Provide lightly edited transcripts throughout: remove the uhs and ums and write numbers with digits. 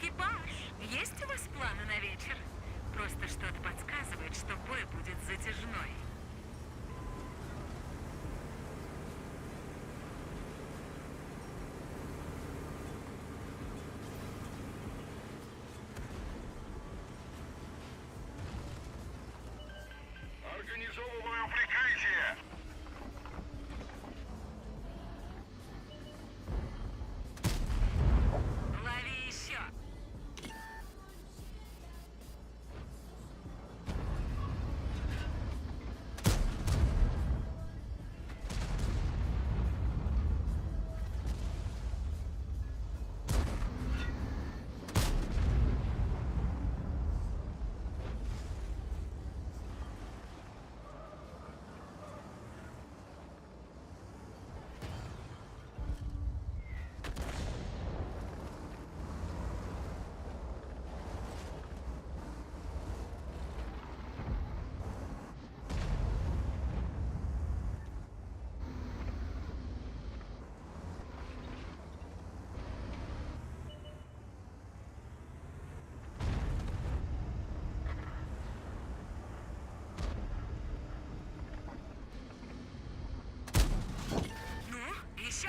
Экипаж, есть у вас планы на вечер? Просто что-то подсказывает, что бой будет затяжной. Организовываю прикрытие! Лови еще! Ну, еще?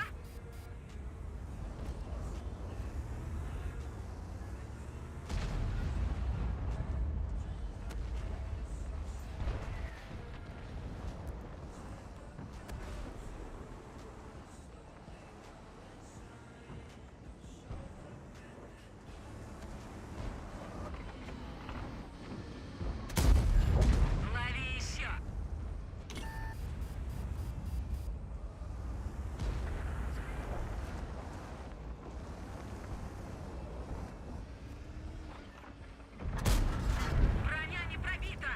Лови еще! Броня не пробита!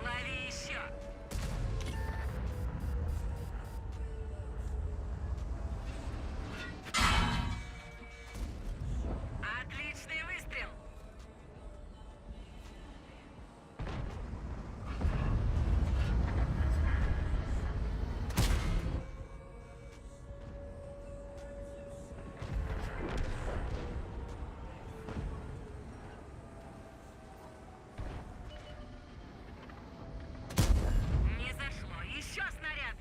Лови еще! Отличный выстрел! Не зашло. Еще снаряд!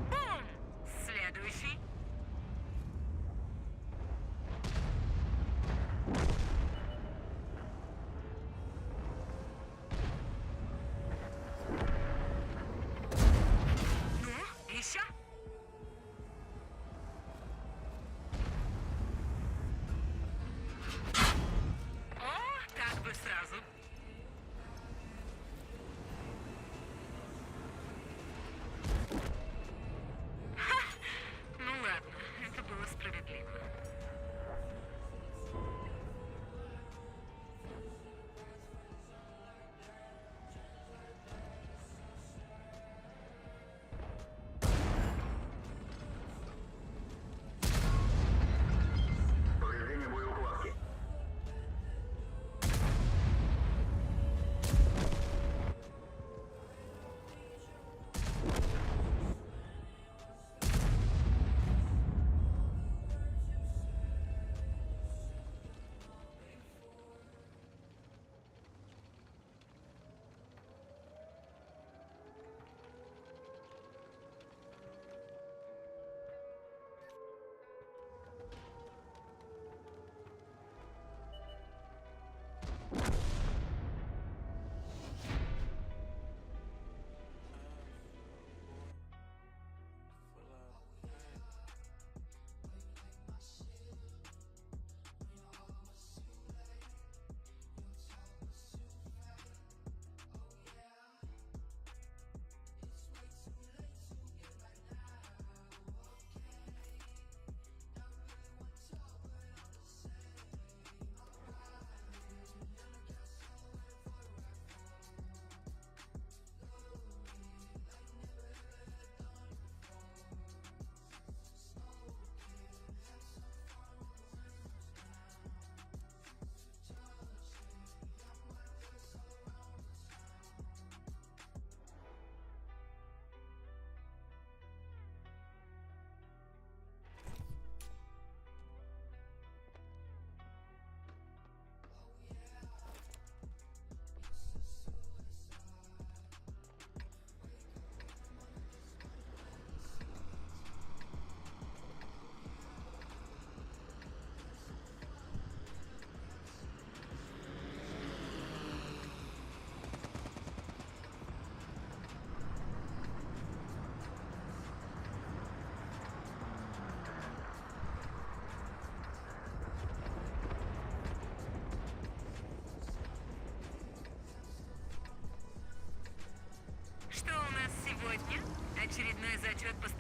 Бум! Следующий. Ну, еще? О, так бы сразу. Ну ладно, это было справедливо. Повреждение боеукладки.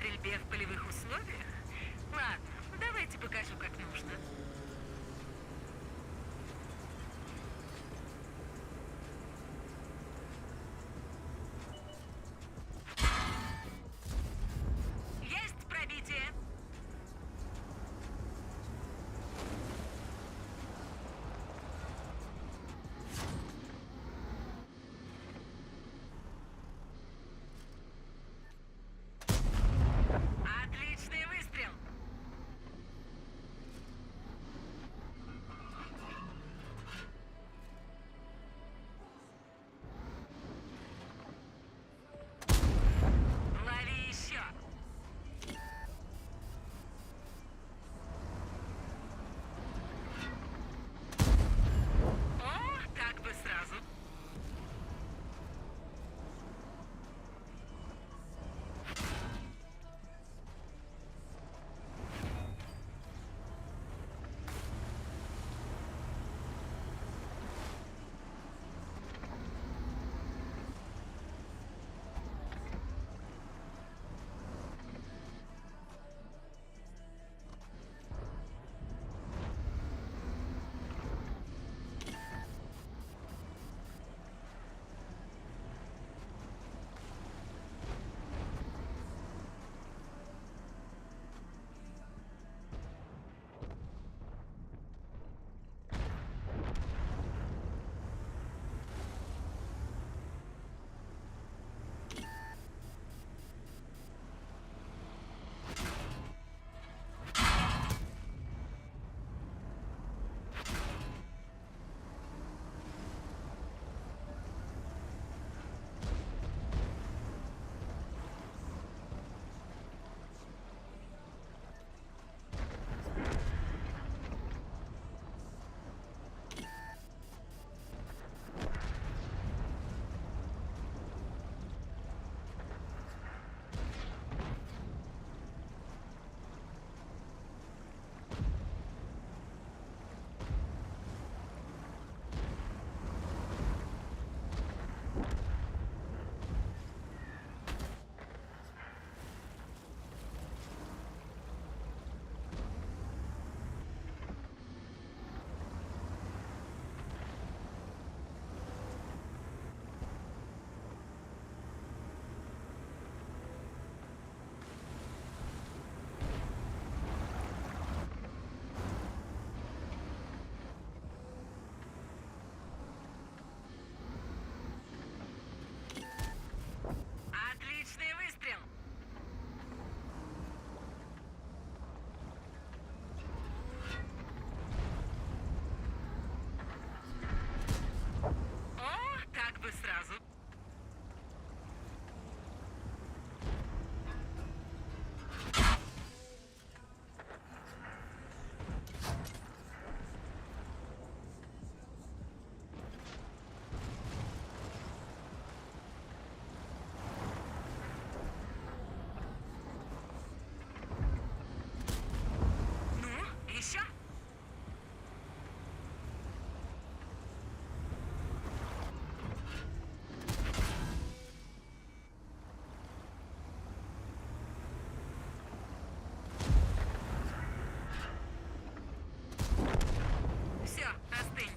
стрельбе в полевых условиях? Ладно, давайте покажу, как нужно. Есть пробитие! Отличный выстрел! Лови еще! О, так бы сразу! Отличный выстрел! О, так бы сразу! Ну, еще? Все, остынь.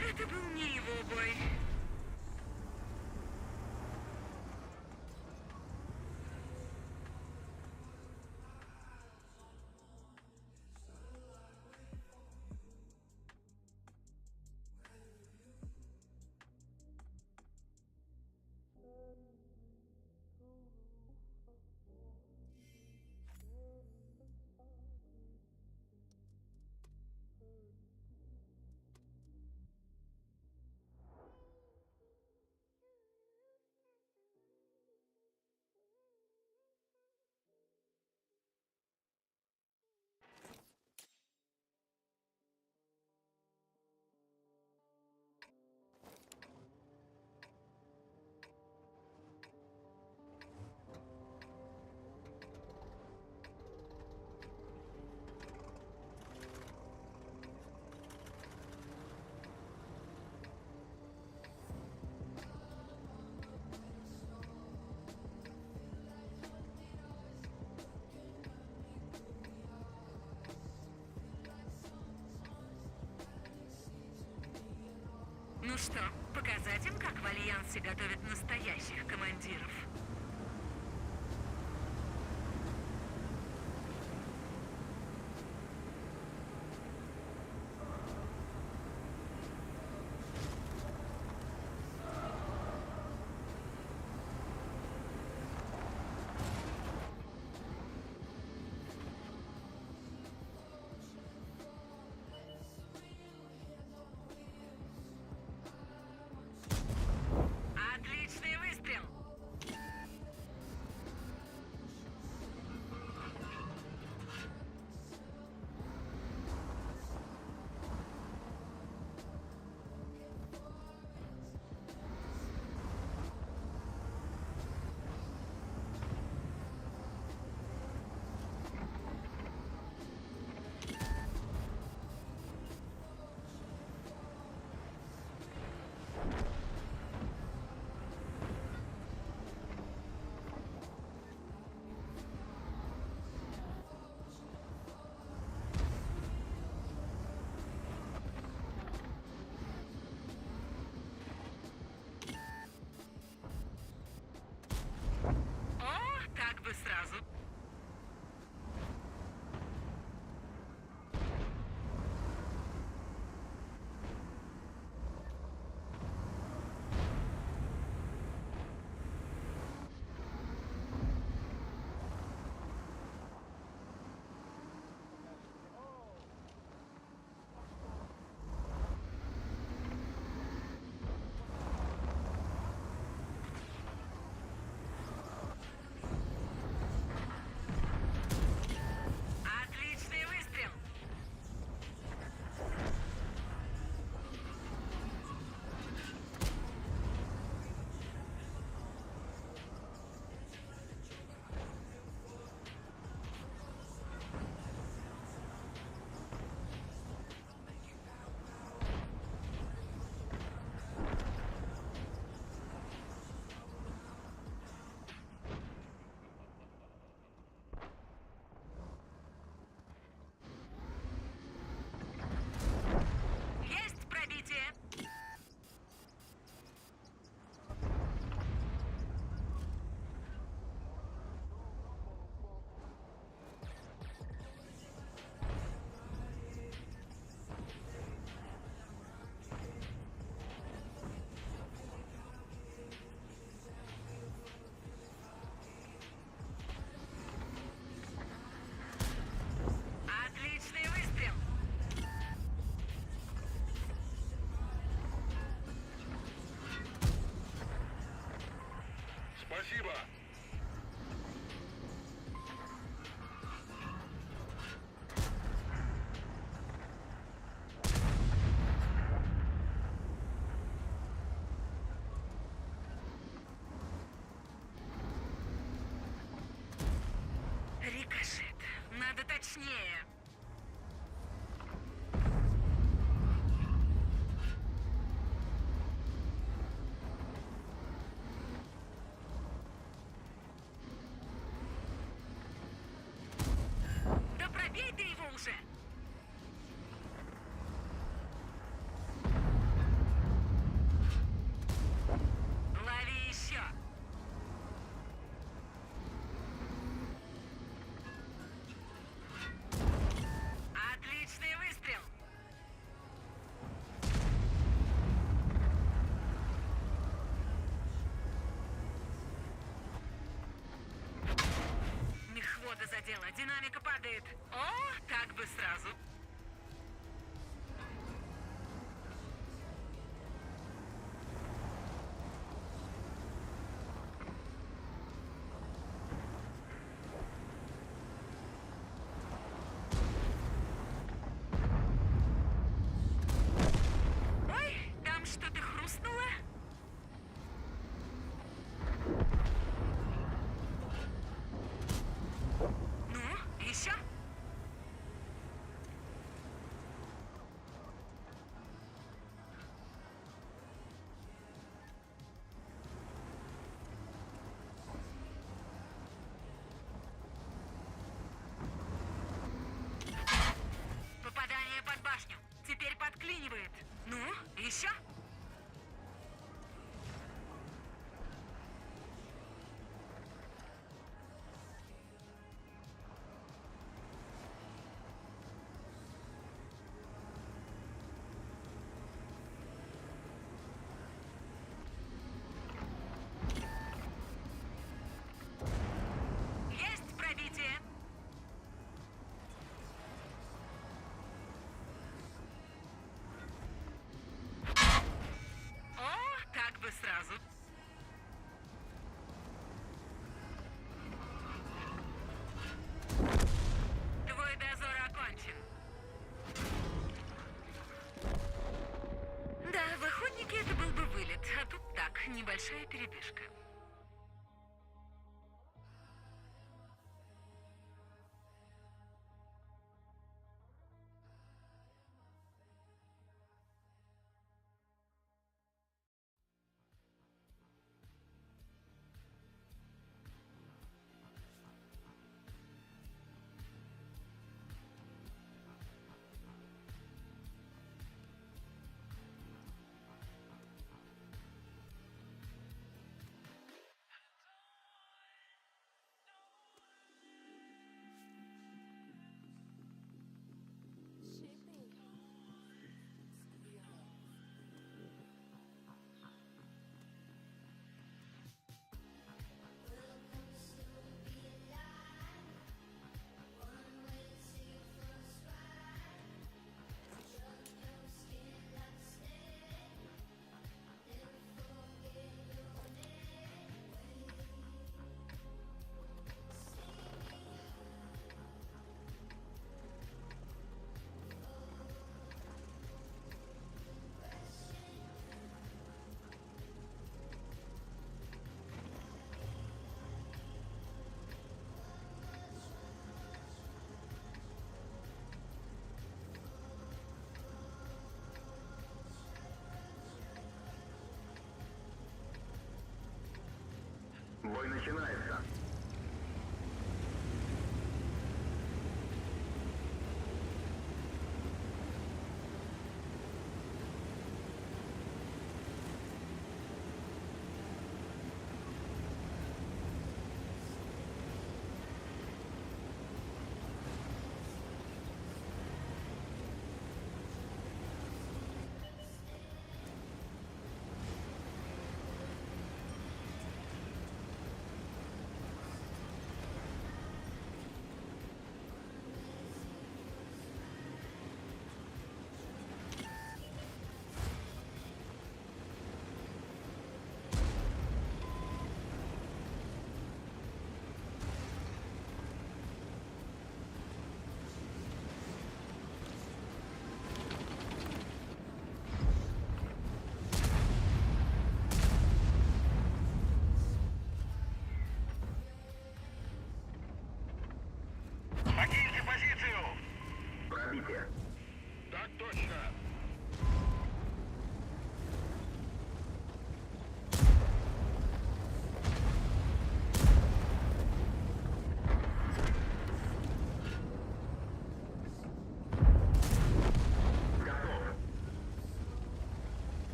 Это был не его бой. что, показать им, как в Альянсе готовят настоящих командиров? Отличный выстрел! О, так бы сразу. Отличный выстрел! Есть пробитие! Отличный выстрел! Спасибо! Рикошет. Надо точнее. Да пробей ты его уже! Лови еще! Отличный выстрел! Мехвода задела, динамика падает. О, так бы сразу. Ой, там что-то хрустнуло. Ну, еще? Попадание под башню. Теперь подклинивает. Ну, еще? Небольшая передышка. Бой начинается.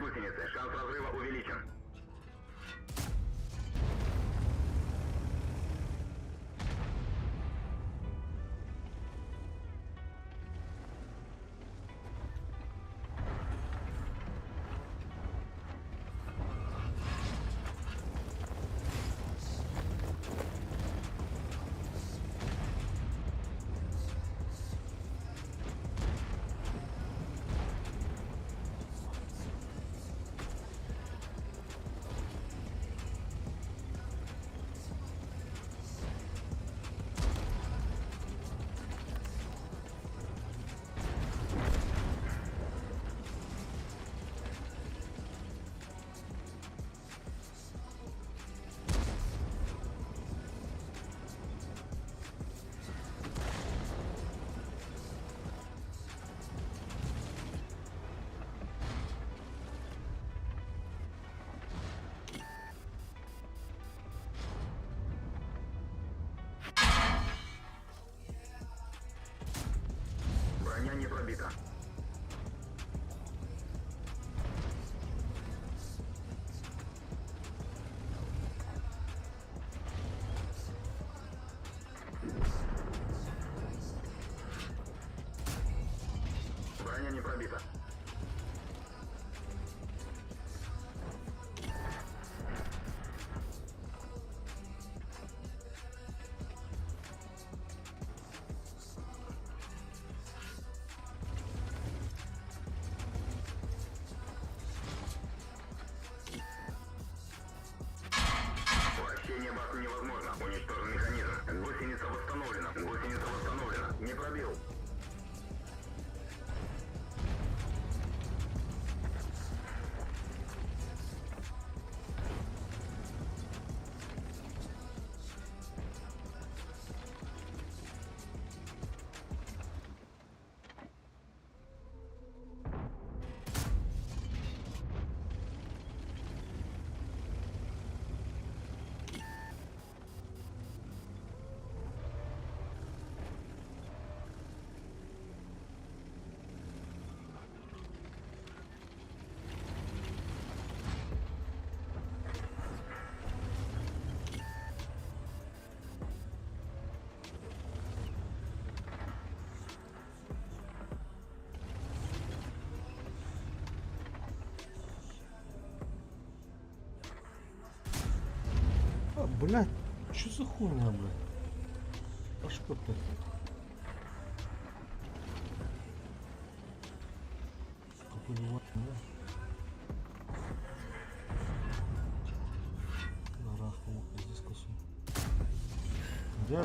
гусеницы. Шанс разрыва увеличен. Броня не пробита. Броня не пробита. Вращение башни невозможно. Уничтожен механизм. Гусеница восстановлена. Гусеница восстановлена. Не пробил. А, блядь, что за хуйня, блядь? А что ты? Какой да? Нахуй, здесь косу. Да,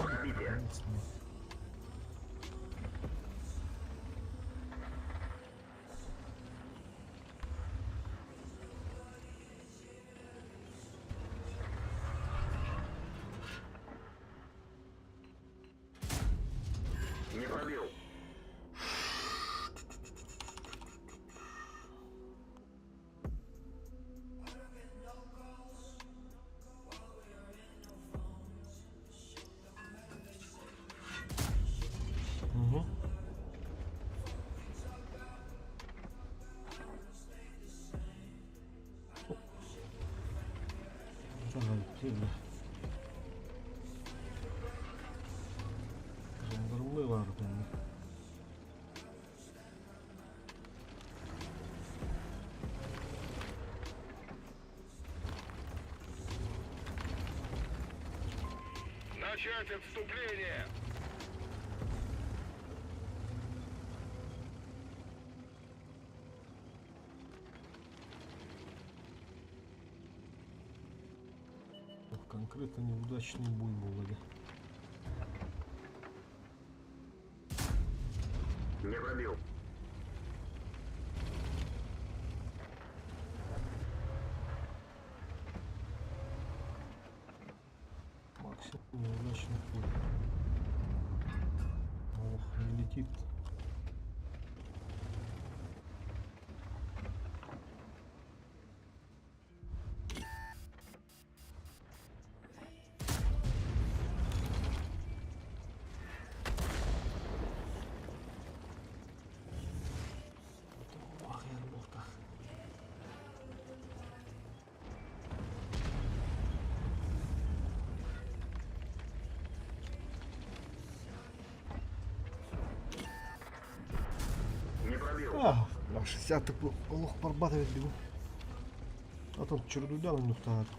Не пробил. Угу. Жандармы бар bende. Начать отступление! Конкретно неудачный бой был, да. Не пробил. Максимум неудачный бой. Ох, не летит. 60 олох барбат эбит бүгүн. Атын чурдуйдаан оннуктаатым.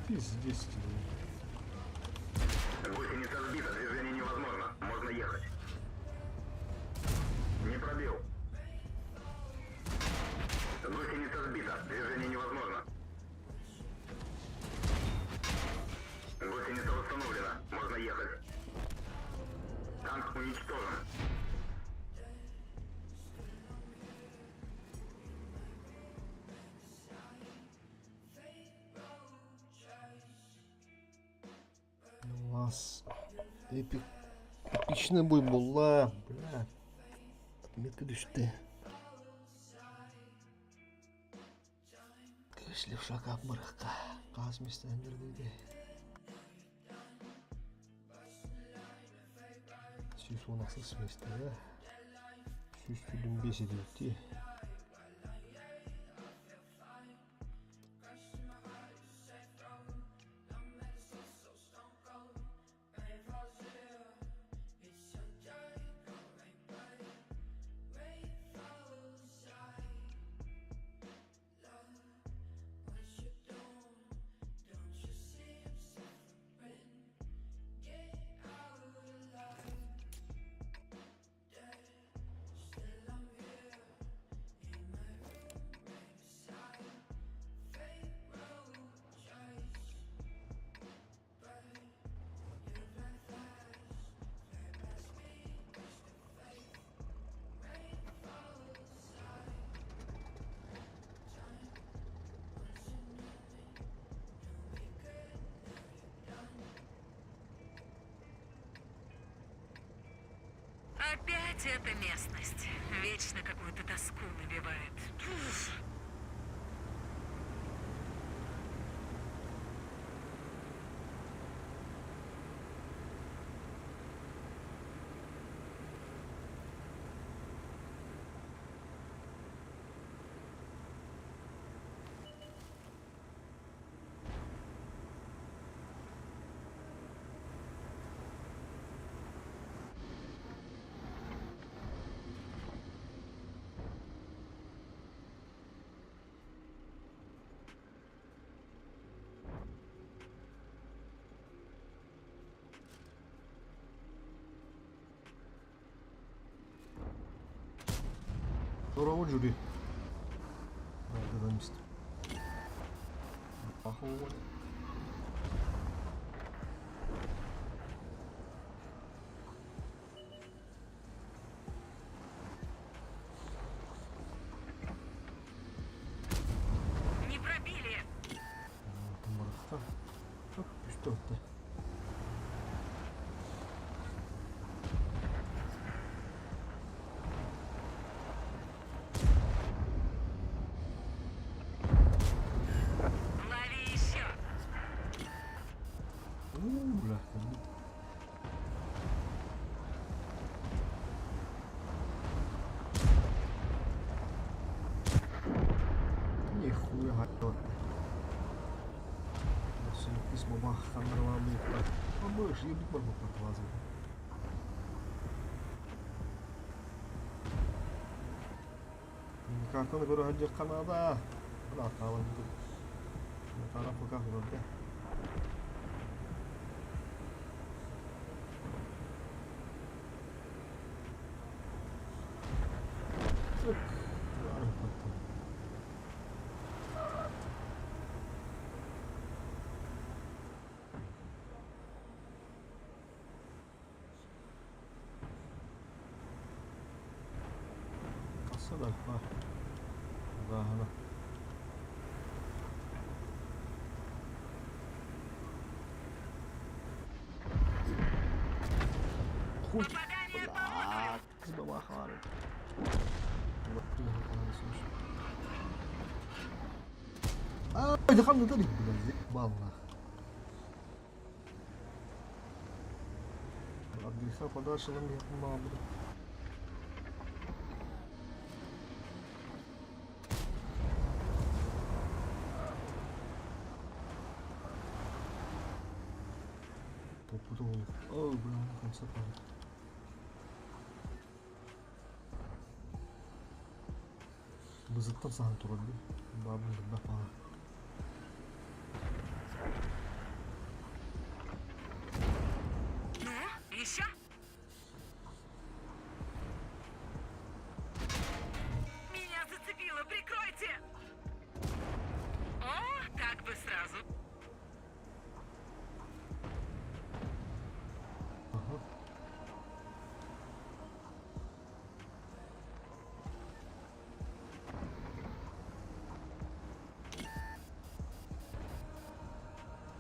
Пиздец тебе. Гусеница сбита, движение невозможно. Можно ехать. Не пробил. Гусеница сбита, движение невозможно. Гусеница восстановлена, можно ехать. Танк уничтожен. Класс. Эпик. Эпичный бой буолла. Бля. Отметка түстэ. Кыыс левшака барыахха. Хаас миэстэлэннэр 118 миэстэҕэ 125 этибит дии. Опять эта местность. Вечно какую-то тоску навевает. Уф. Здорово, Джури. Да, место. Похуй. Не пробили. Что это? Лови еще. Бля. Нихуя готов. Кис бабах хандрла. А мышь, ебать барбак проклазывает. Картаны көрө сылдьар Канада. Бля, хаалан Тара пока көрдө. Так, потом. Асадар Гаһана. Хуй. Попадание по модулю. Бля, А, дыхам на бля, заебал нах. От греха подальше нам не надо. Попутал. О, бля, на конце. Бызыттан саһан турар дии. Баабын билбэт баҕа. Ну, еще? Меня зацепило, прикройте! О, так бы сразу. Ага.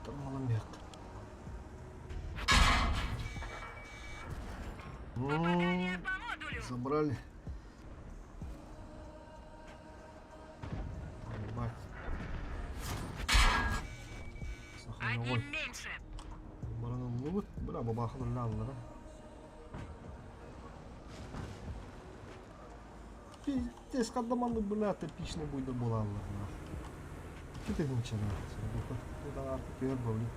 Тамаламиак. Попадание по модулю. Забрали. Ебать. Одним меньше. Баран ыллыбыт, бля, бабахан ыллааллара. Пиздец, хардаманнык бля, типичный буйда буолааллар нах. Кити хынчана, сордуха. Түһэр бовли.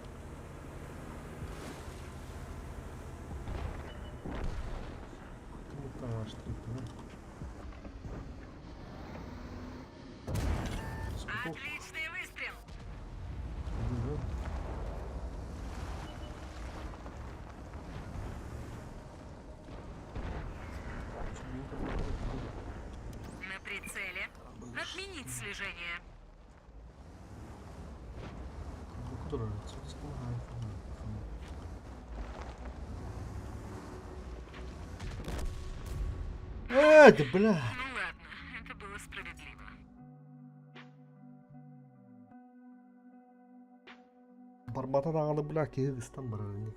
Отличный выстрел. На прицеле. Отменить слежение. Э, да бля. Ну ладно, это было справедливо. Барбата даҕаны бля киһи ыстан барар ини.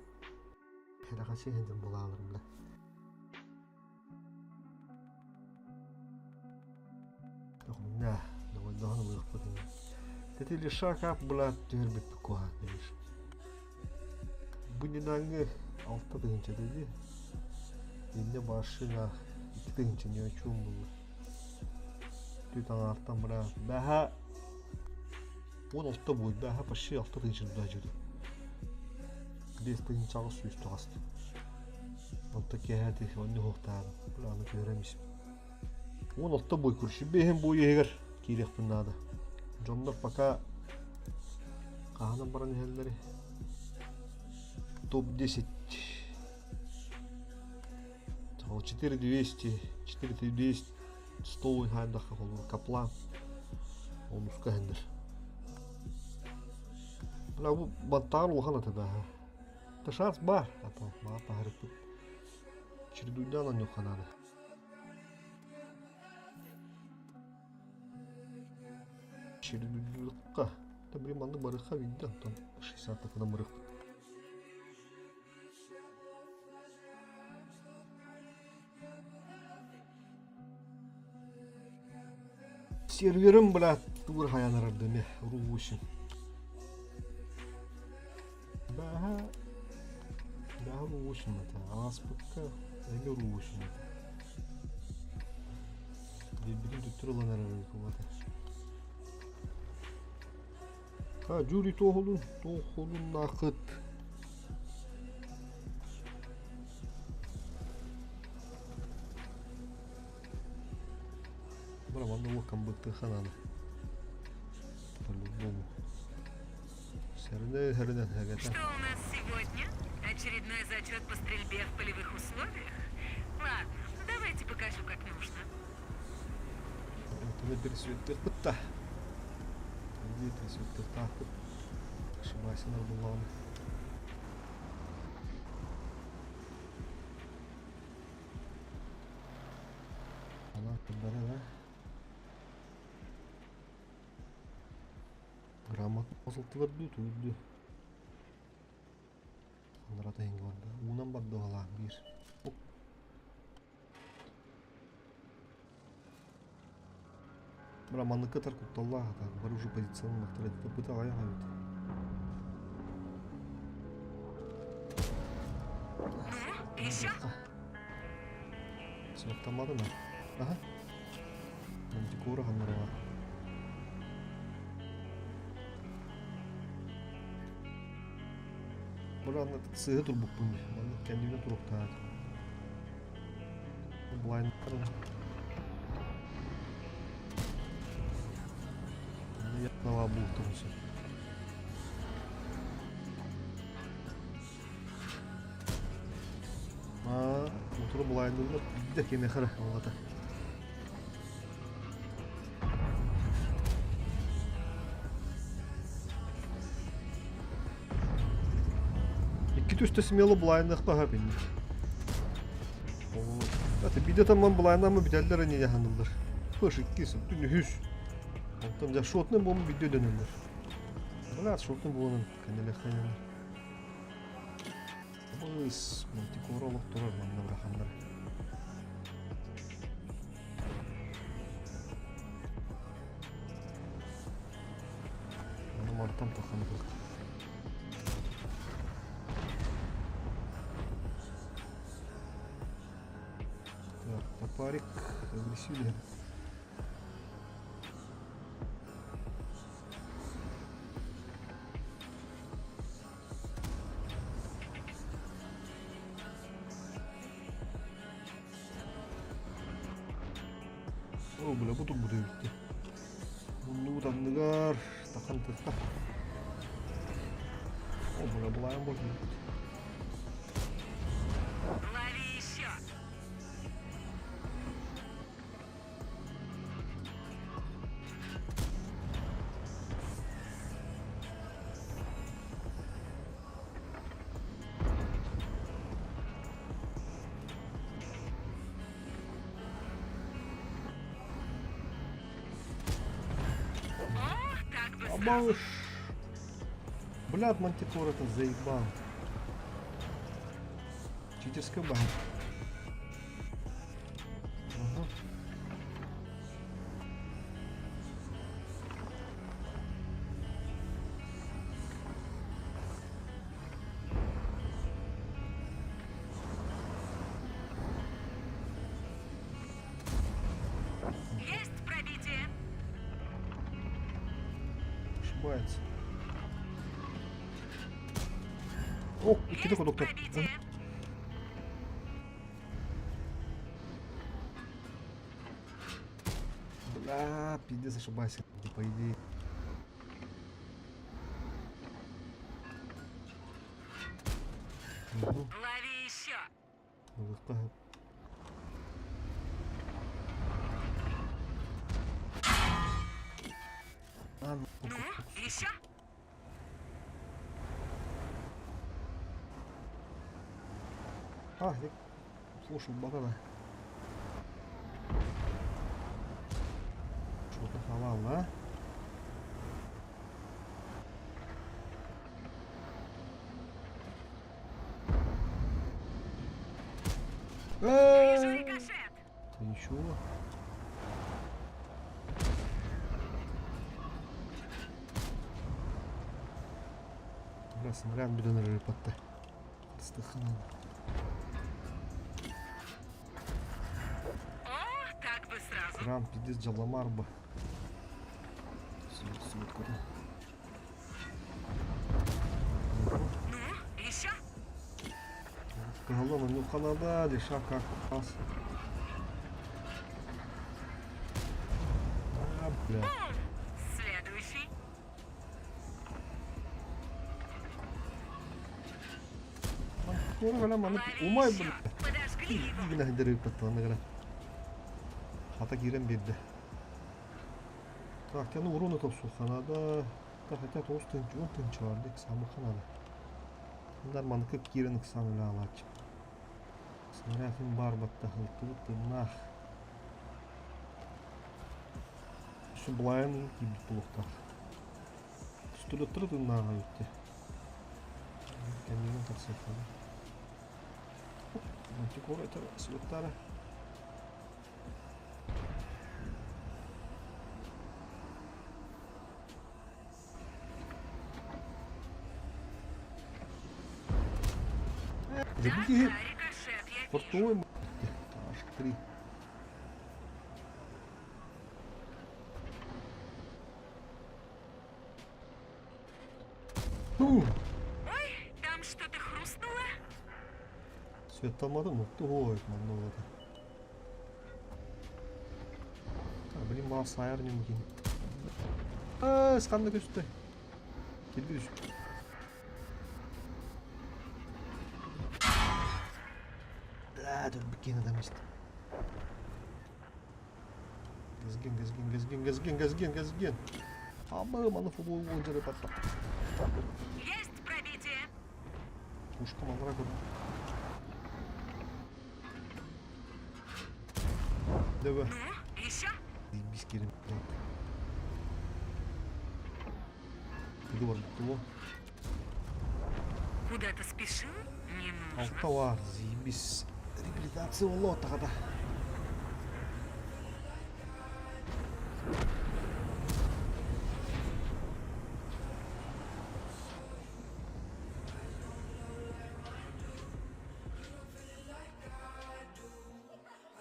Хэрэхэчи иһин булаалар бля. Да, довольно ылыахпыт ини. Тэти лишакап бля түһэрбиппит куһаҕан конечно. Бу нинааҥҥы 6 тыһыынча дии. Иннэ машина 2 тыһыынча ни о чем было. Түт аҥаартан бля бэһэ 16 будет бэһэ почти 6 тыһыынча туда жүр. 5 тыһыынча 800 тоҕаста. Онто киэһэ онньу уһуктаабыт. Бля аны түһэрэн ис. 16 бой курши бэһин бой иһигэр киириэхпин наада. Дьоннор пока хаһанан баран иһэллэри. Топ-10. 4200, 4200, 100 хайдахха холбур капла. Онуска хендер. Бля, бу бантаар улахан ата баха. Та шанс бар, ата маа таһарыппыт. Чередуйдаан онньуохха наада. Чередуйдуохха. Та блин маннык барыахха биирдэ онтон 60 такынан барыахпыт. Серверым, блядь, тугур хаянарар дeme, ру 8. Баха, баха ру 8 это, ааспыкка эми ру 8 это. Биирбитин төттөрү ылан эрэр кубата. А, Жюри тоһулун, тоһулун накыт. Бра, манна уоккан быктыха надо. По-любому. Сэринэ, сэринэ, Что у нас сегодня? Очередной зачет по стрельбе в полевых условиях? Ладно, давайте покажу, как нужно. Это пересветных. Иди пересветных. Ошибайся на булланы. Она подбора, да? Грамотно посылтылар дуу, тугуй дуу. Анарата иһингэ барда. Уунан барды балаах биир. Оп. Бра манныкка тар кутталлаах ата. Бар уже позиционный это быта аҕайах эбит. Ну, еще? Суоттамматын Ага. Мантикора ханнарава. Бра сыһы турбуппун. Маннык кэннибинэн туруктаат. Блайн. Нава бултун сөп. Аа, утуру булайындылар биирдэ кимиэхэ эрэ олата. Икки түстэ смело булайыныахха сөп инник. Аты биирдэ тамман булайынамы бүтэллэр ини дьаһаныллар. Пыш иккис, бүтүн үһүс. Онтон дьэ шотный буолун биирдэ өдөнөллөр. Блядь, шотный буолун кэннилэххэ Быс, мантикора олох турар манна быраханнар. Ону мантан тахан бык. Так, топарик агрессивный. Оо, бля, бу турбут эбит Муннубут анныгар тахан тытта. О, бля, булайым бу. Лови еще! О, так бы сразу. Абаш! Блядь, мантикор это заебал. Читерская бан. Ага. Есть пробитие. Ошибается. О, иккитэ Есть кудуктар. пробитие. Бля, пиздец, ошибайся, по идее. Угу. Лови еще. Ылыхха. А, Ну, еще? А, я слушал банана. Что-то халал, а? Вижу Э, рикошет. Ты ничего. Бля, снаряд бүтэн эрэр батта. Ыстыханан. О, так бы сразу. Крам, пиздец, дьалламарба. Сүт Ну, еще? Кыһаллан онньуохханада, лиша как раз. А, бля. Бум! Следующий. Куора бэлэм маны Лови умай еще. бля. Подожгли его. Гына ыппатталана Хата киирэн биэрдэ. Так, тяну урона тохсуохханада. Так, хотя тоҕус тыһыынча, уон тыһыынча бар дии, ыксаамыхха наада. Норманыкы киирэн ыксаан үлэ аҕалааччы. Снарядын баар баттаһылтыбыт тыыннаах. Өссө былайан киирбит буолуохтаах. Түстүлөттөрө тыыннааҕа бүттэ. Кэннигин тахсыаххана. Мантикора это светтара. Да, Забери. да, рикошет, я вижу. Портовой Аж три. Ну, Ой, там что-то хрустнуло? Светтамматым ой, манна это. А, блин, маа сайар ньумукин. Аас, ханна көстө? Кирби түс. Да, өлбүт адам исти. Газген, газген, газген, газген, газген, газген. Абы, маны футбол бойынша деп атты. Есть пробитие. Пушка малыра көрдüm. Дөбө. Ну, еще? Бис керем. Тугу бар тугу. Куда-то спешил? Не нужно. Алта бар, заебись. Реабилитация боло тағада.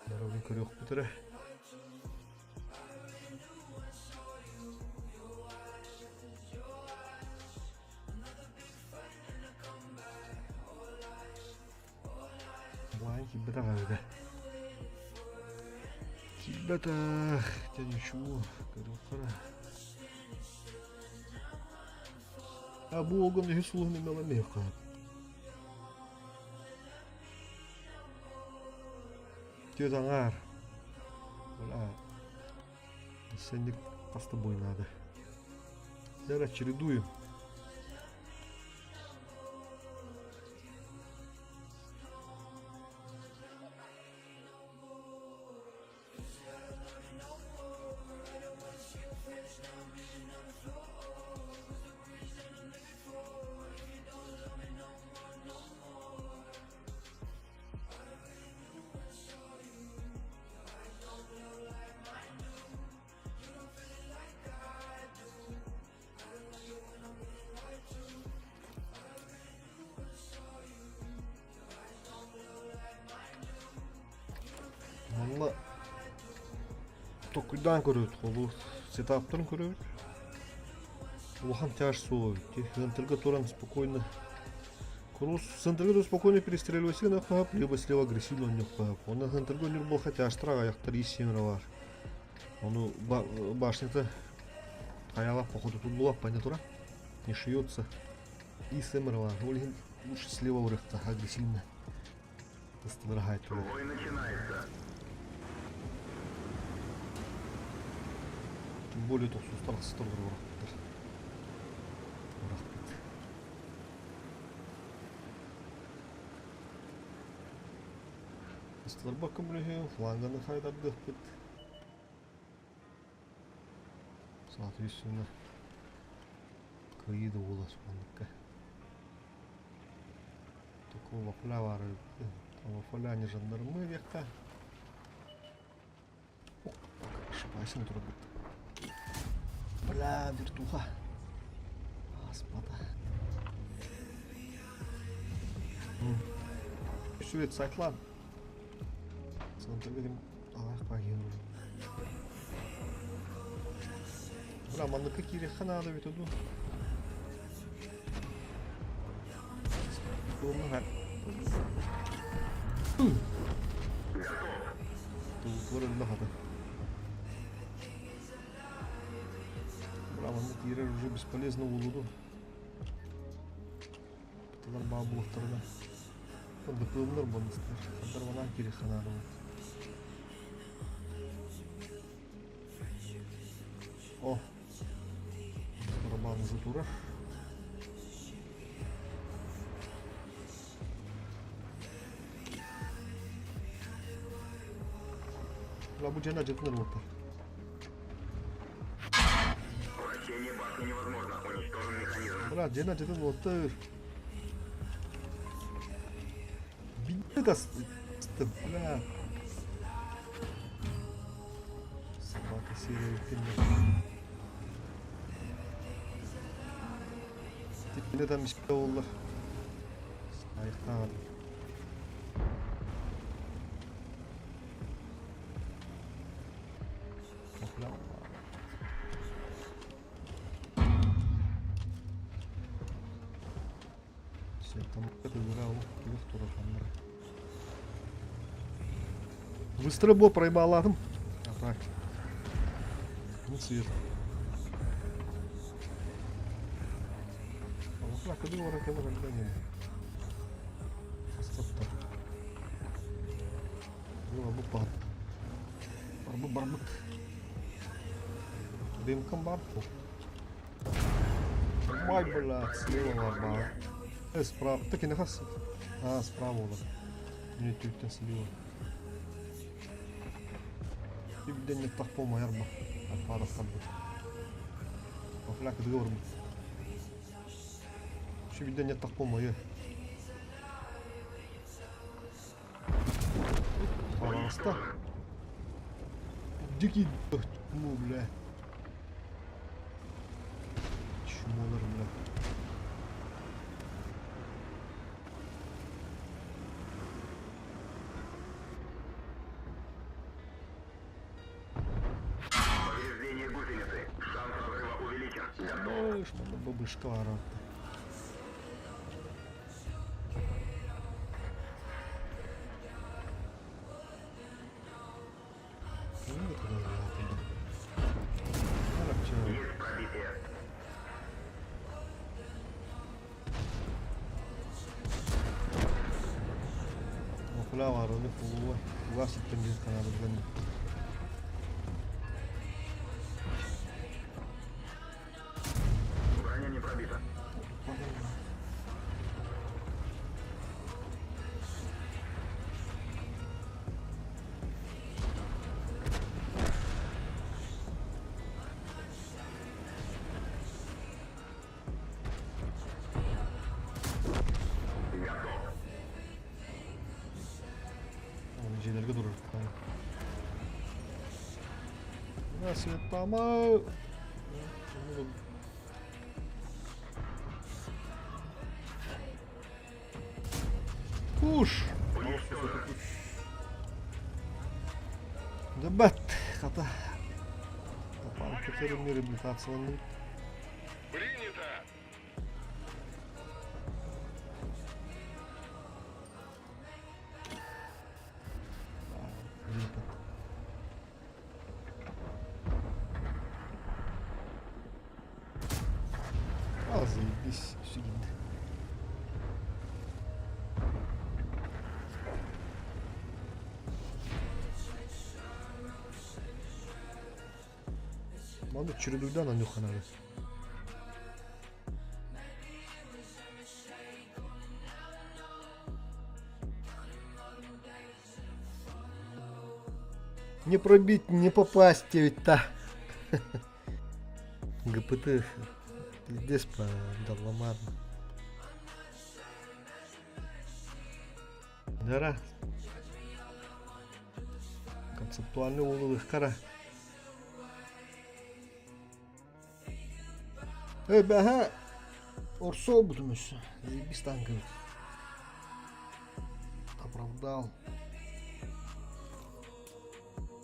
Дорогын көрүөхпүт эрэ. Былаан киирбэтэх эбитэ. Киирбэтэх, дьэ ничего, көрүөххэ эрэ. А бу уолгун үһүс сулуһун имэ ылан Түөрт аҥаар. Бля. Сенник хаста бой надо. Зараз чередуем. Манна толкуйдаан көрөбүт, холу сетаптарын көрөбүт. Улахан тяж суох эбит. Центрга туран спокойно Курус центрга спокойно перестреливайся гына либо слева агрессивно онньоххоп. Онно центрга онньур буолха тяжтара аяқтар ис семеро бар. Ону башнята хайалап походу тут була паня тура. Не шьется. И семеро бар. Ол иһин лучше слева урыхта агрессивно. Тыстылар турар. Бой начинается. Тем более тохсустар ахсыстар урахпыттар. Урахпыт. Ыстыларба көмөлөһүн фланганы хайдардыахпыт. Соответственно, кыайыы да буола субанныкка. Такого вафля баар вафля не жандармы диэххэ. О, ошибайся турбут. Бля, вертуха. Аспата. Сүрет сайтлан. Сонда алаах пагин. Бля, манныка киириэххэ наада эбитэ дуу. Туутугар өллө хата. Бля, манна киирэр уже бесполезно буолуо Тылар баа буолуохтарына. ДПМнар бонустар. Хандар киириэххэ наада О! Барабан уже турар. Бля, бу дьиэни алдьатынар уоттар. Вращение башни невозможно. Уничтожен механизм. Бля, дьиэни алдьатан уоттар. Бля, бля. Собака серия фильма. Типа там оллар. Аяқтаған. Бля. Все, там это турар Быстро бо проебаладым. А так. Ну цвет. Барбыт барбыт. Дымкам бар. Май, блядь, слева бар. Э, справа. Так и нахас. А, справа олар. Не түттен слева. Ибден не тахпо майарба. Пара табыт. Афляк дгорбут. Шибиден не тахпо майы. Пожалуйста. Дикий ну, бля. Чмолар, бля. Повреждение гусеницы. Шанс разрыва увеличен. Готов. Ой, что бабушка орат. Есть пробитие. Броня не пробита. Готов. Дьиэлэргэ турар. Светама. Куш! Дебат хата. Тапан көтөрүм реабилитацияланды. Принято. А, заебись, сидит. Маны чередуйдан анюханары. Не пробить, не попасть ведь-то. ГПТ пиздец по Далламару. Дара. Концептуальный улылыхкара. Эй, бэһэ орсоо бутум өссө. Заебись танковый. Оправдал.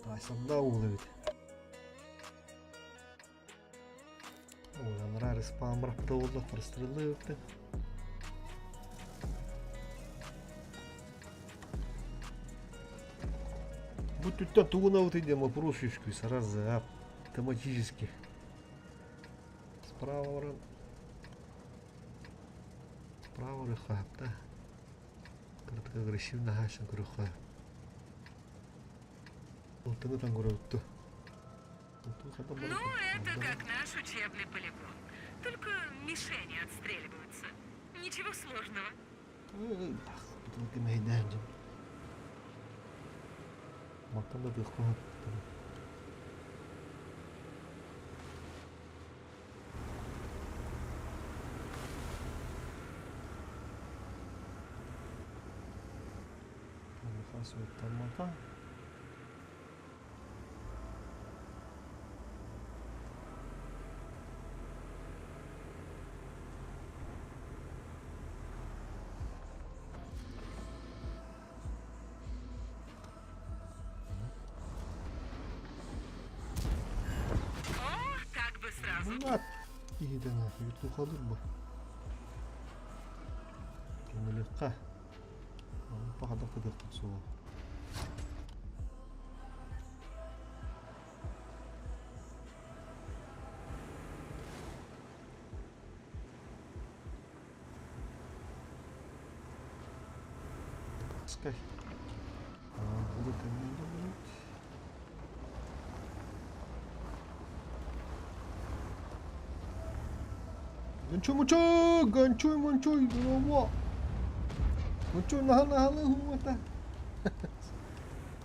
Тайсанда уол эбит. Ой, анараа респаун бырахпыта буолла, расстрелы эбиттэн. Бу түттэн тугун абытый диэн вопрос үскүй сразу автоматически. Справа баран справа рыхапта. Кыртык агрессивно хаасан көрөххө. Ылтыны тангура Ну, это как наш учебный полигон. Только мишени отстреливаются. Ничего сложного. Мантан да тыхпа. Мата. О, так бы сразу. Мына киһитэ ютухалыр бу. Көмөлөккө. Пахадах тыдык суол. Дьокуускай. Гончуй-мучуй, гончуй-мунчуй, дорообо. Гончуй наһаа-наһаалыы уһуҥҥата.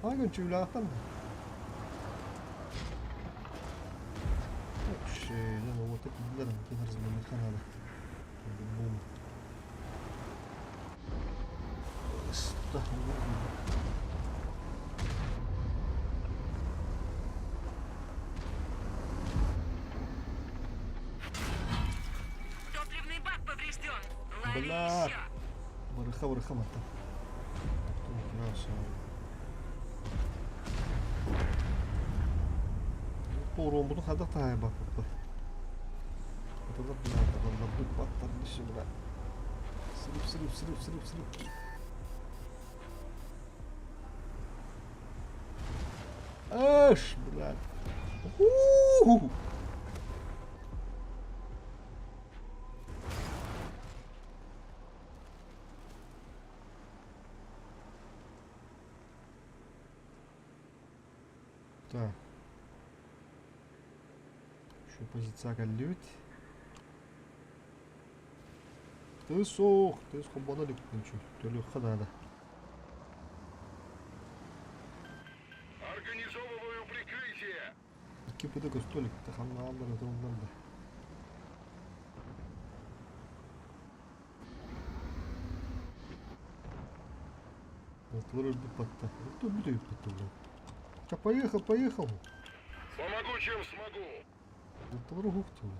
Ай гончуйлаахтан. Вообще, ну вот это билэр, кин разминка надо. Бум. Топливный бак поврежден. Лови Бля. еще. Барыха барыха матта. Туоруоммутун хайдах таһайбаппыт. Атылар бля, баттар бля. Срып, срып, срып, срып, срып. Аш, блядь. У-у-у! Так. Еще позиция кэллибит. Тыыс суох, тыыс холбоно илик күнчү. Төлүөххэ наада. Организовываю прикрытие. Икки пыты көстө илик, ханнааллар ытыллар да. Алтылар өлбүт батта. Кто өлбүт өлбүт батта блядь. Поехал, поехал. Помогу, чем смогу. Алтылар уһук дии.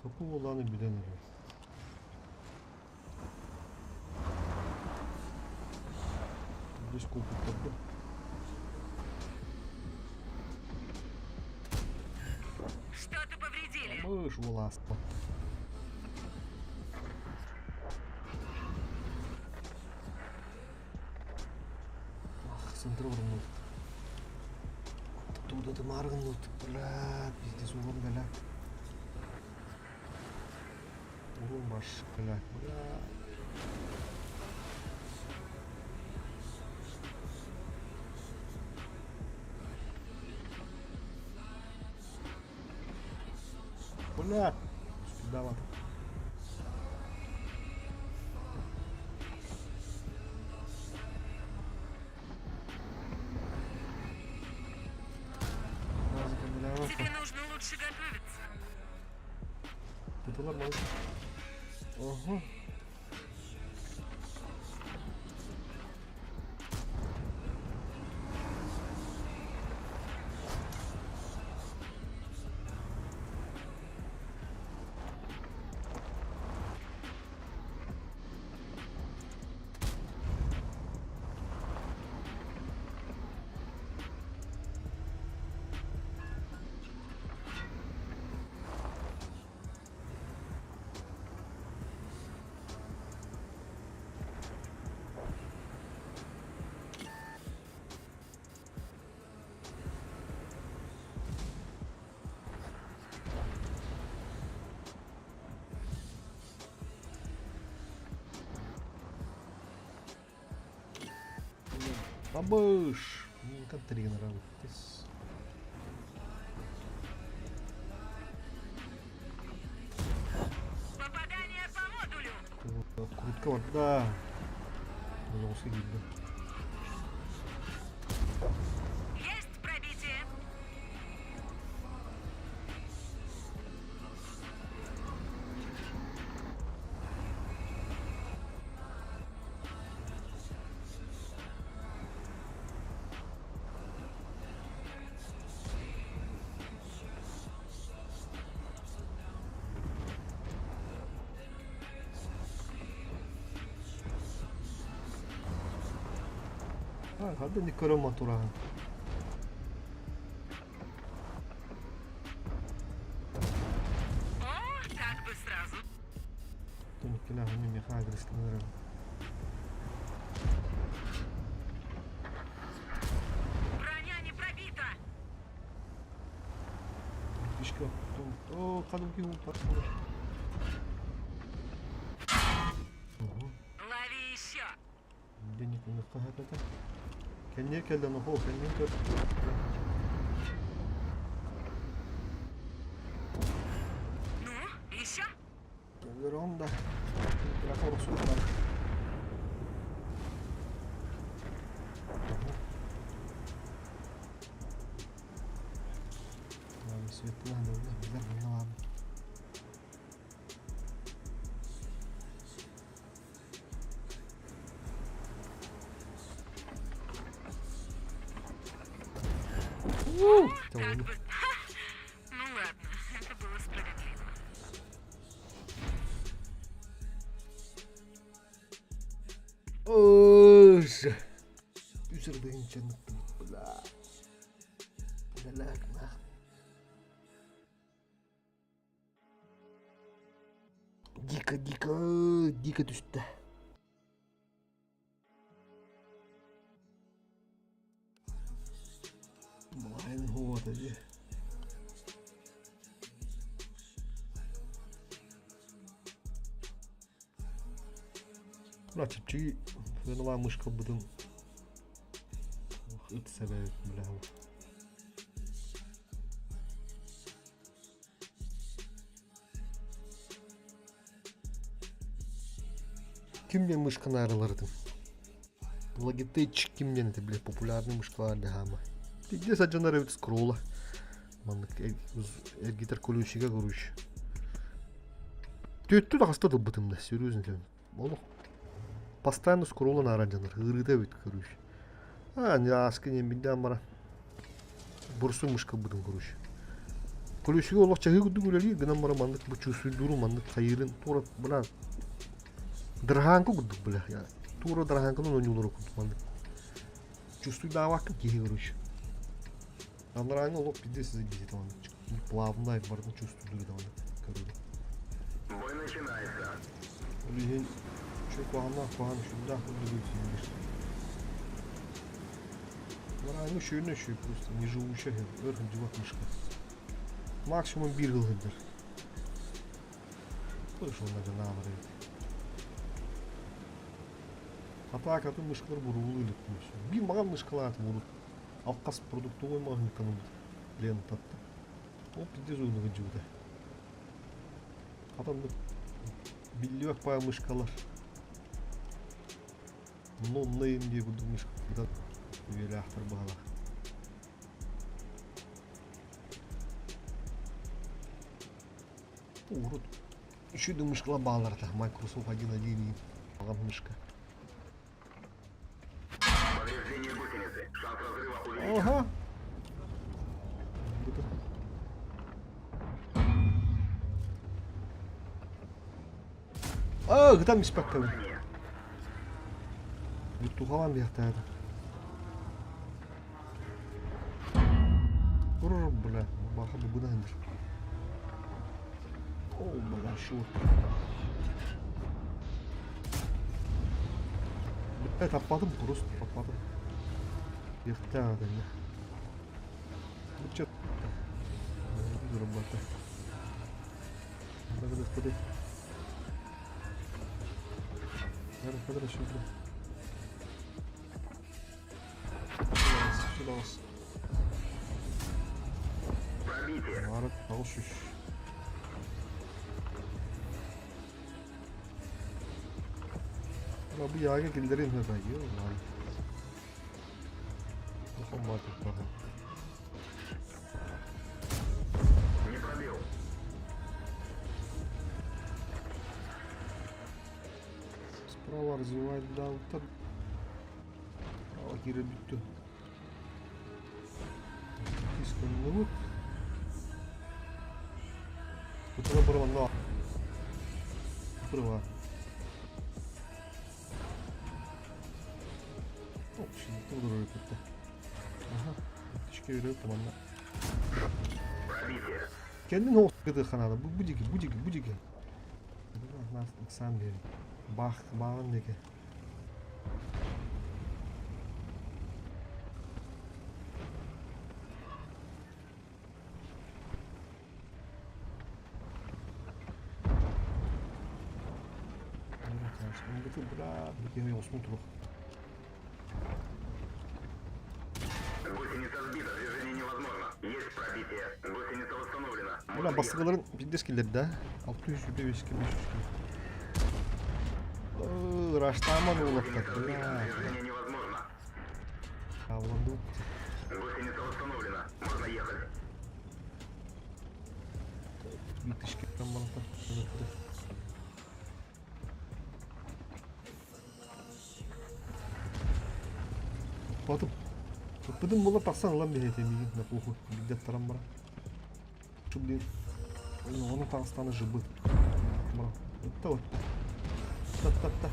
Хапы буоллаҕына билэн эрэр. Здесь купуттарбын. Что-то повредили. Мыш уолааспат. Ах, центр урмут. Туда ты маргнут, бля, пиздец, урон, бля. Урон баш, бля, бля. Бля, сюда ладно. Тебе нужно лучше готовиться. Это нормально. Ага. Бабыш! Контринер. Попадание по модулю. Крутка вот, да. Видно. Есть пробитие. Хадда не көрө матураҕын. О, так бы сразу. Тониккелээхини миэхэ агресстанар Броня не пробита. Фишка. Оо, кадымки Лови еще! Кэнниэ кэллэн оһоо, кэнниэн көр. Ну, еще? Өлөрөҕүн да. Кырака охсуохтар. Светлана, билэр манна Как бы... Ну ладно, это было справедливо. Ой, үс ырдыгынчаны бля. Дико, дико, дико түстэ. Малайын хуота дии. Мына чэпчэки сыаналаах мышкалбытын ыт сэбэбит бля. Ким диэн мышканы арыларытым? Logitech ким диэн это, блядь, популярный мышкалар дэһаама. Пиздец адьанар эбит скролла. Маннык эргитэр колючига короче. Түөттү да хаста тылбытым да, серьезно тебе. Олох постоянно скролла наара дьанар, ыарыыта эбит, короче. А, не ааска не биддээн бара. Бурсу мышкалбытым, короче. Колючига олох чаһыы курдук үлэлиир гынан баран маннык бу чувствуйдууру маннык хайыырын туора бля дырһааҥкы курдук бля туора дырһааҥкынан ойуулар курдук маннык чувствуйдаабаккын киһи короче. Анарааҥы олох пиздец сидит маннык плавно барытын чувствуйдуур даҕаны көрөрүм. Бой начинается. Ол иһин үчүгэй куһаҕаннаах куһаҕан үчүгэйдээх курдук үтүллэр. Анарааҥы үчүгэйинэн үчүгэй просто не живучая өр сылдьыбат мышка. Максимум биир сыл сылдьар. Слышал на дьанаалар эбит. Атаак атын мышкалар буруулуу иликтим. Биир маҕан мышкалаат урут алхас продуктовой маҕаһыынтан ылбыт лентаттан. Ол пиздец уһуннук сылдьыбыта. Хатаннык биллибэт баай мышкалар. No name диye курдук мышкалар үйэлээхтэр баһалаах. Урут үчүгэй да мышкалар бааллар этэ Microsoft 1.1 маҕан мышка. Повреждение гусеницы. Шанс разрыва увеличен. Ага. Аа, ытан испэккэбин. Вертухалаан диэхтээдэ. Ур, бля, баха бугуна сылдьар. О, бля, шут. Бля, таппатым, просто таппатым. Диэхтээх этэ. Бу Зарабатывай. Господи. Хорошо. Сюда. Пробитие. Марат алшыш. Бу яга киллэрин хөбәйи ол. Улахан Не пробил. Справа развивает да, вот Справа киирэ бүттү. Иккис Кутура барванна. Кутура. Şimdi кытта. Аха. Иккискэ үрэ команда. Пробитие. Кэннин ол гыды ханада. Бу будиги, будиги, будиги. Сам бери. Бах, багын деке. Хаһааҥҥыты быраат киһи оҕуспун турук. Гусеница сбита, движение невозможно. Есть пробитие. Гусеница восстановлена. Бля, бастакыларын пиздец киллэрдэ. 625 500 кило. Ыраштааман уолаттар, бля. Движение невозможно. Хаалланды. Гусеница восстановлена. Можно ехать. Витышки там барата. Батып Туппутум була тахсан ылан биһэтэ миигин на похуй биирдэ аттаран баран. Чу блин. Ону таҕыстааны жыбыт. Ытта вот. Та-та-та.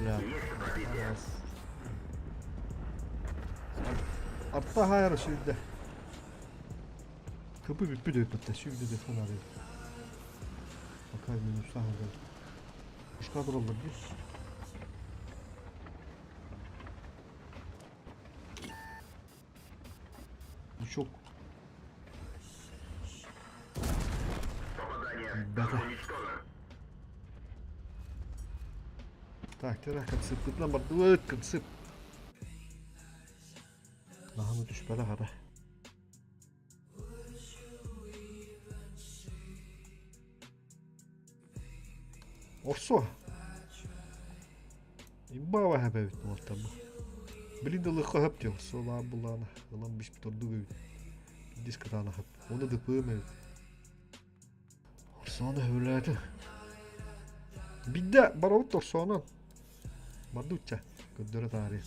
Бля. Арта хайыр сүүрдэ. Кыпы бүппүт өйпөттө сүүрдэ де фонарь. Пока минуса хагар. Ушка тураллар дии. Лучок. Ребята. Так, тера концепт бардыбыт, концепт. Наһаны түспэтэ хата. Орсо. Имбаава хэбэбит буолтар бу. Билин да ылыахха сөп дии орсо лаан буллаана ылан биспит ордук эбит. Диск кытаанах эбит. Уонна дыпыым эбит. Орсоону сөбүлээтим. Биирдэ барабыт орсоонон. Бардыбытча көрдөрө таарыйа.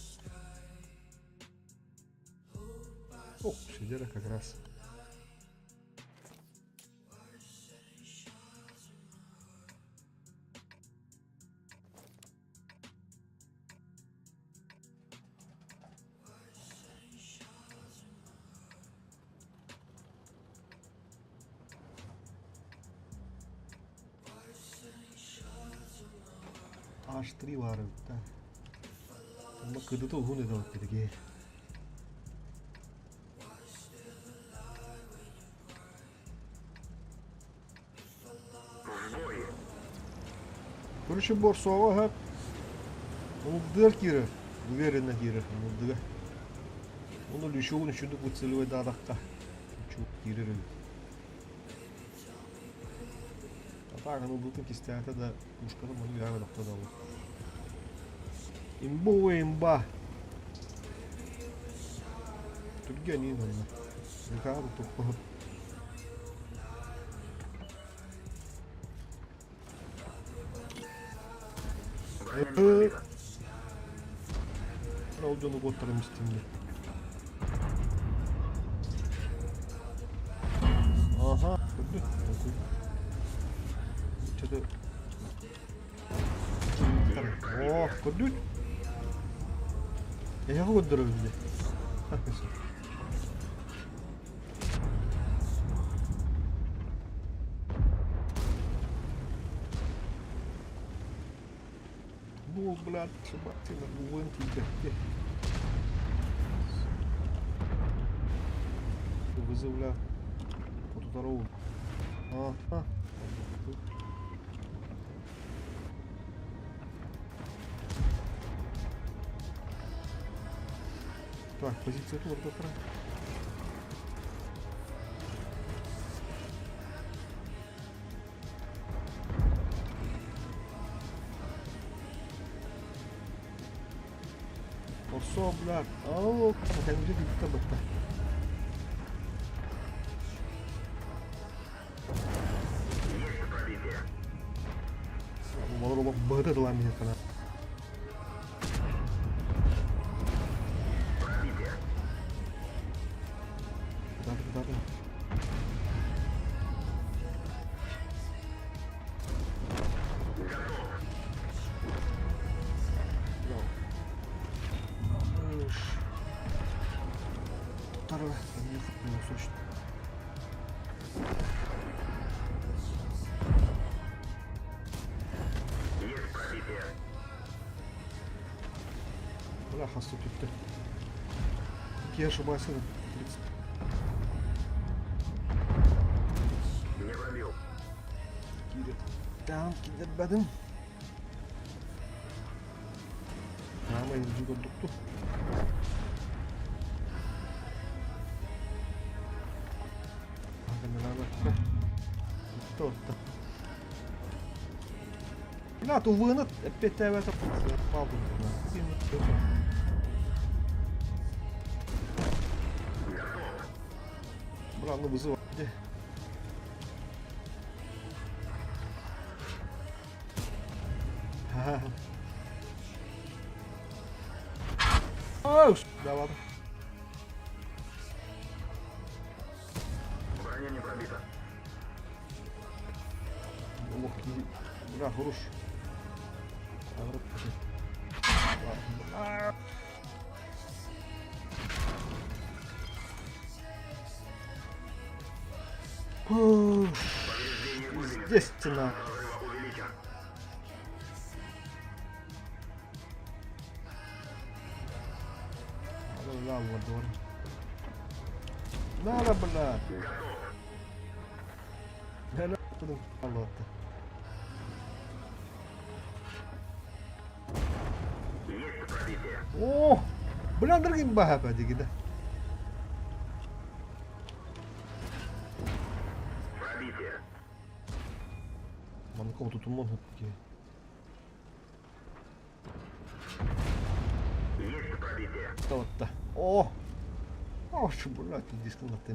Ох, сидела как раз. H3 баар эбит да. Онно кыдыта уһун этэ бит Короче, Борсова хөп. Улдыар киирэр. Уверенно киирэр Улдыга. Оны лүшугун үчүдүк выцеливай даадакка. Чук киирэр эбит. Атаагын ылбытын кистээтэ да пушканы маны үөһэ бөлөхтө да Имба имба. Түргэн иин онно. Михаил туппуһут. Ол дьону куоттаран истиннэ. Аха, көрдү. Что-то... О, көрдүт. Эһэҕэ көрдөрөбүн дии. Бу блядь, собака угун тиийбэккэ. Вызывля Отутароу. Ага. Так, позиция тут вот Орсоо, блядь. Ау, кәдімгі бітті бітті. Олар олар быһыта тылаан биһиэхэ Кытааты, кытааты. Туттарыла, срочно. Есть пробитие. Бля, хасту түттэ. Я ошибаюсь, 30. Не пробил. Киирэ. Таам киллэрбэтим. Таама илдьи курдукту. Отто. На, тувыны эппиэттээбэтэ Брану вызывай. Да ладно. Броня не пробита. Олох киһи бра хорош. Естественно. Надо, бля. О, бля, дорогим баха дигида. Манка тутумон хапки. Отта. О! О, что, блядь, дисконнект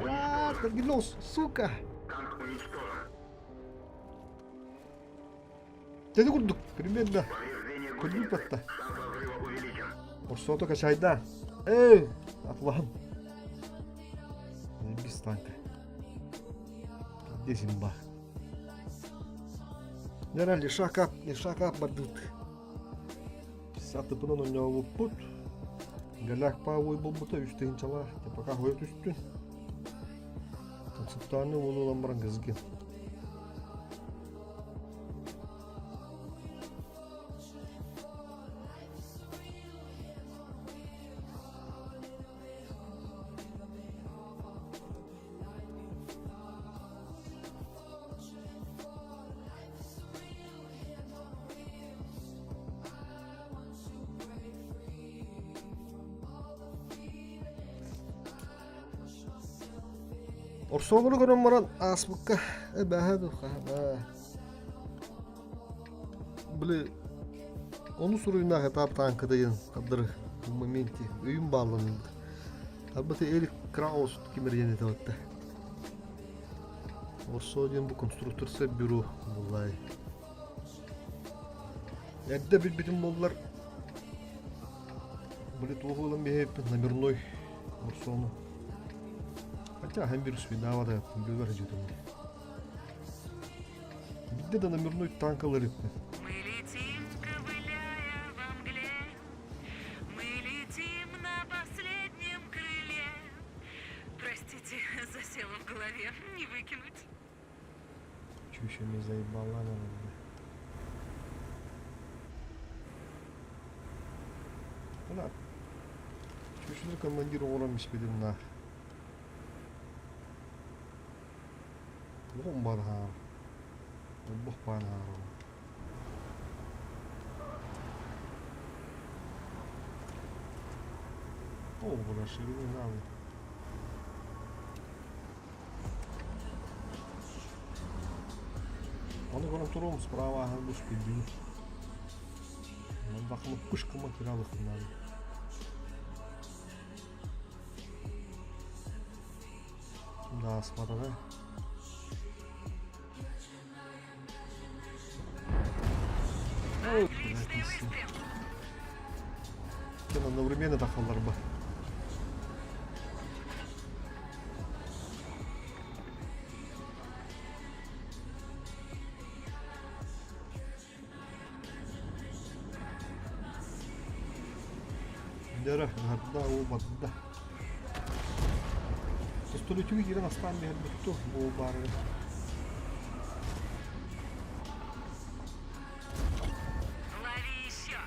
А, Таргинос, сука! Танк уничтожен. Дьэ курдук, примерно Повреждение көрбүт гусеницы. батта. Шанс разрыва увеличен. Орсуота качайда. Эй, атлан. Без танка. Здесь имба. Нера лишака, лишака бардыт. Сатыпынан онньообуппут. Гэлээх паавуй буолбута үс тыһыынчалаах. Пока хойо түстүн. Сыттааны уолу ылан баран кызгын. Орсуолары көрөн баран ааспыкка эбээһэ дуу Били ону суруйнаах этап тааҥкыдайын хардары в моменте өйүм баалланылла. Арбаты Эрик Краус кимэрийэн этэ Орсоо диэн бу конструкторскай бюро буоллай. Эрдэ билбитим буоллар били туох ылан биһиэппин номерной Орсоону. Хотя һэн бир свинава да билбэр дьүтүм. Биирдэ да номерной танкалар иппин. Мы летим, ковыляя во мгле. Мы летим на последнем крыле. Простите, засела в голове, не выкинуть. Чуть меня заебала, наверное. Ана чүчүнү командир оҥорон испитим наар. Оҕом бараһаар. Олбох баанааар. О, бля, ширины надо. Оны көрөн туруом справа аһар бу спидбин. Мандахыны пышка материалых надо. Да, смотри. Отличный выстрел. Кен одновременно тахаллар ба. Дәрә, гарда ол бадда. Тостолүтүгү киирэн астаан биэрбитту бу бары. Лови еще.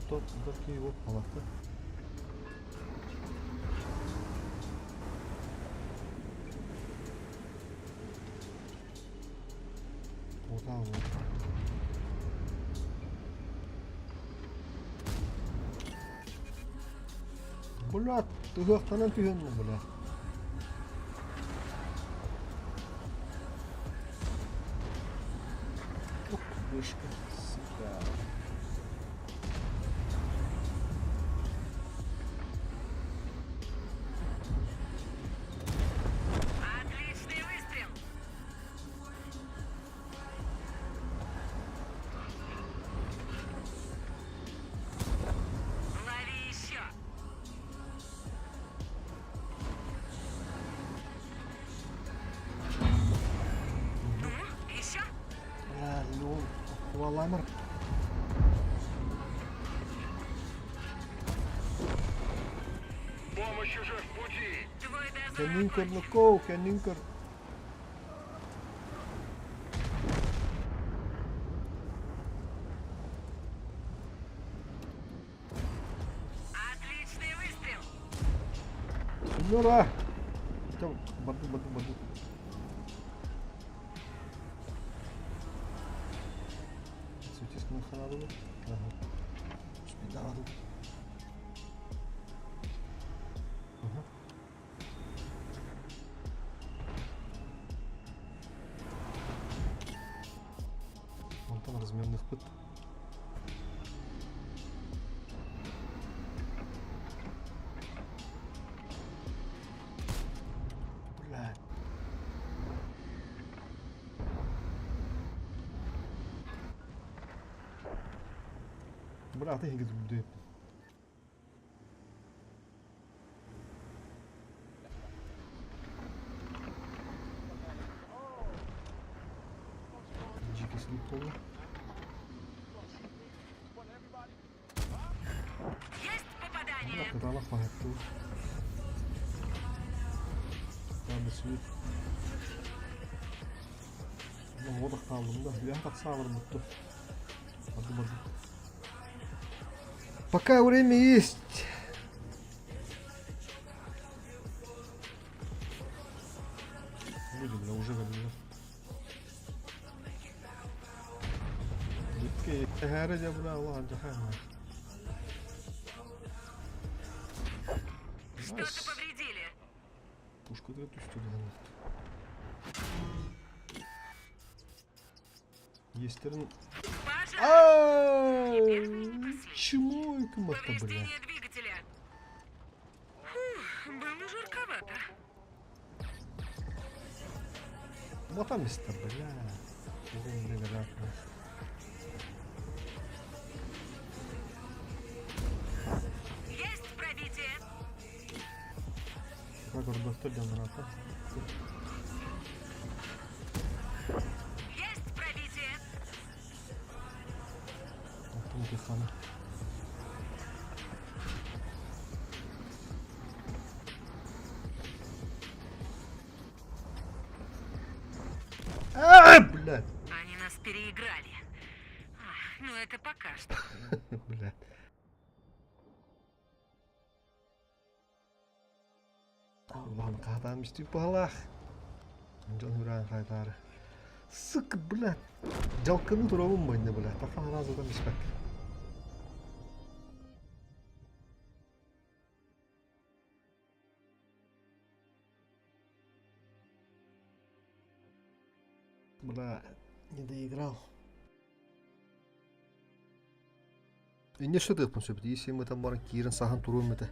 Тут такие вот палаты. Хаалла. Блядь, ыһыахтанан түһэннэ, блядь. Ух, вышка, сука. Отличный выстрел! Лови еще! Ну, еще? Бля, Леон, Валамер. Помощь уже в пути. Твой дозор Кэннин окончен. көрнөккөө, кэннин көр. Отличный выстрел! Сеньора! Там, барду, барду, барду. Светись на Ага. Спидала тут. Ага. Онтон разменных пыт. Блядь. Бля, ты не Дикий слип Есть попадание! Кытаанах баһыттыы. Там свет. Ну, вот хааллым да. Я тахсаалар бутту. Барды барды. Пока время есть. Люди, бля, уже бля. Бүткэ бля, Аллах, джахан. Что-то повредили. Пушка да түстү Естерин... Пожар! Чему это бля? Повреждение двигателя. Фух, было жарковато. Вот там место, бля. Урон невероятный. Есть пробитие. Как ордостер жанрата. Есть пробитие. Аттым хана. А, блядь. Они нас переиграли. Ах, ну это пока что. Блядь. Улан катам исти палах. Жон хүрэн хайтар. Сука, блядь. Жалкыны туравым бойны, блядь. Тахан разудан испек. Бля, не доиграл. И не что ты сөп, если мы там баран кирен сахан туруем это.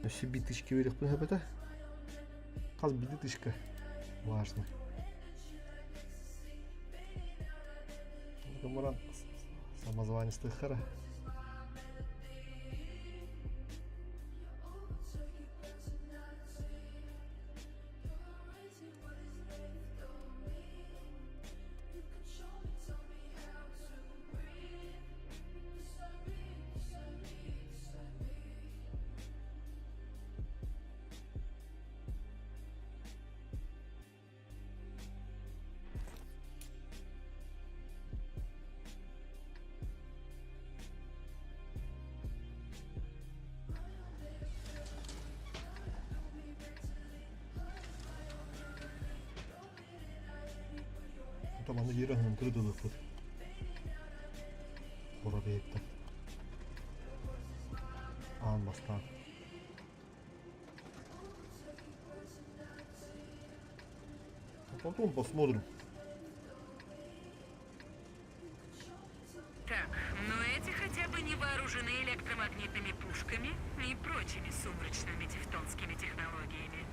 Өссө битышки берек это. Хаз битышка. Важно. Камаран самозванец хара. Таманы биир аһын кырдылыппыт. Хоро бэйэттэн. Аан бастаан. А потом посмотрим. Так, но эти хотя бы не вооружены электромагнитными пушками и прочими сумрачными тевтонскими технологиями.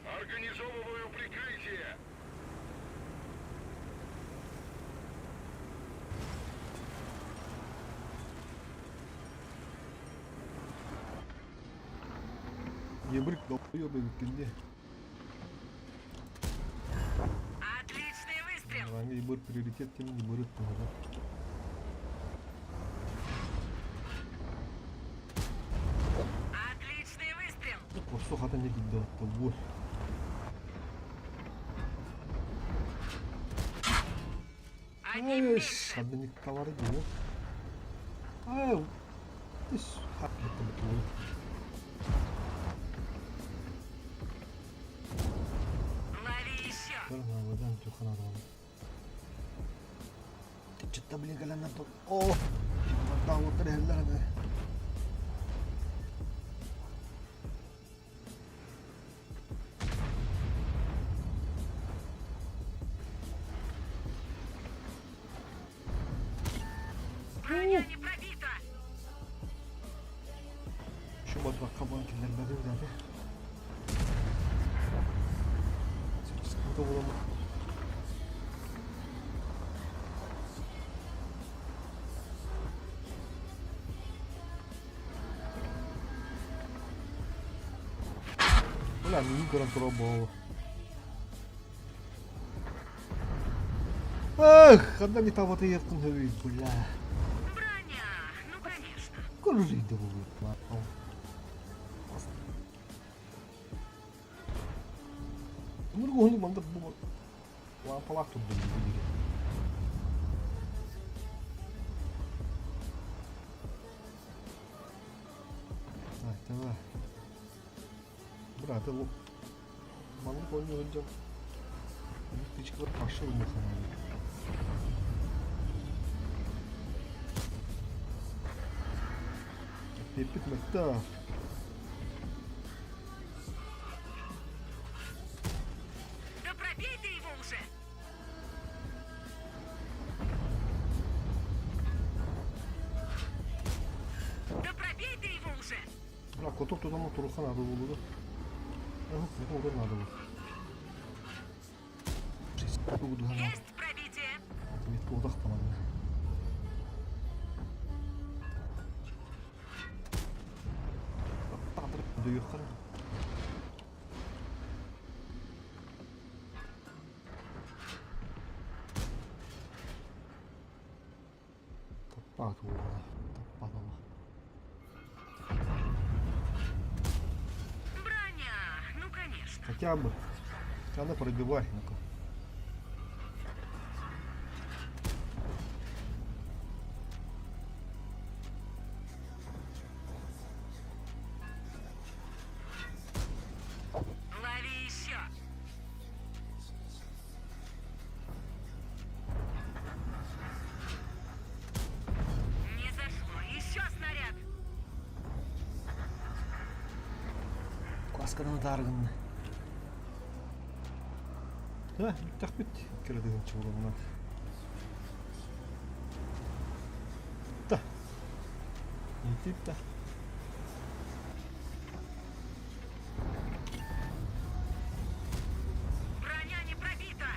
Организовываю прикрытие! Ебрик долбоёб эбиккин дии. Отличный выстрел! Ранга ебыр приоритет тем ебырыт туһата. Отличный выстрел! Корсу хата не кидде бур. Одним меньше! Ханна никталары дии. Ай, ис Лови еще! Чытта блин кэлэннэр О! Даавыттар иһэллэр аны. Броня не пробита! Şu батракка буолан киллэрбэтим даты. Sıkıntı буолан Бля, миигин көрөн турар буолуо. Эх, ханна не табатыйыаххын сөбүй, бля. Броня! Ну, конечно. Көрүрүйдэ буолуо. Нургуһуну мандар бу лампалаах турдум билигин. Так, давай. Брат, ол маннык оонньуу сылдьан электричкалар пошел махананы. Эппиппит мөттө. Да пробей ты его уже! Да пробей ты его уже! Бля, коток тутан туруха надо было, да? Ага, коток надо было. Есть пробитие! Метка по-моему. Броня! Ну, конечно. Хотя бы. Она пробивай, ну-ка. Лови еще! Не зашло. Еще снаряд! Каскадан таргын. Да, тахпит кирдигин чугурумна. Да. Итип да. Броня не пробита!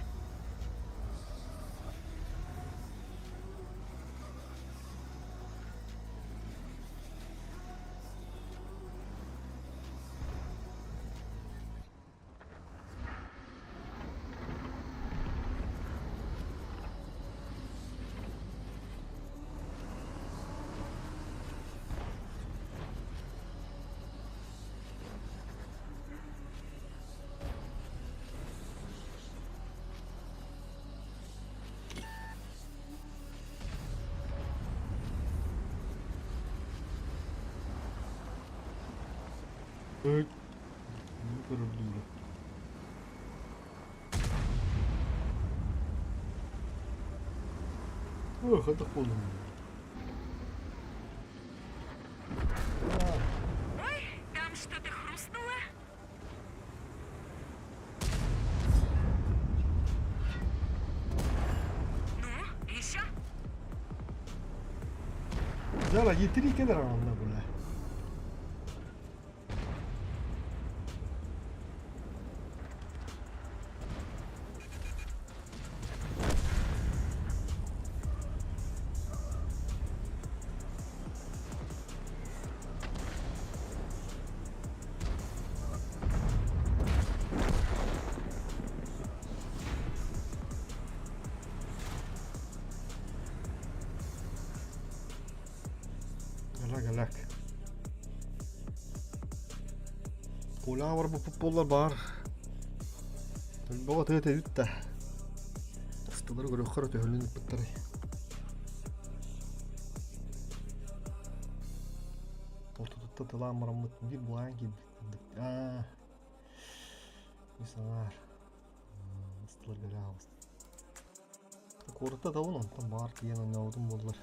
Evet. Ne kadar duyuyor. Ой, хайдах буоллум? Ой, там что-то хрустнуло. Ну, еще? Дьэ, етири кэлэр анна була. Галак галак. Полаҕа барбыппыт буоллар баар Өлбөҕө тыа тэбит да ыстылары көрүөххэ эрэ төһөлөнөн ыппыттарай. Ортотуттан тылаан бараммыт биир былаан киирбит курдук. Аа, үс аҥаар ыстыларга аҕалбыт. Куората табын онтон баар тиийэн оонньообутум буоллар.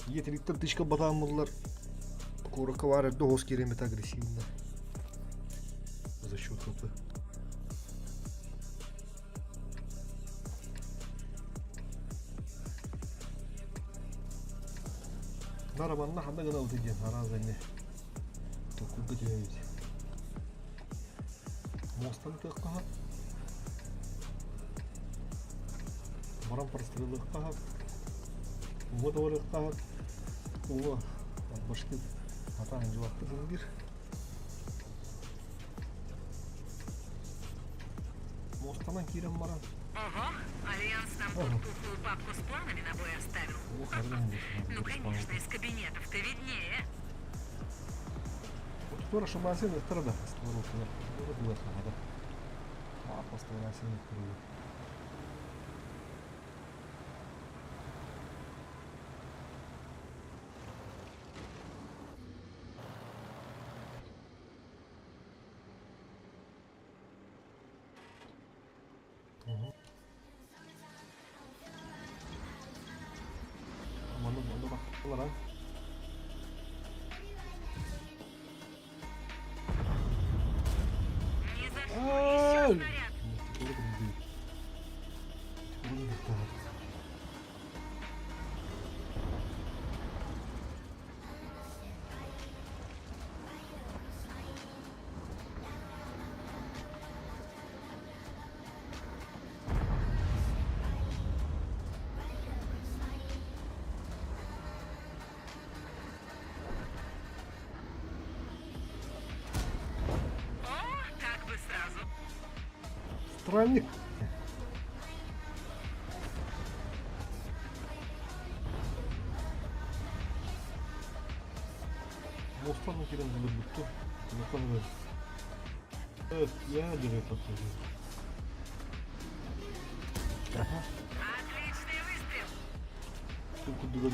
Ийэтириттэн тычка батааммыллар куоракка баар эрдэ оһос киирэммит агрессивно за счет хп. Нара манна ханна гынабыт диэн араас эмиэ толкуйга түһэбит. Муостаны тыахха Баран прострелыахха Уҥа да барыахха Уҥа башкы атаан дьулахтык биир. Муостанан киирэн баран. Ого, Альянс нам тут пухлую папку с планами на бой оставил. Ну, конечно, из кабинетов-то виднее. Скоро шамасын ыктырда. Манна манна бахталар Ни за что, еще снаряд. О, так бы сразу. Странник. Мостан киирэн булбуттар. Я Ага. Отличный выстрел. Курдук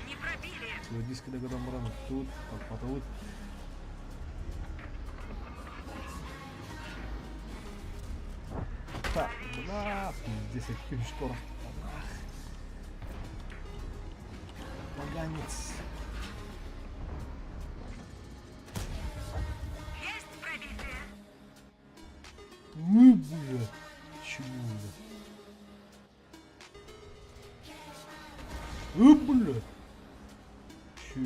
Не пробили. Диски дагадам баран тут, потолок. Так, бля, пиздец, я штора. Поганец. Есть пробитие. Ну, бля, чего, бля? Бля. Чё?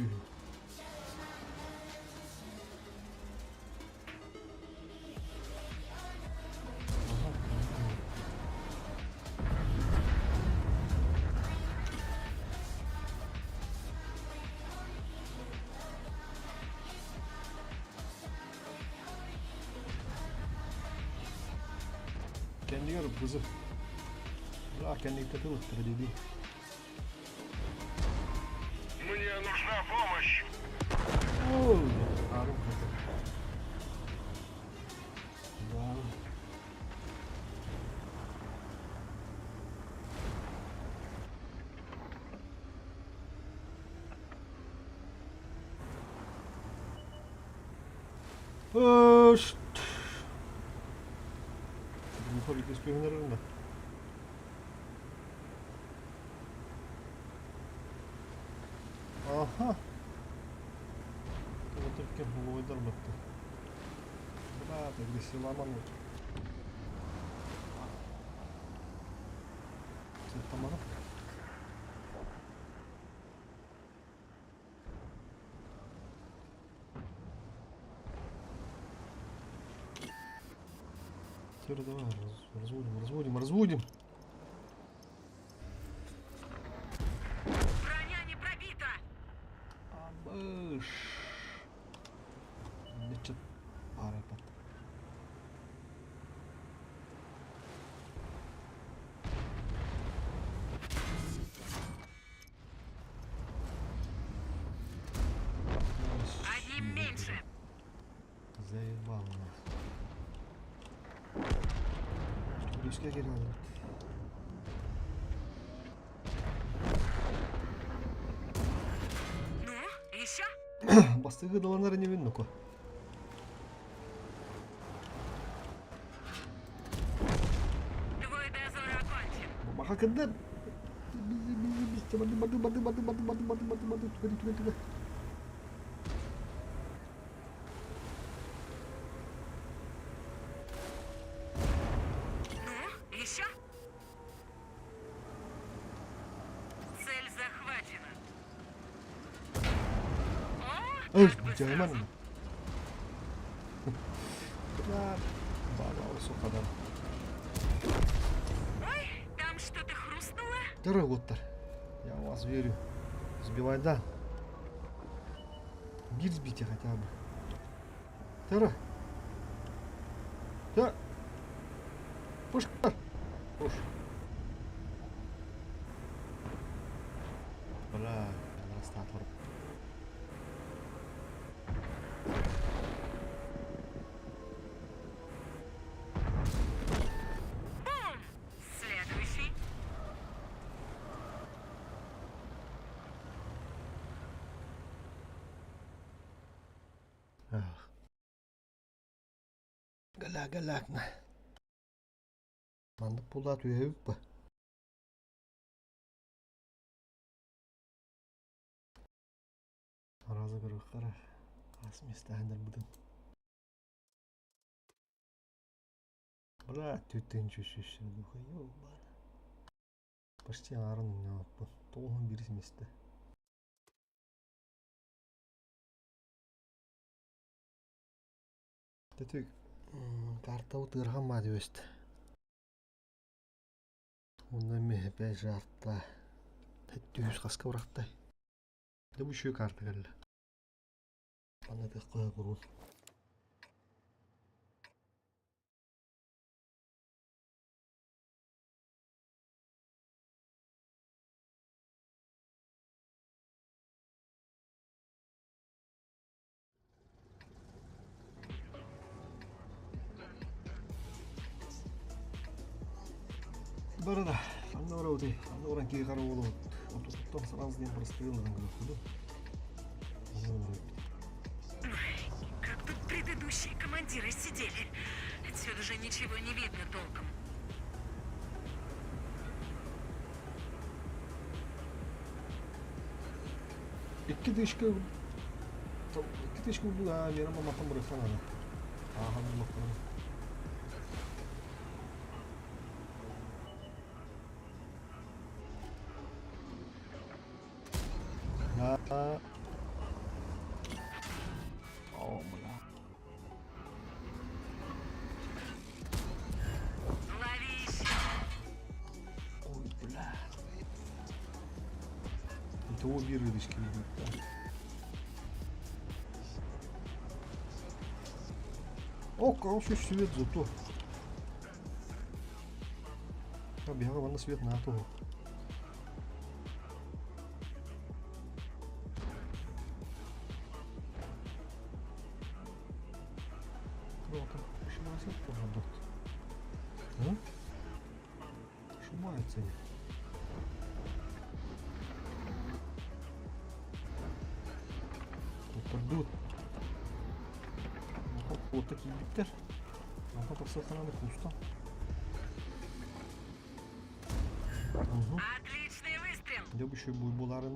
Kendi yarıp kızı. Bırak kendi takılıktır dedi. Мне нужна помощь. Oo, Harun kızı. Да. Аха. Отуркен лойдар бытты. Брат, агрессивламан. Тамара. Теперь давай разводим, разводим, разводим. Броня не пробита! Абыш. Значит, пара пат. Одним меньше. Заебал нас. Близко келеді. Ну, еще? Бастыгы даланар не видно ко. Твой дозор окончен. Баха кындар. Бады бады бады бады бады бады бады бады бады түгә түгә түгә. Ну, еще? Цель захвачена. О, Эй, как бы жайман. сразу. Бля, баба сокадан. Ой, там что-то хрустнуло? Дороготтар. Я в вас верю. Сбивай, да. Гильз бите хотя бы. Тара. Да. Пушка. Пуш. Бля, растатор. Бум! Следующий. Ах. Гала галакна. Манды пулат үйәбіп ба. Аразы көрі қара. Ас места әндір бұдың. Бля, төттен чөшөшір духа. Почти арын ойнап. Тоғын бір месте. Тетик карта утырхан ма өст. Онда ме опять же артта. Тәттүүс қасқа бұрақтай. Да бұл еще карта кәлі. Ана тек қоя құру. Барада, анна орауды, анна оран кей қара болу. Отуттан сразу ден простылдан көрді. Как тут предыдущие командиры сидели. Отсюда же ничего не видно толком. Икки тышка икки тышка булду да, менің маматым бұрықан ана. Аха, бұлақтарым. Да. О, бля. Лови еще. Ой, бля. Это обе рыбочки идут, да. О, короче, свет зато. А, бега, на свет на то. Круто. Шумайся, пожалуйста. А? Шумается. Попадут. Уотта киирбиттэр. Онтон тахсыаххына куустан. Угу. Отличный выстрел! Дьэ бу еще буй буларын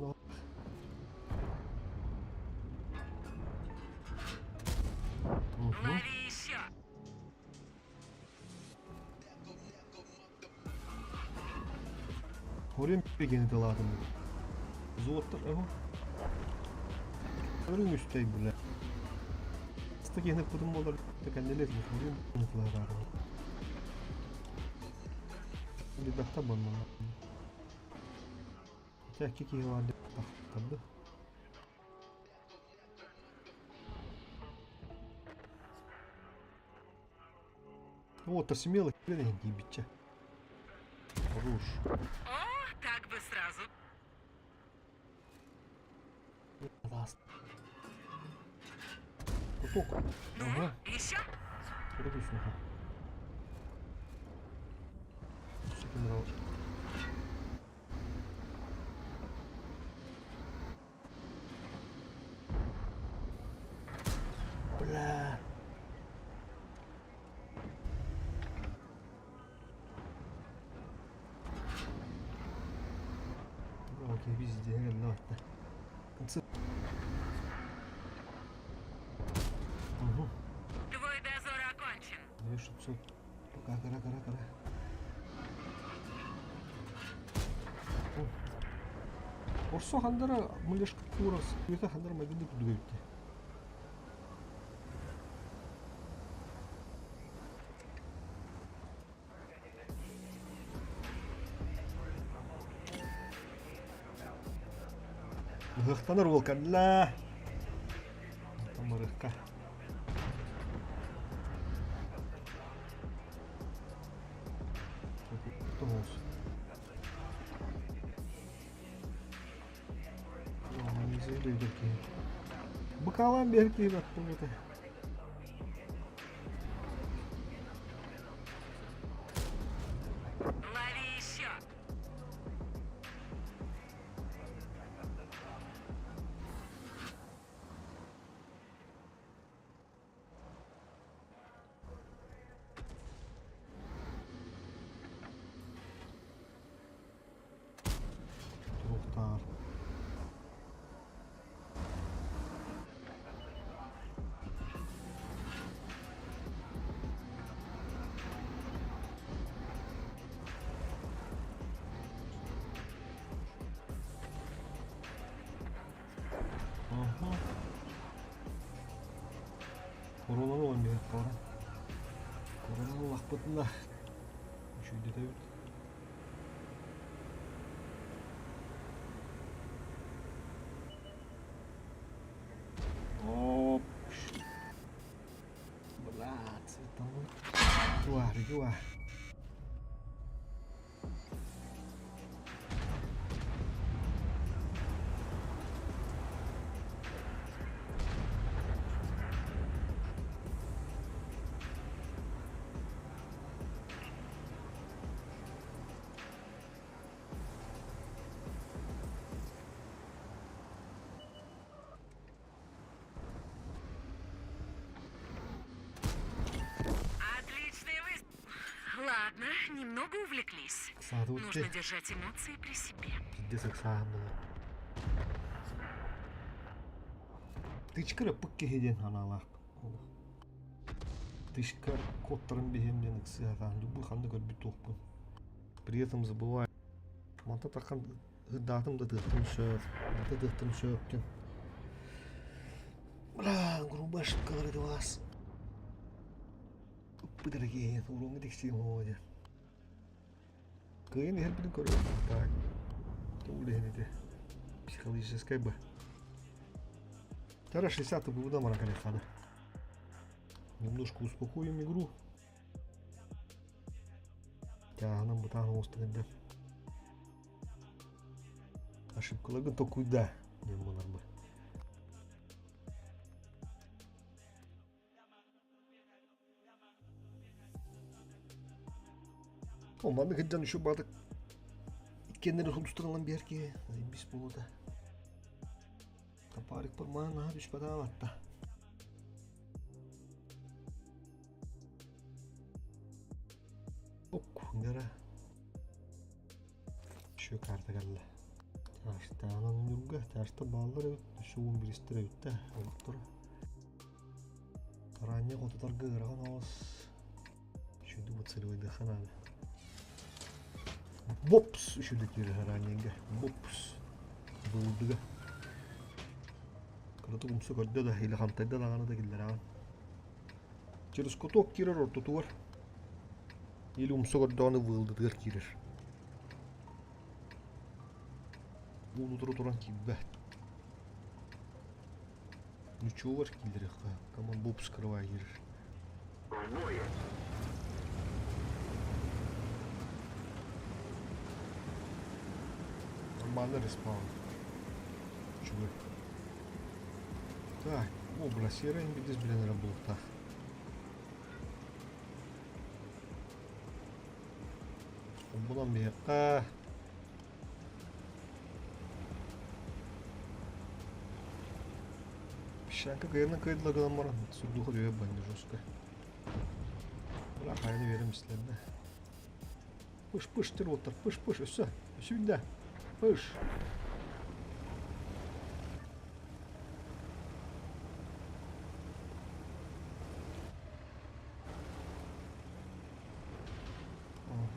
Угу. Лови еще! Хорем бегени тылаатым. Зуоттар эго. Өрүң үстэй бля. Стакени путум болар текеннелер хорем тылаатым. Бидахта банна. Хотя кики бар тахтарды. Вот, смело хрен ебича. Руш. О, так бы сразу. Куток. Ну, Ага. еще? Курдусь, ага. Секунд Бля. Окей, везде, ладно. Угу. Твой дозор окончен. 2600. Пока, кара, кара, кара. Орсо хандара мылешка курас. Юта хандара магиды кудугайты. Ыһыахтанар уол кэллэ. Тамарыхка. Тоҕус. Быкалаан биэр киһи баттыбыта. Лови еще! Туруктаар. Ага. Коронаны ылан биһиэххэ баран. Коронаны ыллахпытына үчүгэйдэтэбит. Оп. Бля, цветовой. Юа, юа. Отличный выстрел. Ладно, немного увлеклись. Саатыбыт Нужно держать эмоции при себе. Пиздец ыксааһын буолар. Тычкара пык киһи диэн санаалаахпын. Тычка кодтарын биһиэм диэн ыксыһатаан любой ханна көрбүт туохпун. При этом забываю. Манта тахан ыдаатым да тыахтым сөп. Манта тыахтым сөп диэн. Бля, грубая ошибкалар это вас. Ыппыт киһи уруоҥҥа тиксиэм оо диэн. Кыайан иһэрбитин көрөбүн. Так. Тоҕу ити. Психологическай бы. Вторая 60 был маракалехада. Немножко успокоим игру. Тяганом бутан остыгында. Ошибкаларгын токуйда. Не бы. О, маннык сылдьан еще баатык иккиэннэрин сулустарынан биэр киһи бис буолуота. Топарик пармаан наһаа түспэтэ атта. Ангара. Еще карта кэллэ. Тяжтаанан үнүргэ, тяжта бааллар эбит, өссө уон биристэр эбит да, олохторо. Ранее хотутарга ыарахан оҕус. Үчүгэй выцеливайдыахха наада. Бопс! Үчүгэй киирэр ранньыга. Бопс! Былдыга. Кыратык умса көрдө да, или хантайда даҕаны да киллэрэҕин. Через куток киирэр ортотугар. Или умса көрдөҕүнэ выылдытыгар киирэр. Уун утары туран киирбэт. Ничего киллэриэххэ. Команд боб скрывай киирэр. В бой! Нормально респаун. Үчүгэй. Так, о, бля, серый биирдэс билэн эрэ буолуохтаах. Булан биһиэххэ Песчанка кыайынан кыайдыла гынан баран сурдуха дөйө банды жестко. Бля, хайаны берем истерде. Пыш, пыш, тир оттар, пыш, пыш, өссө, өссө бинде. Пыш.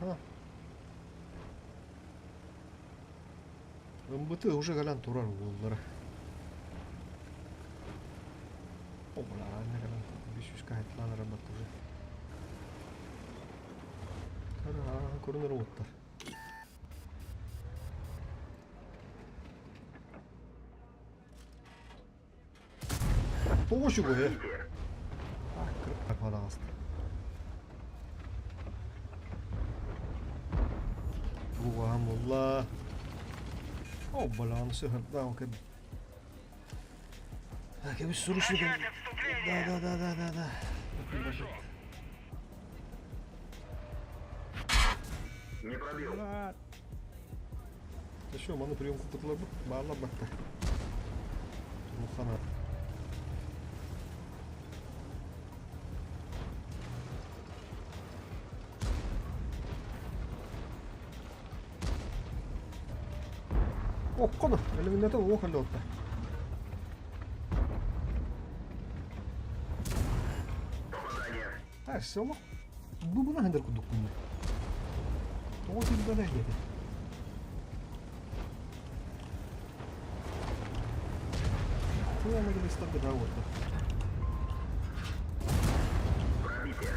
Ага. Ымбыты уже кэлэн турар уоллара. О, бля, анна кэлэн 500 кайтлаан эрэ уже. Көрүнэр уоттар. Тоҕо үчүгэй Пожалуйста. Була. О, бля, он все, да, он как... Так, я бы срочно... Да, да, да, да, да, да. Не пробил. Еще маны приемку кутулар баалар батта. Турухана. Оккону, элеминете уох эле отта. Попадание. А, село. Бу буна хендер кудук кунна. Тоҕо тилбэдэ диэти. Хуя на листок да вот. Пробитие.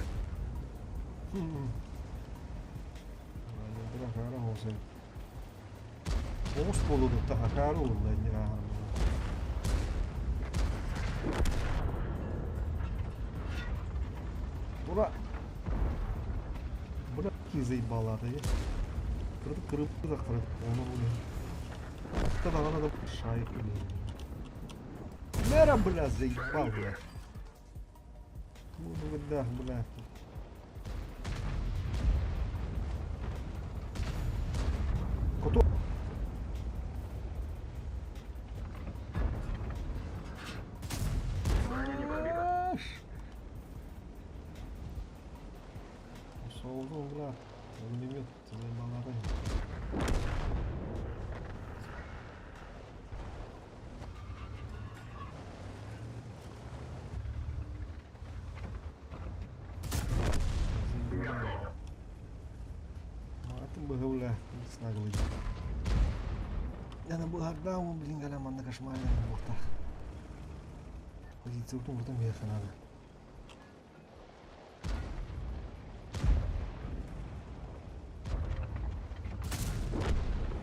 Оҕус буолуутуттан акаары уолла иннин ааһар Бура Бура заебала да Кырдык кырып да кырып оны були. Та да шайып Мера, бля, заебал, бля. Ну, да, бля. Коту. Броня не пробита. Солду, бля. Огнемет заебал. Атын быһыула снаглый. Яна быһардаамын билин кэлэн манна кошмарный буолуохтаах. Позициябытын урутан биһиэхэ наада.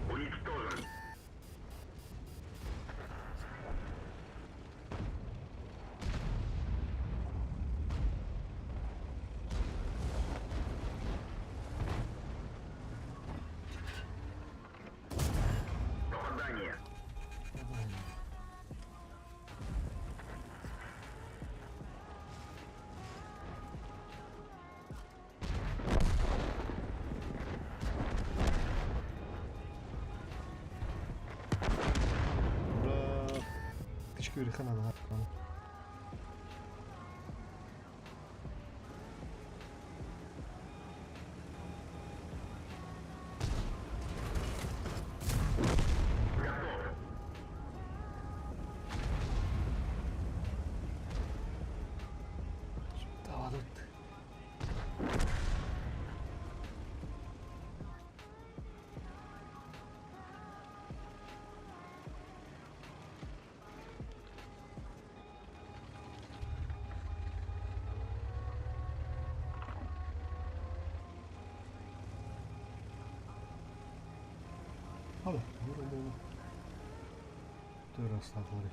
Уничтожен. Попадание. Ура! Тычка биэриэххэ наада. Биир омуну Төр астаатылар.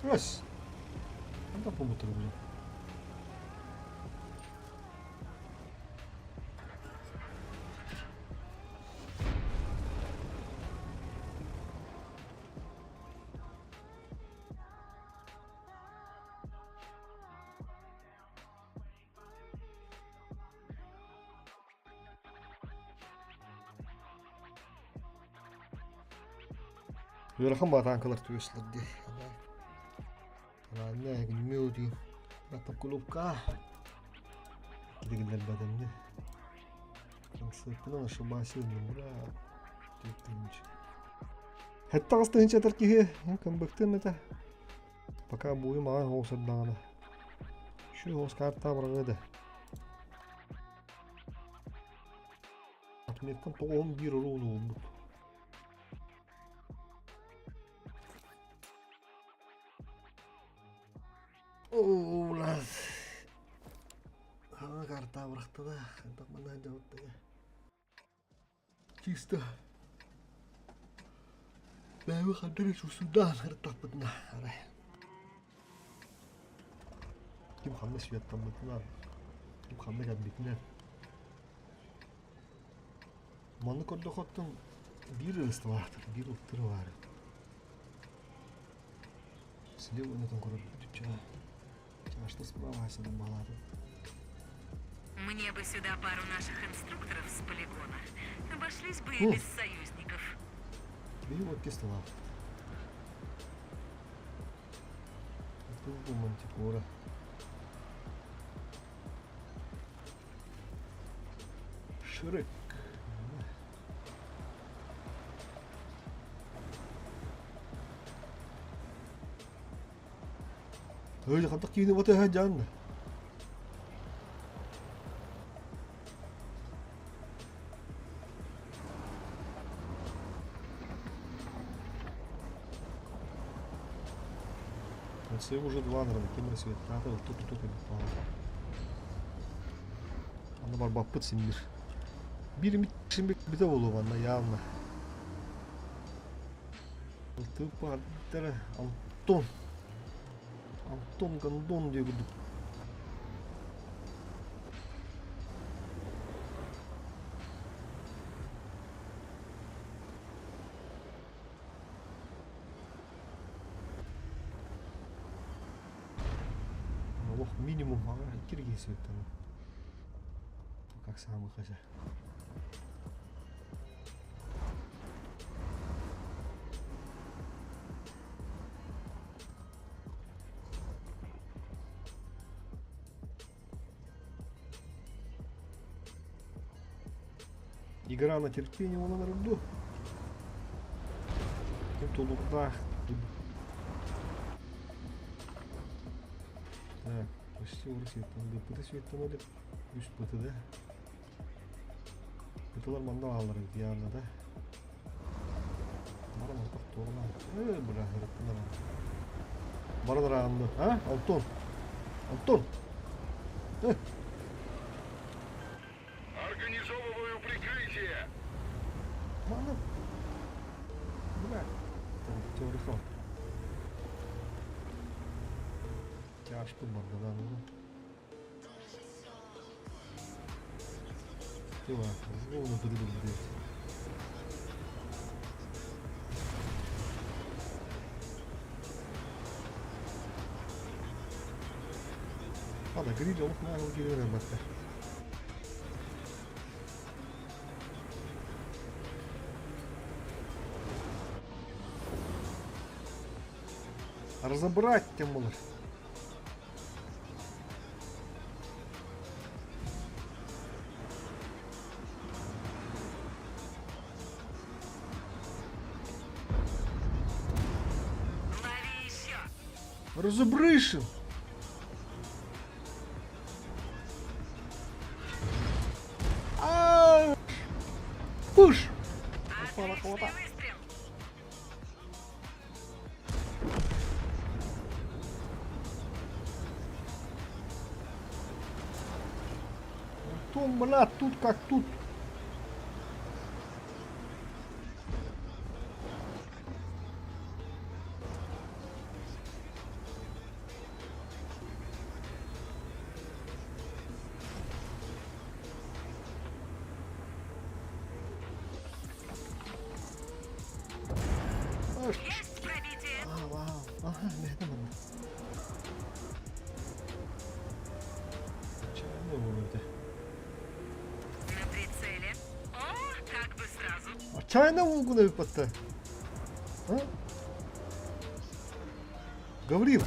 Раз. Ханна буолбуттар бу? Ыарахан батаанкалар түөслэр дии. Анаанна эһигини дии. Кулупка. Киригиллэрбэтэмни. Сыппынан ошибайся бра. Хэтте аҕыс тыһыынча этэр киһи кымбыктыам этэ. Пока буйум аҕай хоҕусардаҕына. Şu хоҕус картаа быраҕыа да. Отметтан тоҕуһун биир уруун уурбут. Улас. Хаҥа картаа бырахта да, хайдах манна дьабыттага. Чисто. Бэйэбит ханна эрэ чувствуйдаан сырыттахпытына арай. Ким ханна светтаммытынан, ким ханна кэлбитинэн. Манна көрдөхөттөн биир ысталаахтар, биир ыттыр баар. Слева ойнотон көрөр бүтүччэ. Чашта справа садан балаатын. Мне бы сюда пару наших инструкторов с полигона. Обошлись бы и без союзников. Бери вот кисло. Это мантикора. Шрек. Ой, хантах киини батыһа дьаанна. Конце уже два, наверное, кем рассветната, вот тут тут и Аны барбаппыт син бир. Бир бите болу манна явно. Тыппардара Антон. Антон Гондон диye курдук. Олох минимум киргизбиттен. Как самый хозяин. Игра на терпение он на Ким тулурдаах. Так, почти урыс Быты светтен олеп, үс быты да. Бытылар манна алар явно да. Баран ортақ тоғына. Э, бля, Баран рағынды. А, Антон? Антон! Э! Организовываю прикрытие! Ладно. Бля. Там теория Тяжко бардадан. Тела, ровно блядь. Ладно, гриль, он на гриль, Разобрать тем более. Лови еще! Разобрышил! А! Пуш! Отличный выстрел! Потом, бля, тут как тут. Есть пробитие! А, вау. Ага, это надо. На прицеле. О, как бы сразу. Чайна волгуна выпадта. А? Гаврил.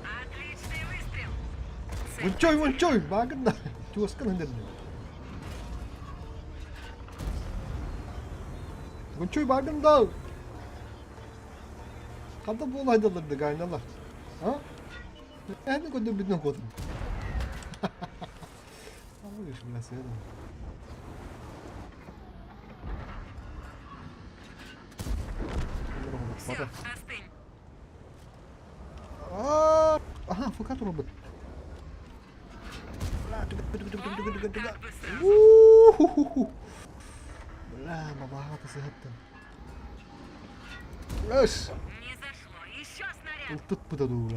Отличный выстрел. Вон вон чой, багында. Чуаскан хендерде. Вон чой багында. Ханта була хайдаларды гайналар. А? Эни көдө биден кодум. Ой, бля, сено. Все, остынь. Ага, фокат робот. Как бы сразу. Бля, бабаға сыһаттым. Эш! Не зашло. Еще снаряд. Ылтыт быта дуу,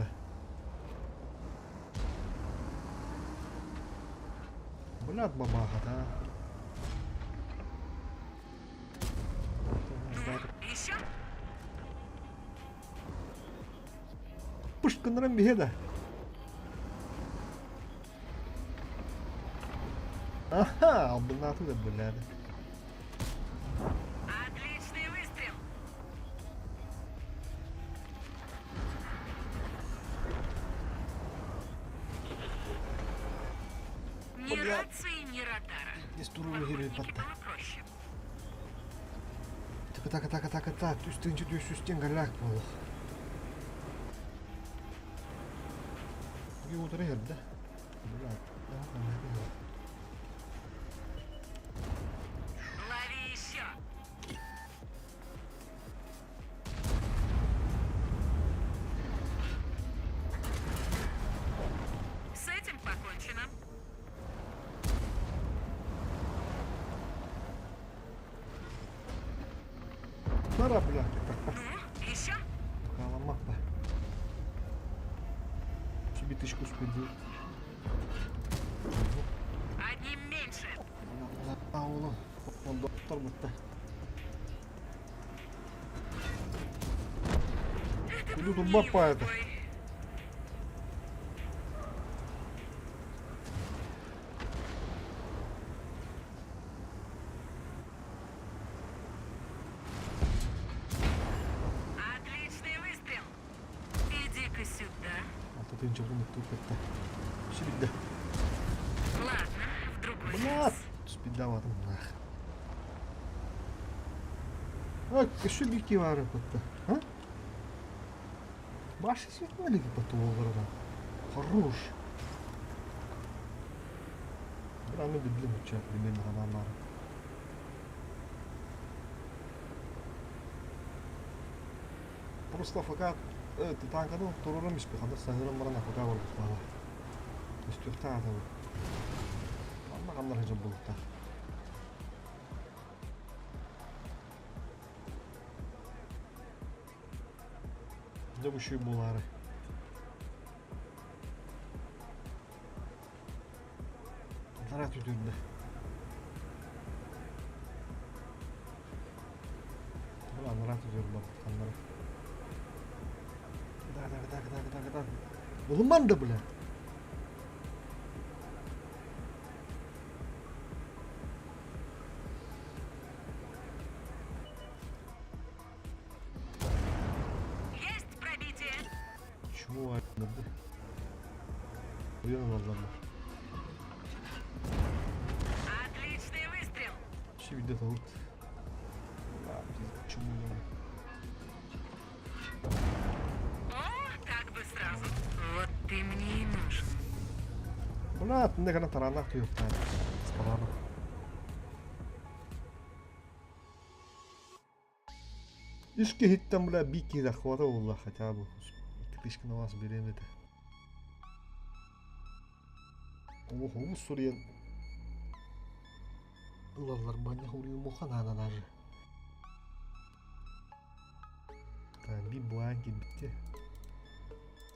Бля, бабаха, да. Ну, еще? Пышт гыннаран биһиэ да. Аха, албыннааты да бля. Отличный выстрел. Ни Бля. рации, ни радара. Здесь В туругу хири охотнике батта. было проще. Так так так так так үстүнчү үстүн галак болух. Бу утары херде. Бля. Лови еще. С этим покончено. Нара, бля. Ну, еще? Каламаппа. Субиточку спиди. Одним меньше. Он доктор бутта. Это Куду был турба не его паята. бой. Отличный выстрел. Иди-ка сюда. Алта тыынча уну тупетта. Сибидде. Ладно, в другой Бля, раз. спидаватым нах. А, еще бики вары потта. А? Баши светмали поту оларда. Хорош. Бра, мен билем чак, билем ханамар. Просто факат это танканы турурум испи ханда сахырым баран афака бар бала. Үстүхта ата. Анна кандар хажа болукта. Дә бу шүй булары. Тара түтүрдө. Бу анара түтүрдө бар кандар. Да да да да да да. Улуман да бля. Есть пробитие. Чего айдырды? Уян аллар. Отличный выстрел. Şimdi tavut. Чему О, как бы сразу. Вот ты мне и нужен. Бля, не гана таранах ёпта. Спарана. Ишки хиттен бля бики захвата олла хотя бы. Тышкина вас беремedi. Ого, bu Suriye. Ылаллар манньа уруйумуохха наада даже. Би буаан киирбиттэ.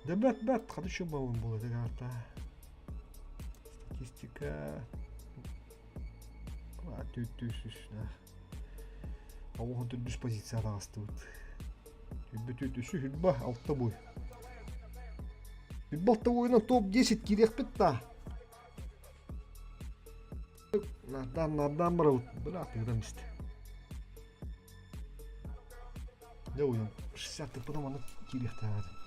Да бэт бэт хаты еще балын буолар карта. Статистика. Тү да. Оҕуһун төрдүс позиция таҕыстыбыт. Түрбэ үсү хүрба алта буй. Хүрба алта буйунан топ-10 киириэхпит да. Нардаан нардаан барабыт. Бля, тыыран истэ. Дьэ уйан 60 тыппытым аны киириэхтээх этим.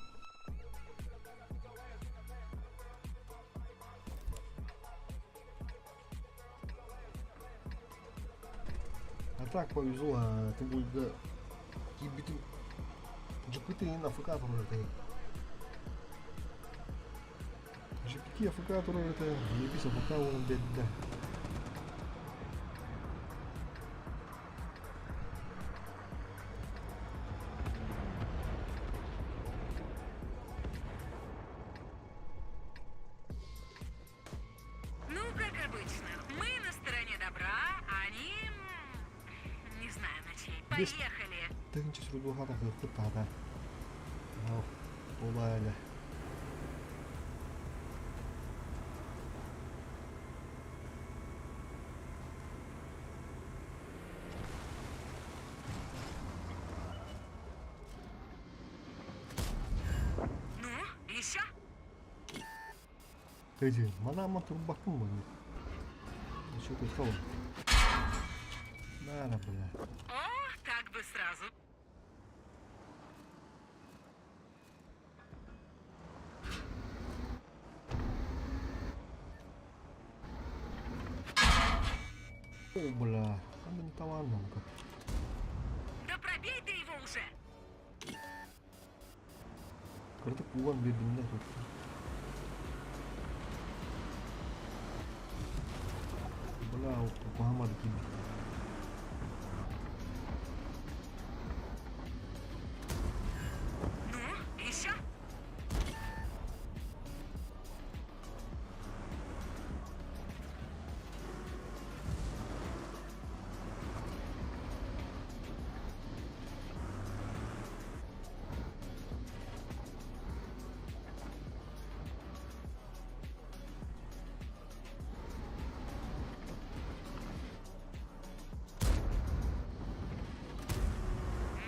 А так повезло, ты будет киирбитим GPT на АФК турар этэ. GPT АФК турар этэ, заебись АФК уолун биэрдэ. Ну, как обычно, мы на стороне добра, а они... Не знаю, на чьей. Поехали! Тыһыынча сурдуоха тахыахпыт таата. Буолаайла. Ну, еще? Эти, манама турбаккын буолла. Еще кусал. Нара, бля. О, так бы сразу. О, бля. Там не талант Да пробей ты его уже! Кырдык уган биэрдим тут. Бля, куһаамады киирбит. Ну, еще?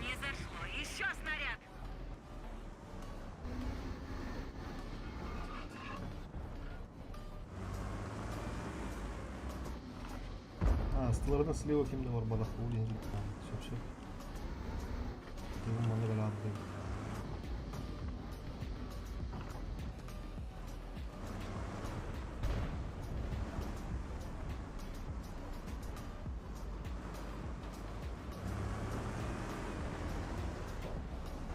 Не зашло. Еще снаряд! А, астыларынан слева ким да барбатах ол диэн сөп сөп. Тыгын манна кэлэ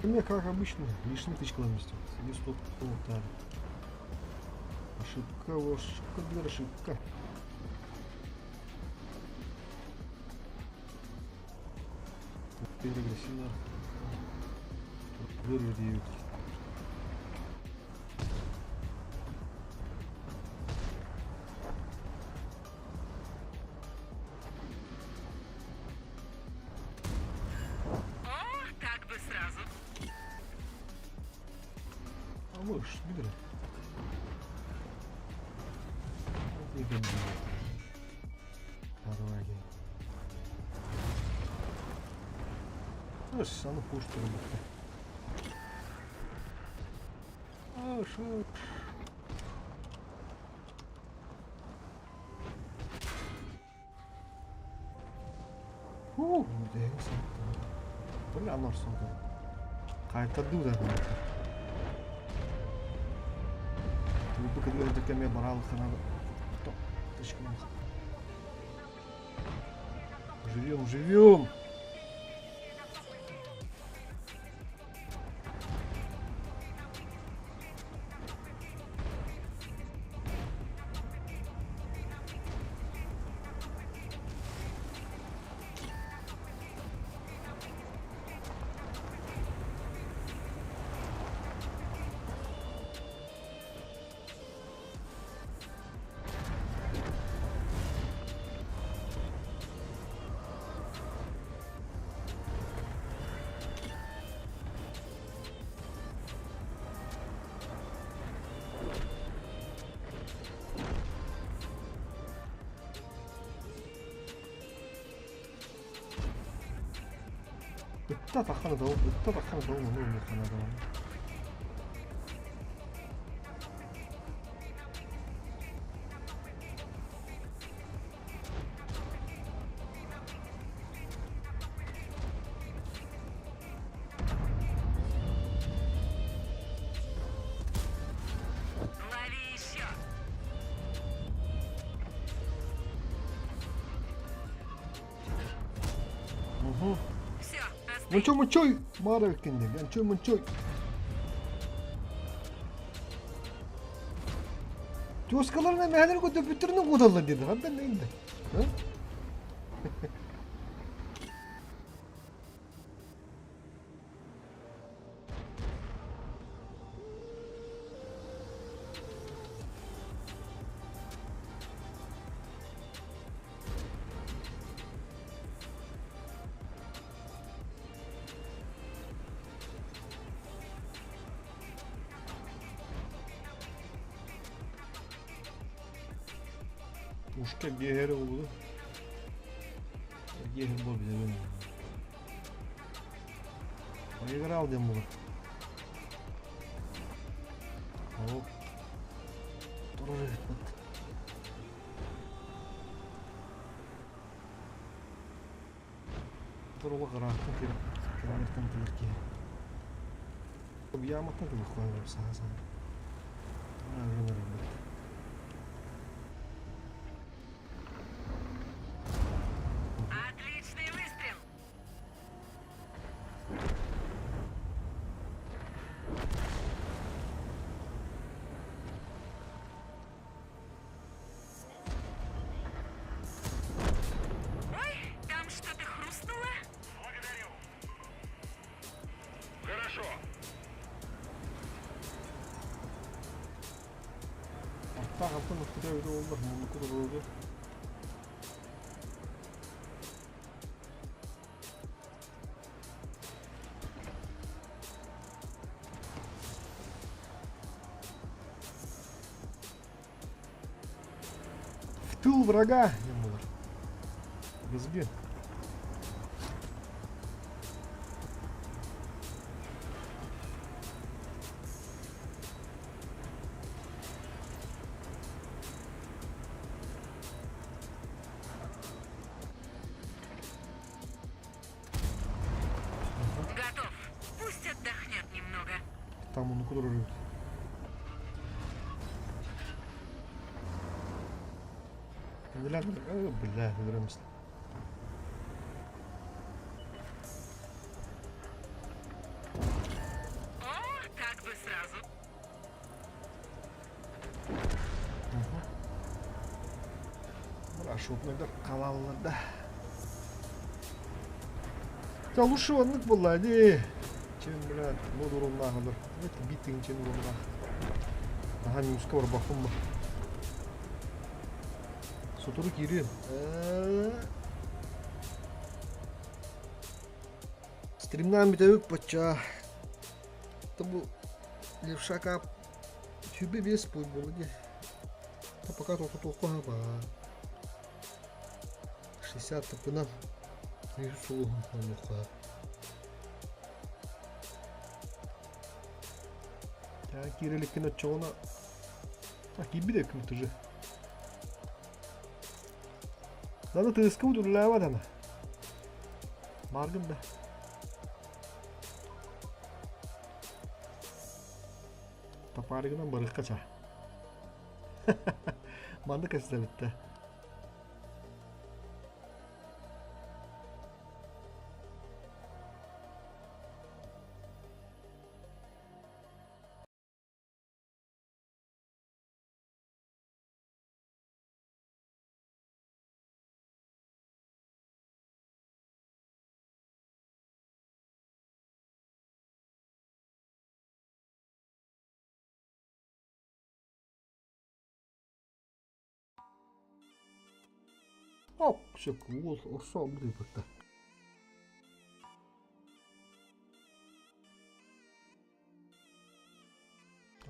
У меня, как обычно, лишний тычка на месте. Сиди стоп, так. Ошибка, ошибка, две ошибка. Теперь агрессивно. Вырвать ее. О, так бы сразу. А можешь, бери. Вот я Давай. Аны пуш турбукта. А, шо? Фу, Бля, норсон. Қайтарды да. Тубу кедер кеме баралыхына. Живем, живем! Ытта таххан ытабын, ытта таххан ытабын, ону ылыахха наада. Лови еще! Угу. Все, остынь. Мынчой мынчой баар эбиккин диэн. Мынчой мынчой. Тёскаларын эмэһэлэр көтөппүттэрин куоталлар диэн. Хандан да. Ушка биэһэрэ буолуо. Биэһэр буол билэбин. Проиграл диэн буолар. Ол турар эбит. Турула ыраахтан кэлэр кэлэртэн кэлэр киһи. Объяматтан кэлэр хоһоон саха саха. Отличный выстрел! Ой, там что-то хрустнуло? Благодарю. Хорошо. Аттаах алтан ыкпыта эбитэ буоллар, муннукку турууга. В тыл врага диэн буолар. Газгы. Готов. Пусть отдохнет немного. Там он куда рулит? Бля, бля, өлөрөмүс. О, так бы сразу. Маршрутныйдар хаалаллар да. Да лучше оннук буолла дии. Чем, блядь, ну уруннаах олор. Это битин чем уруннаах. Аха минуска барбаппын ба. Сотору киириэм. Стримнаан бүтэбит бачча. Бу левшака 25 пусть буолла дии. Пока только туохха баар. 60 тыппынан үһүс сулуһун хонуохха. Киирэ иликкин оччоҕуна а киирбит эбиккин уже. Надо тыаскабыт үлэлээбэт ана. Бааргын да. Тапаарыгынан барыахха чаа. Маннык эстэбиттэ. Оп, сөп уол орсо омук ыыппыттар.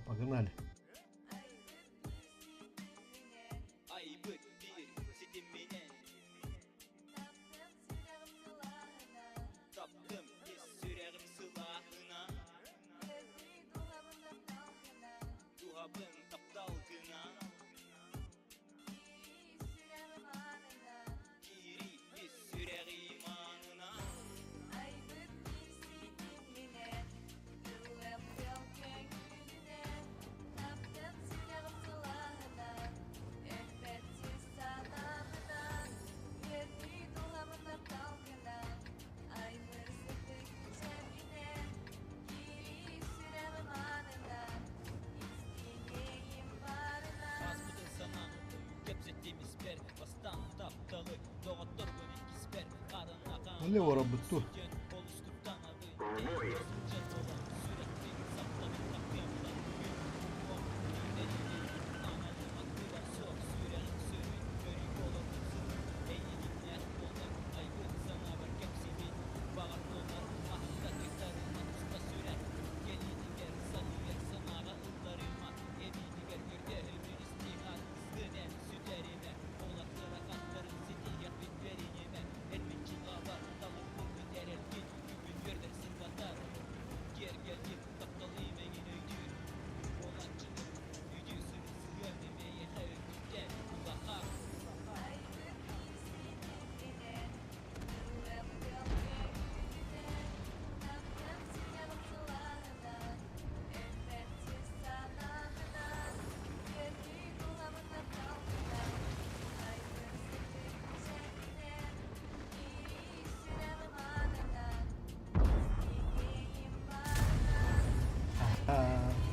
Погнали. Оле барабыт дуу? В бой!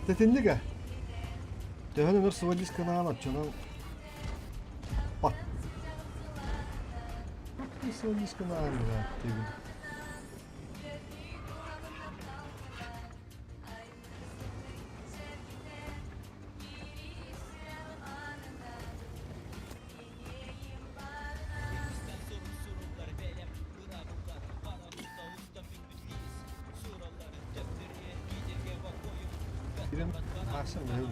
Тэтинник ээ. Төһөн өр сводис канал оччонон пат. Сводис канал диэбит. Тахсан бэйэм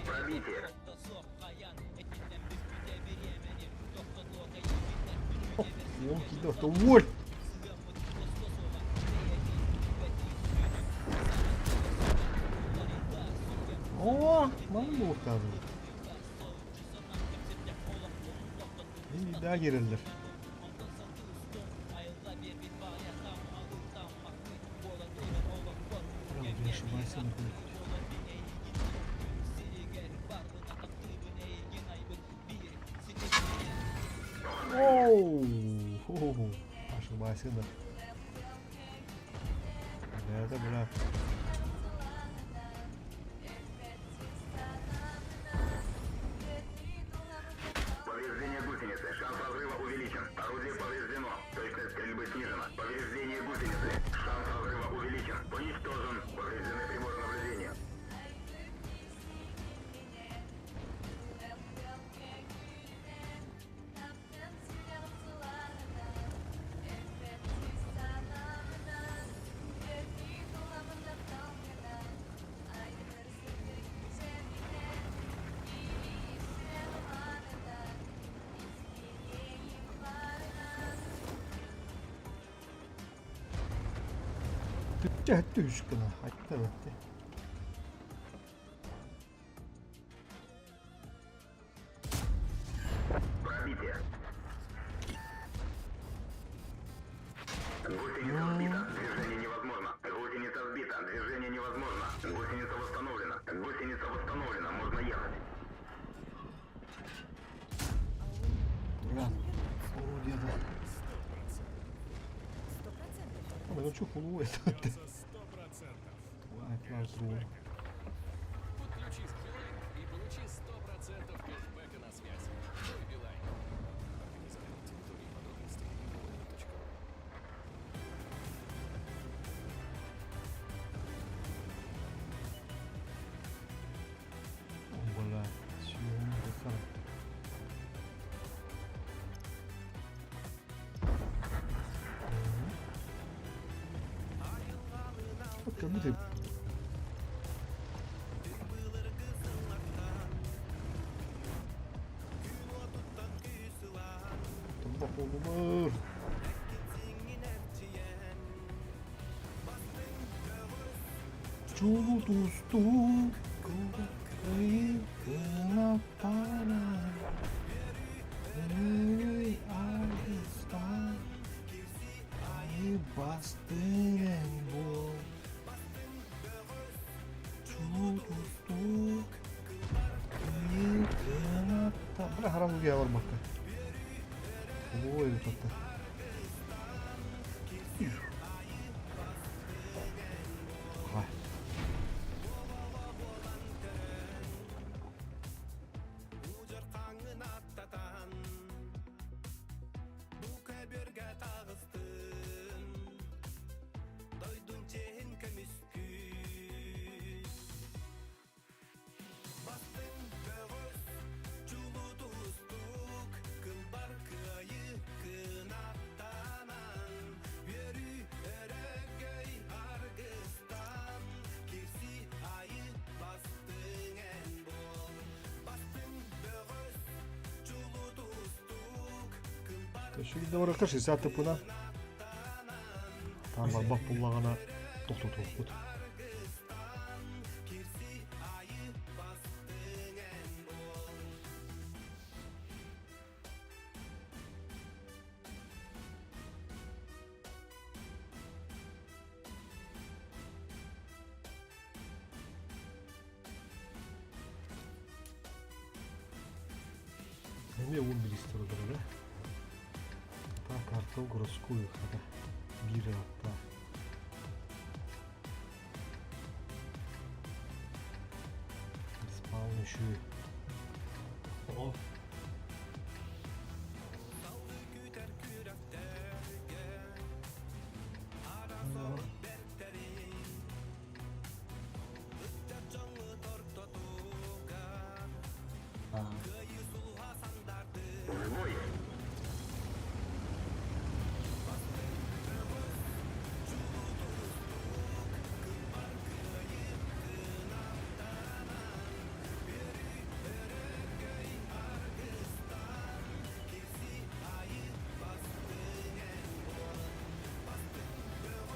Пробитие. Уон киирдэ орто уоль! Оо, манна буолуохтаах Мин киирэллэр. Не ошибайся, Оу, ошибайся, да. Это, бля. Повреждение гусеницы. Шанс разрыва увеличен. Орудие повреждено. Точность стрельбы снижена. Повреждение гусеницы. Шанс разрыва увеличен. Уничтожен. Повреждены приборы наблюдения. Түһэттэ үс гына айтта бэтте. Пробитие. Гусеница сбита. Движение невозможно. Гусеница сбита. Движение невозможно. Гусеница восстановлена. Гусеница восстановлена. Можно ехать. Ребят, орудие да. Ой, ну что хуй это? Подключись к Билайн и получи 100% кэшбэка на связь. Твой Билайн. Организатор территории подробности билайн.ру. Бля, чего Как будто Тобох Чулу тустуу кынаттанан Эй, аргыстан айы бастырын бол Чулу тустуу кынаттан Бля, харам барбакка. Ой, это. Ха. Өссө барыахха 60 тыппына. Таан барбах буллаҕына тохтотуохпут. Эмиэ уун билистэр олорор Так картал городскую хата биир ааттаах. Спаун еще. О.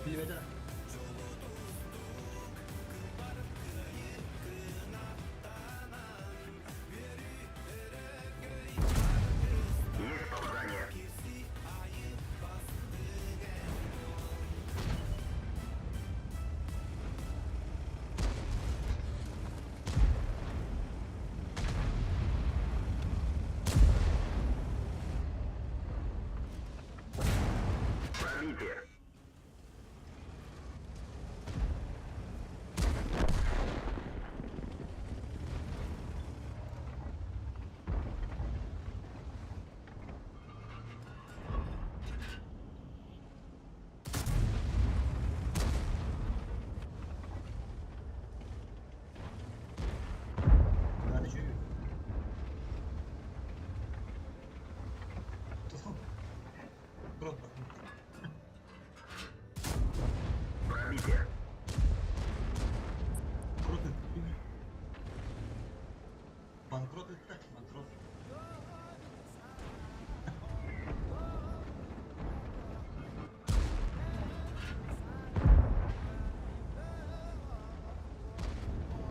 Билбэтэ. Есть попадание. Пробитие. Куда ты Пробитие. Банкрот это, банкрот.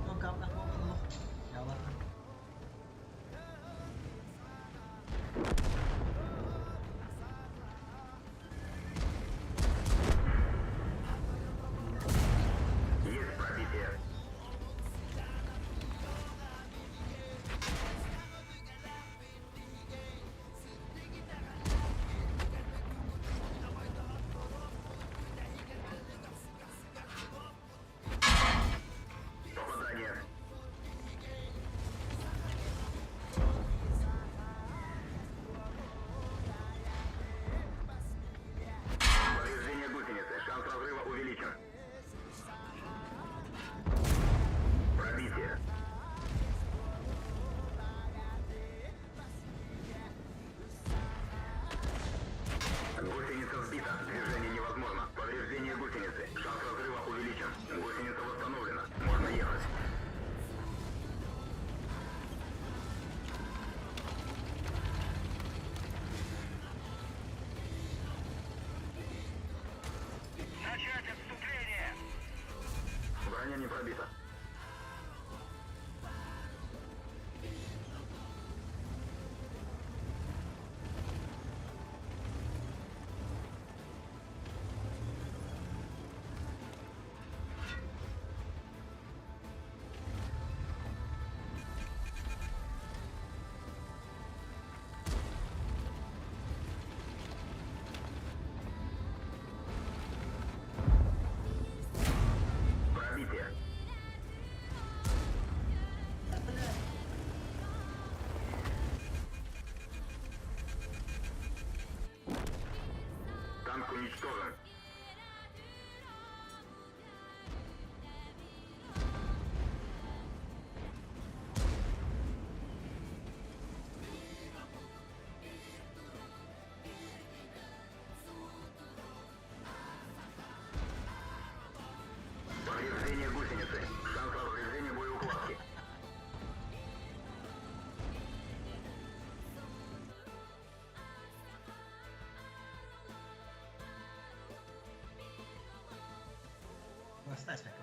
Ну, камна Я Есть пробитие. Попадание. Повреждение гусеницы. Шанс разрыва увеличен. Пробитие. Гусеница сбита. Движение невозможно. Повреждение гусеницы. Шанс разрыва увеличен. Гусеница восстановлена. Можно ехать. Начать отступление! Броня не пробита. Пробитие. Оставь говорю.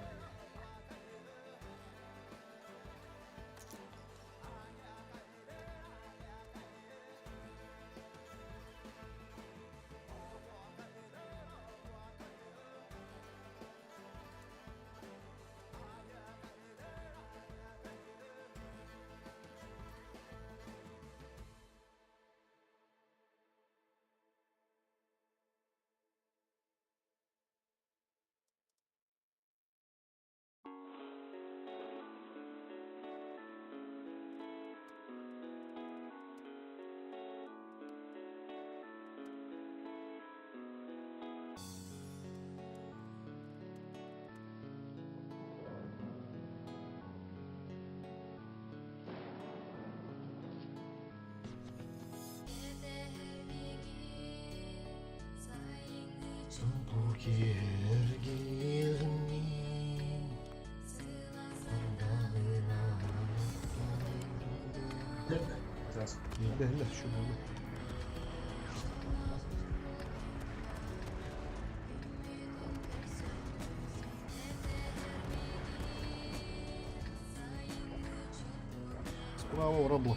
Справа рабло.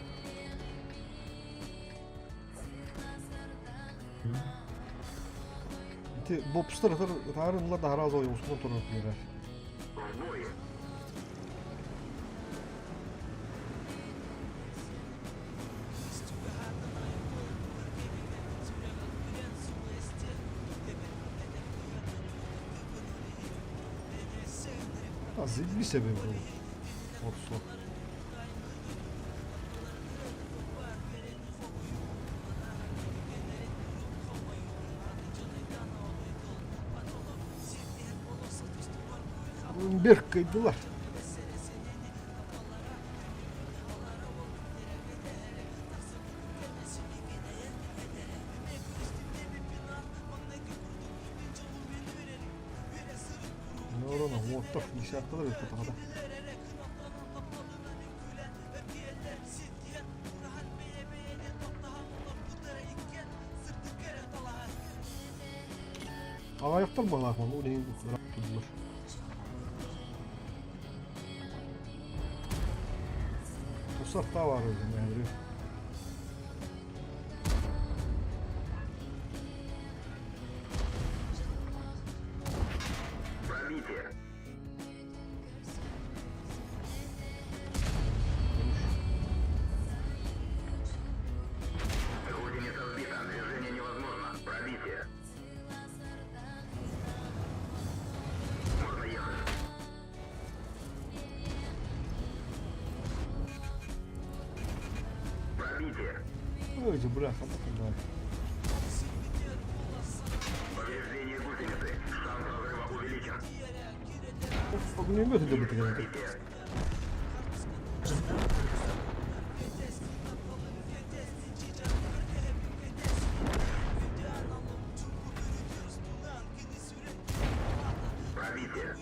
Ити бопстар ытаарынла да араас ойуусунан турар биэрэр. Zilli sebebi bu. Orsu. Бер кыйдылар. Норона уоттах десяткалар өтө Аҕыйахтар баҕалаах ол иһин турдулар. Тусахтаа баар өзү Пробитие. Гусеница сбита. Движение невозможно. Пробитие. Можно ехать. Пробитие. Ой, бляха, да. Повреждение гусеницы. Шанс разрыва увеличен. Огнемет это Пробитие. Пробитие.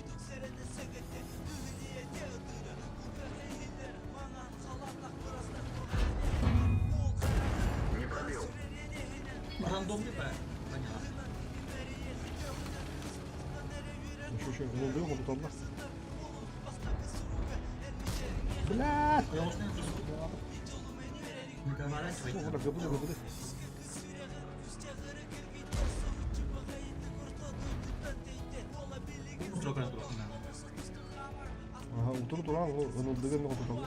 Не пробил. Рандомный по. Понятно. Еще, еще, ну, дым, он там, Бля! Не Габы, габы. Ага, утур туран, ну, дыгын ну туран.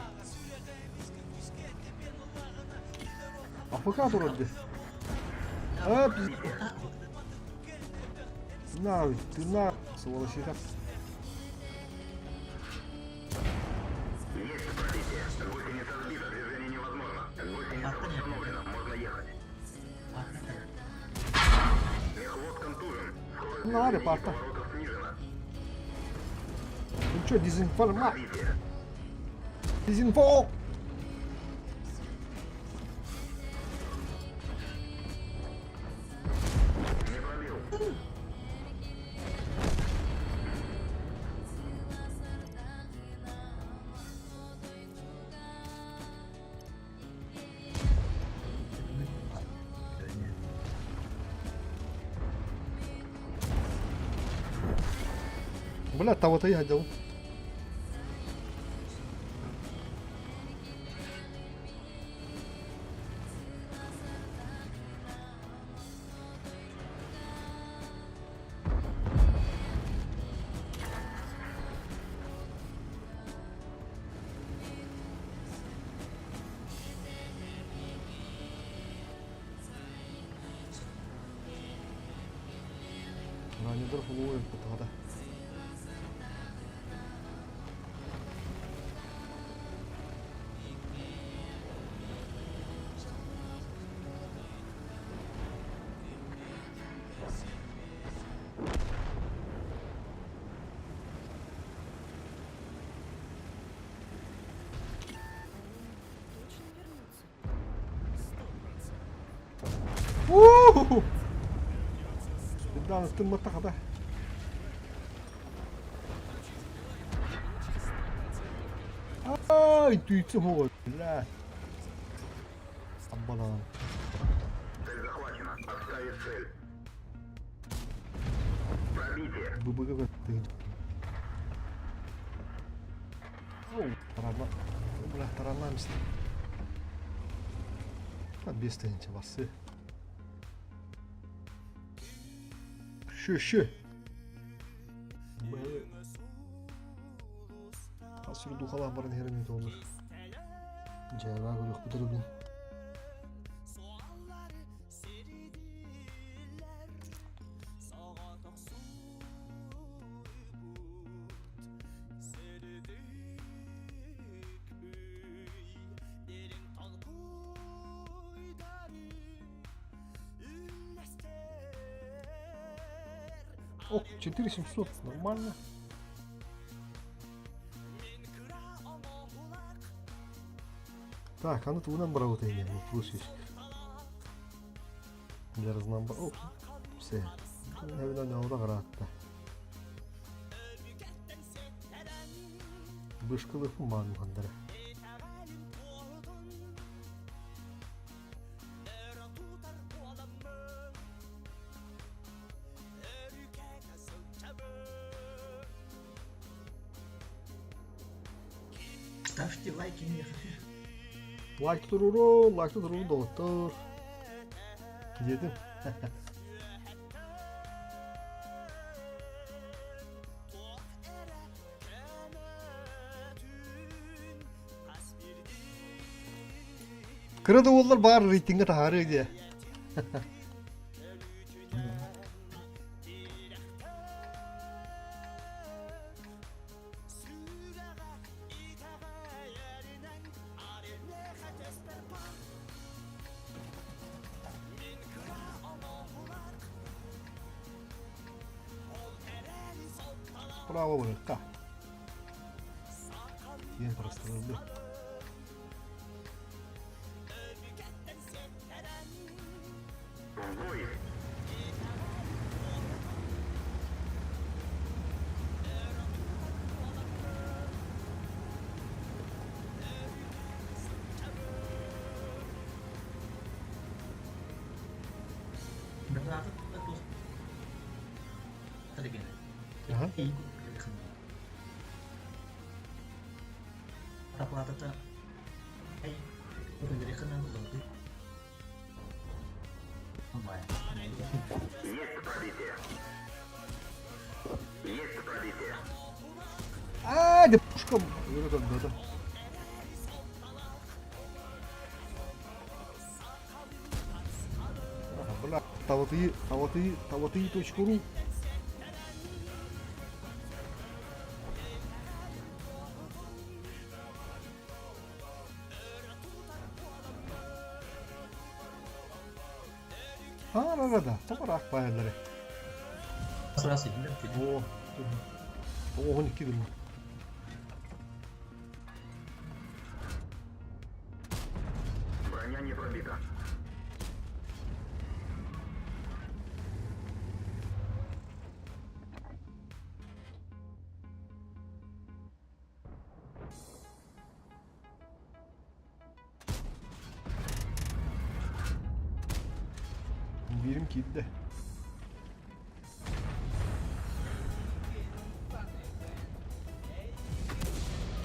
АФК туран А, На, ты на, сволочиха. Есть пробитие. Гусеница сбита. Движение невозможно. Гусеница восстановлена. Можно ехать. Мехвод контужен. Скорость На, движения и парта. поворотов снижена. Ну что, дезинформа? Пробитие. Дезинфо! Не пробил. Бля, тавата иһадьабын. Ранидор холуой ылбатаҕа. Точно вернутся? Уу! Дааны тымматаҕа. Ай, интуиция буолар. Бля. Аббалаан. Цель захвачена. Отставить цель. Пробитие. ББГ тыын. Оу, тарама. Бля, тарамамс. Без тыынча барсы. Шы, шы. Хас духалаах баран иһэр эмиэ туолар. Дьээбээ көрүөхпүт эрэ билин. О, 4700, нормально. Так, аны тугунан барабыт эйне, вопрос есть. Для разномба... О, все. Наверное, ода караатта. Бышкылыхпын баан хандара. Ставьте лайки мне. Лайк туруру, лайк туруру доҕоттор. Диэтим. Кыра да уоллар баар рейтингэ таһаарыы диэ. Справа барыахха. Диэн прострелды. В бой. Аха. Оплатата Есть пробитие. Есть пробитие. Аа, да пушка өрө көрдө. Бля, таваты, таваты, таваты точка ру. Арарада, табараах баайалары. Сразу иһиллэр Оо, 12 гына. Броня не пробита. Биирим киирдэ.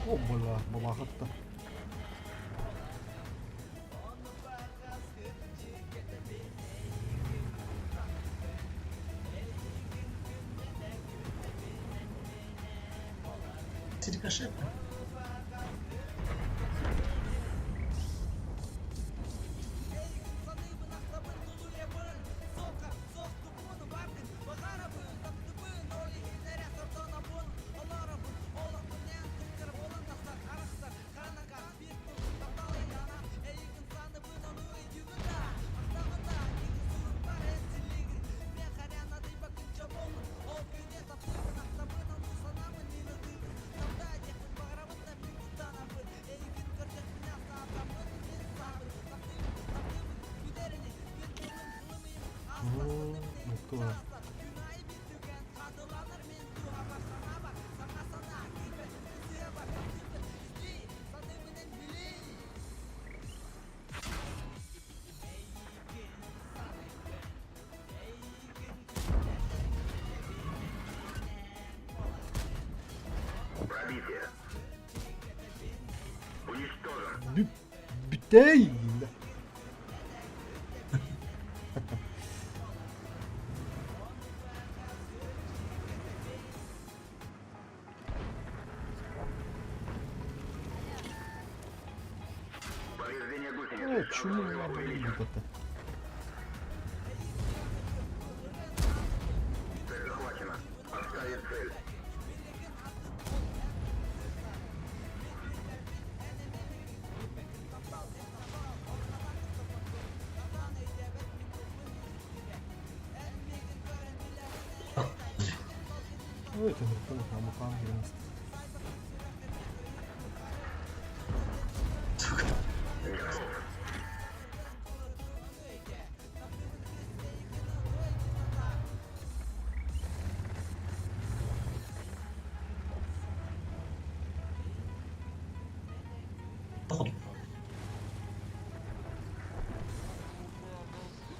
О, бля, бабахатта. Рикошет. Муктула. Пробитие. Уничтожен. Бү бүтэй! Повреждение Э, гусеницы. Шанс чуму разрыва увеличен. Цель захвачена. Отставить цель. Ой, это амукан гремист. Сука. Походу.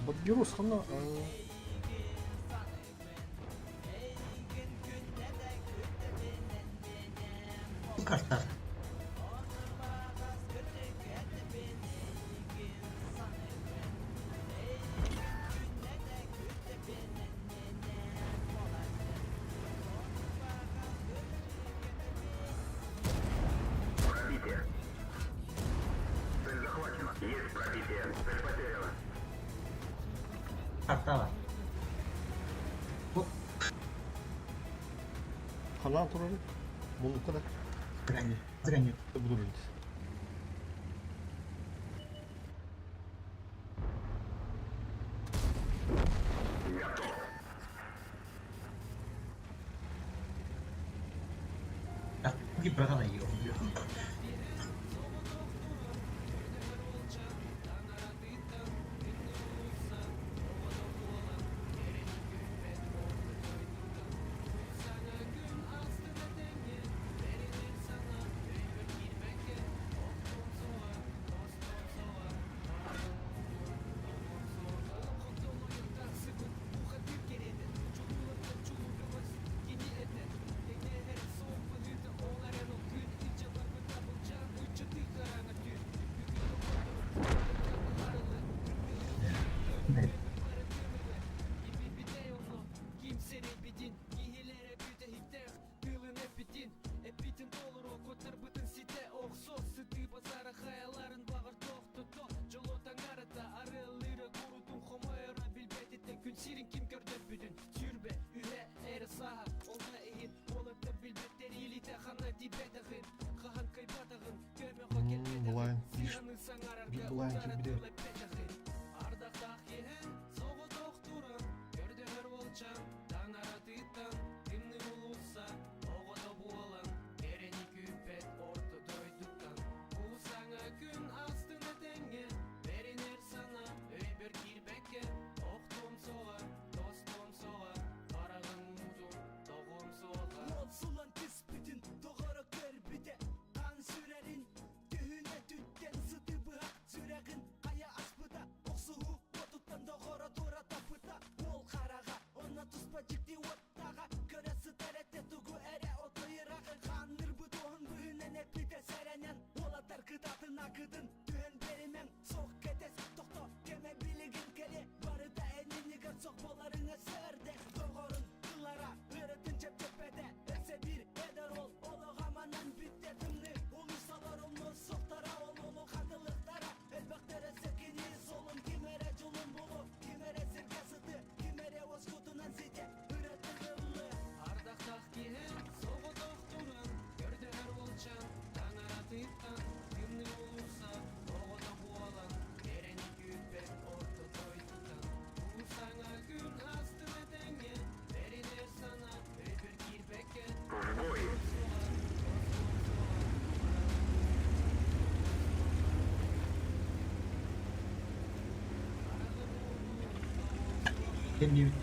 Бадгерус хана. Карта. Пробитие. Цель захвачена. Есть пробитие. Цель потеряна. Карта. Оп, Хана турар. Мунука да. зря не. Зря не. Буду жить. Готов. Так, не брала ее. Булайн. Булайн килбиде. В бой! Кэннибит.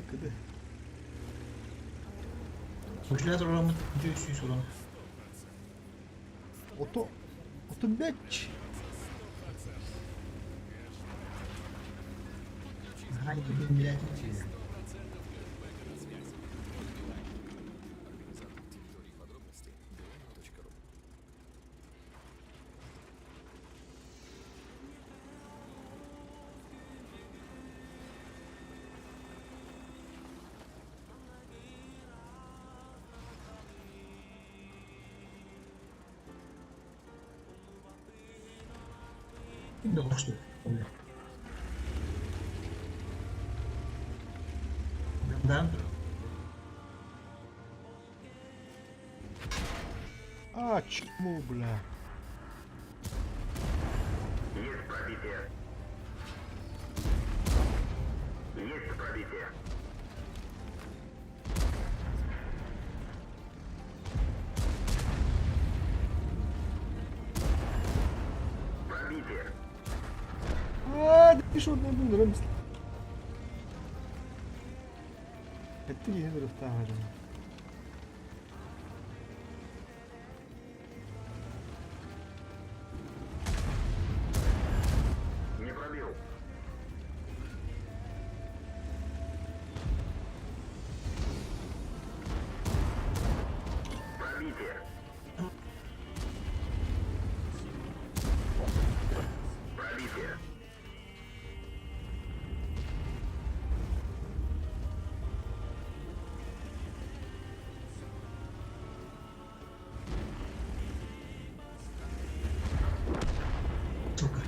Кыды 300 Ото, ото бэч. А, чмо, бля. Есть пробитие. Есть пробитие. Пробитие. А, ты что, на одну Эти генеров. Не пробил. Пробитие. Пробитие. Сука.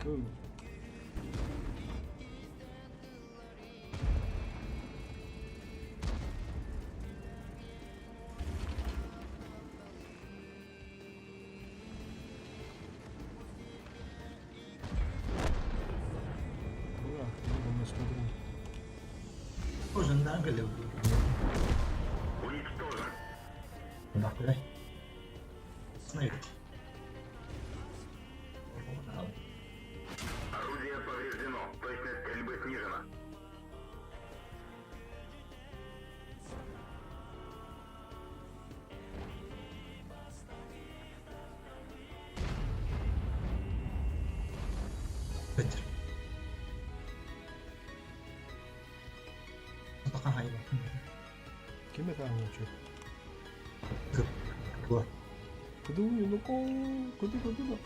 Cool. Ура, мы смотрим. Уничтожен. Нахуй. Снайпер. Орудие повреждено. Точность стрельбы снижена. Бетер. Пока хайба. Кем это учит? Куда? Куда ну куда куда?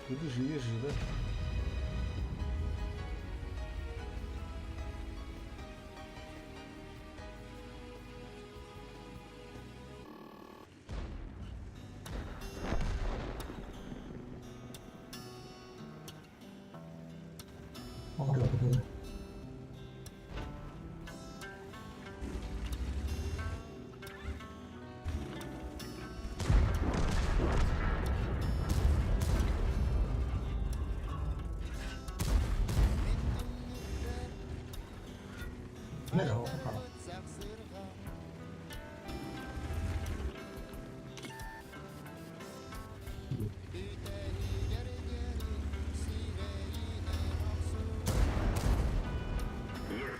Куда живешь же, да? Куда? Mera, Есть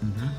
Мгм.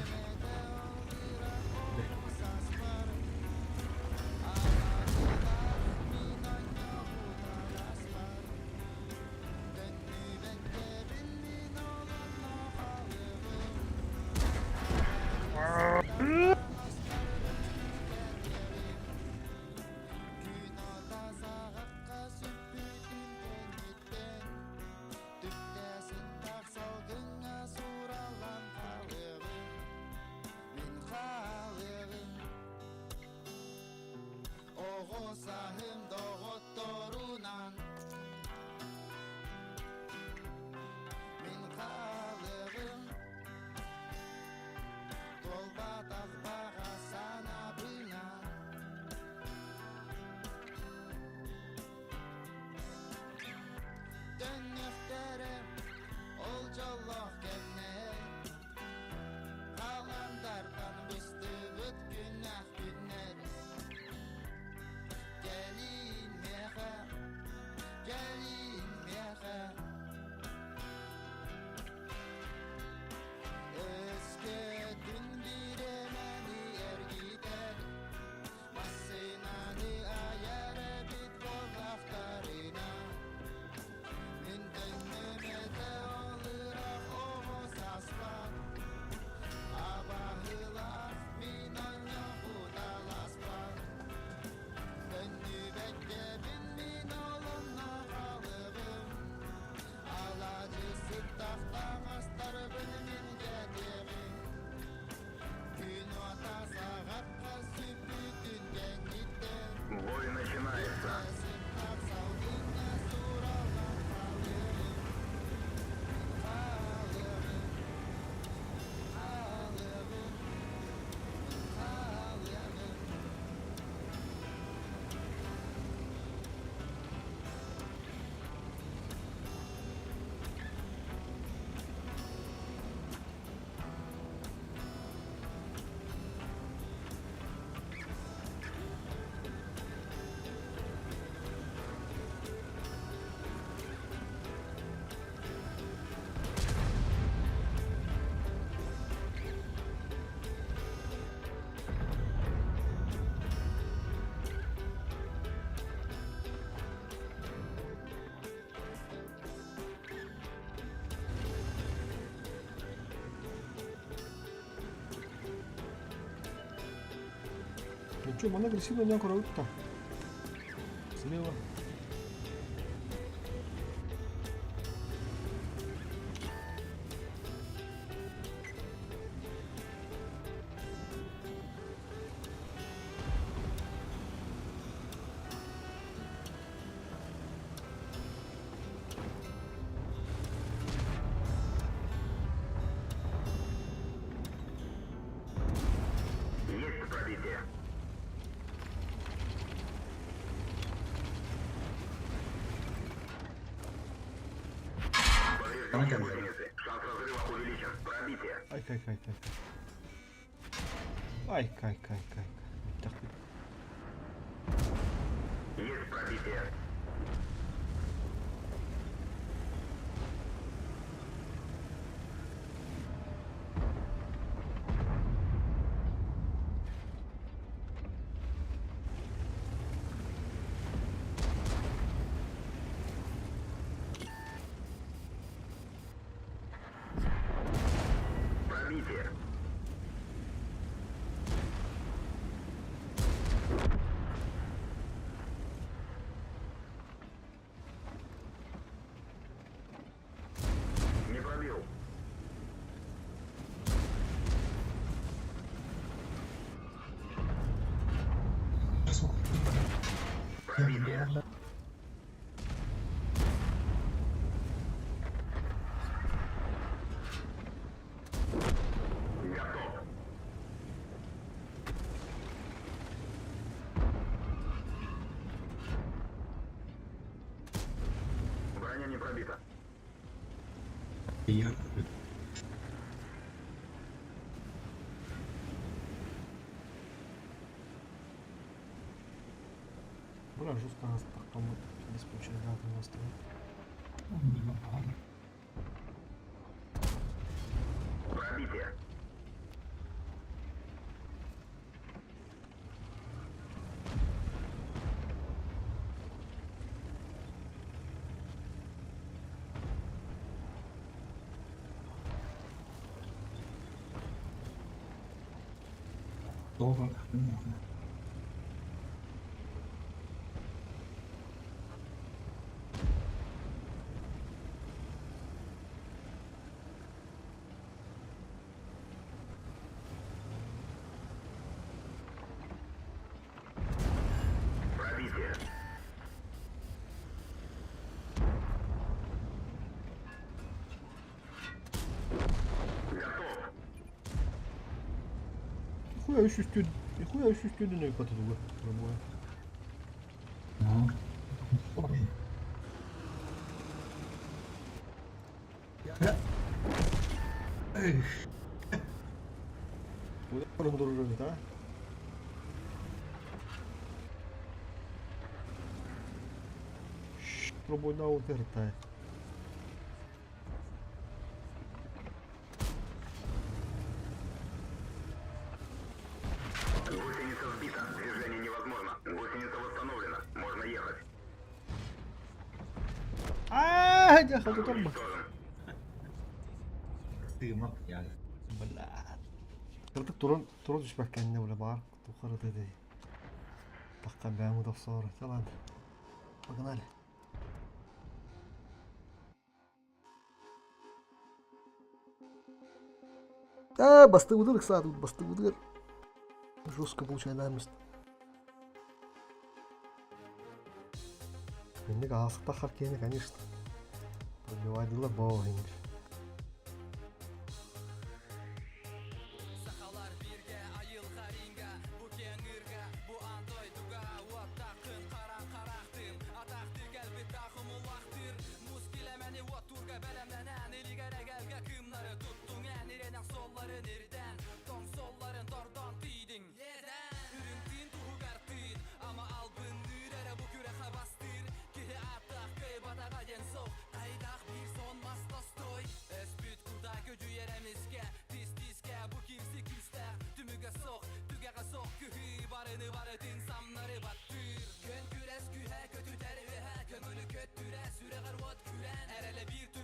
Бой начинается. Ну что, манна агрессивно не көрөбүт Слева. Есть пробитие. Аны Повреждение кэллэ. гусеницы. Шанс разрыва увеличен. Пробитие. Ай кай кай кай. Ай кай кай кай. Так. Есть пробитие. Пробитие. Не пробил. Пробитие. Готов. Броня не пробита. Ийэ Бля, жестко нас так по-моему, беспочвенно Оннук Пробитие. Тоҕо Пробитие. Готов. Нихуя үс нихуя үс үстүнүн өй патылы пробуя. Куда а? Пробуй на увертай. Гусеница сбита. Движение невозможно. Гусеница восстановлена. Можно ехать. А, я хочу торба. Уничтожен. Тыымак яа. Бля. Кырдык туран туран түспэккэннэ бля баар тухары деді. Таққа бәмі топсор. Ладно. Погнали. А, басты удыр, саду, басты удыр. Жестко получай намест. Инник аасыктахар киэни, конечно. Пробивать боинг.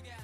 Tamam.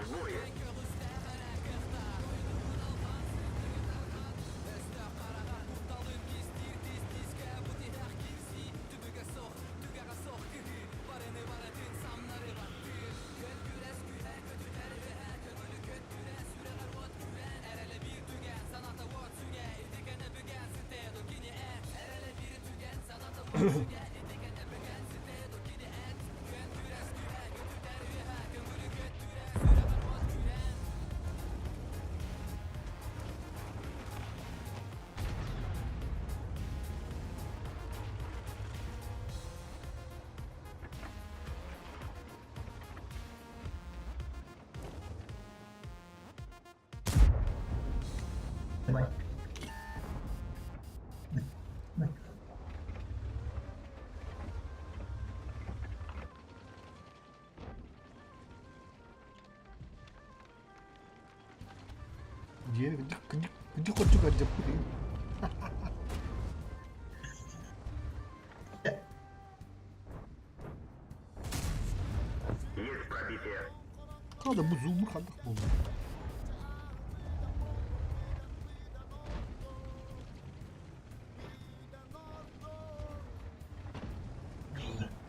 В бой. Давай. Где, где, где, где хочешь где Есть пробитие. Хада бу зуму хадах болду.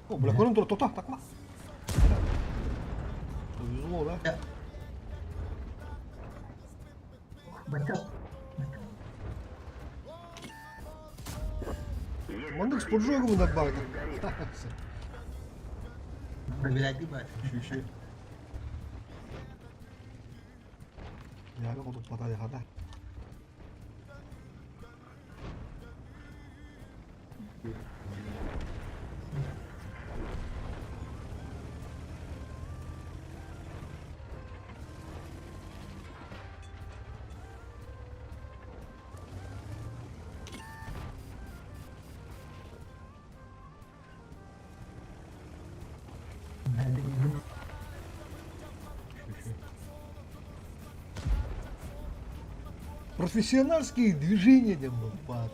О, бля, көрүн тур, тота, такла. Повезло, да? Бачок. Есть Мандык с поджогом на барда. Проверять бать. Еще. Дьээбэ кутуппата хата. Профессиональские движения диэн буолбаат.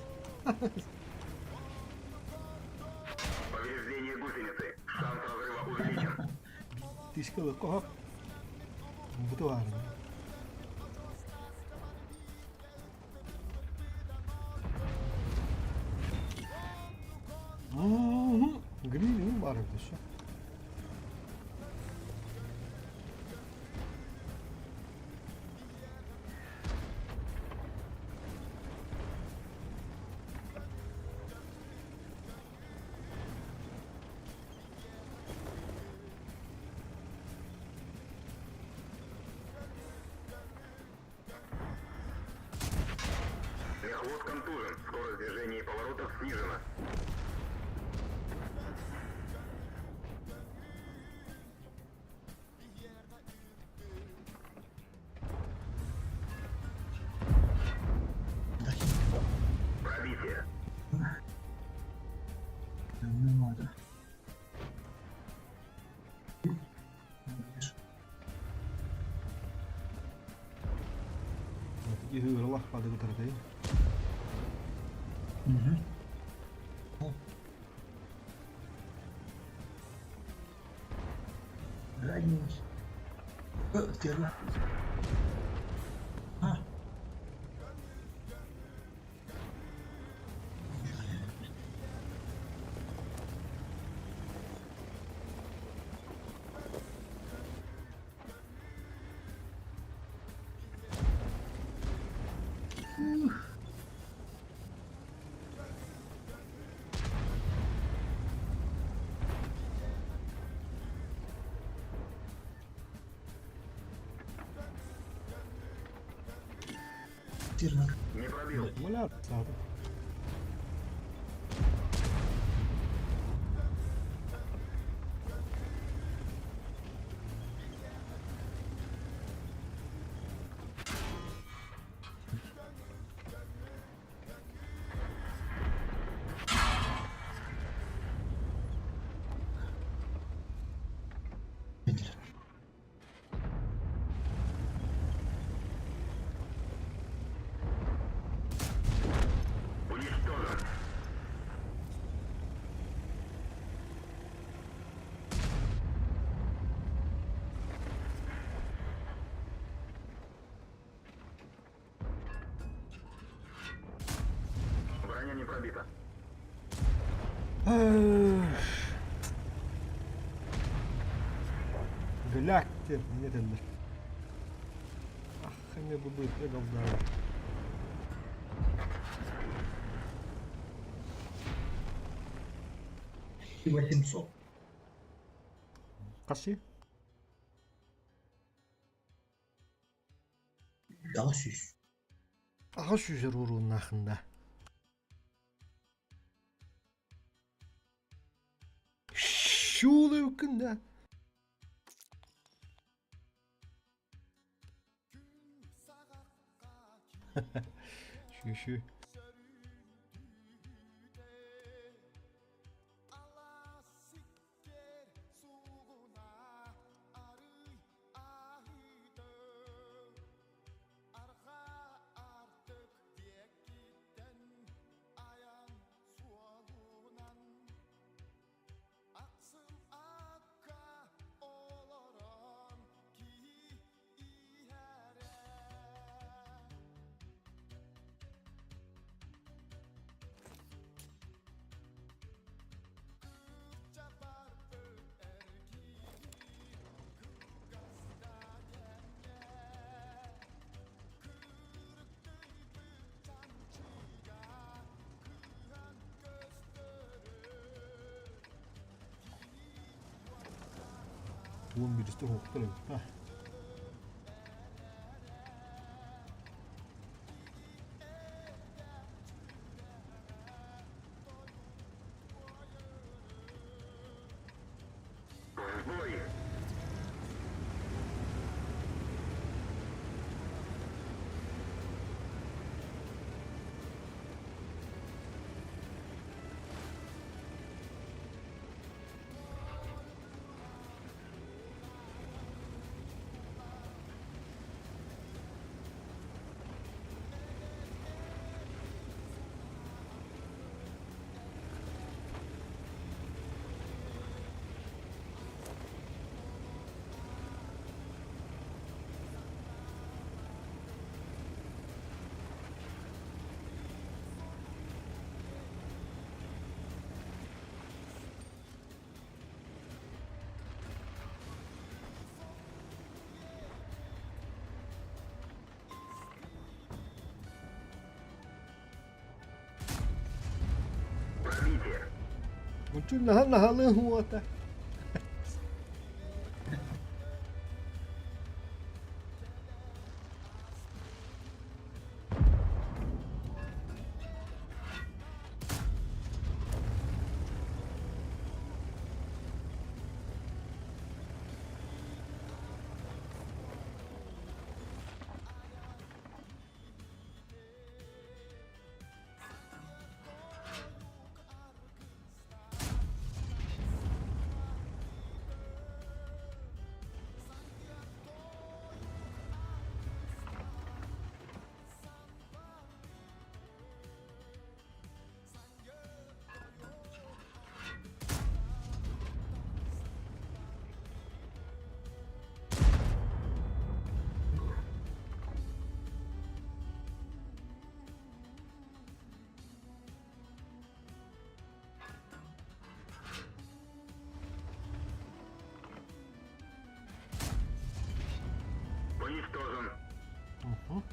Повреждение гусеницы. Шанс разрыва увеличен. Тискэ ылыкка Буту баар. Гриль баар эбит өссө. Мехвод контужен. Скорость движения и поворотов снижена. Пробитие. Ыырылах бадыгытардай. Задний. Первый. А. Тирнак. Не пробил. Маляр саата. Видели. Уничтожен. Броня не пробита. Гляк диэн эмиэ этэллэр. Ах, эмиэ бу быыкка галдаабыт. 800. Хасыы? 800. Аҕыс сүүс урууннаахында. Шуулуйбуккун да. Шү-шү. Уон биристэ уһуктар эбит. Чун наһаа уота. Уничтожен. Угу.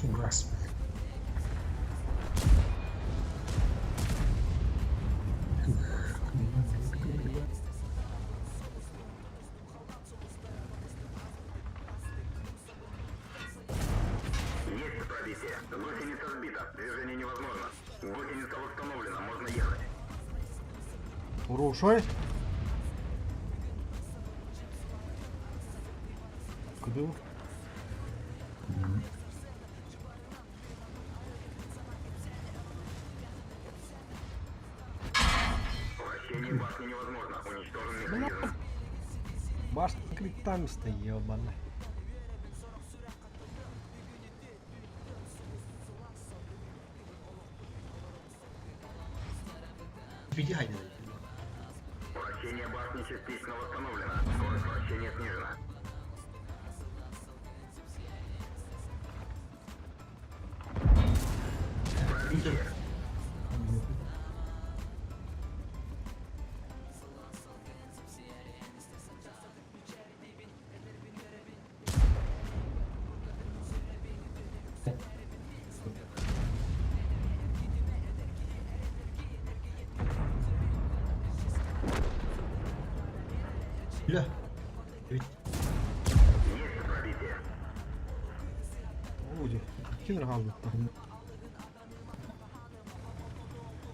Фугас. Есть пробитие. Гусеница сбита. Движение невозможно. Гусеница восстановлена. Можно ехать. Урушай. Куда? Вращение башни невозможно. Уничтожен механизм. Башня критамиста, ебаная. Веди хайда. Вращение башни частично восстановлено. Скорость вращения снижена. Пробитие. Бля. Ведь Есть пробитие. Оо, кин хаалбыттар.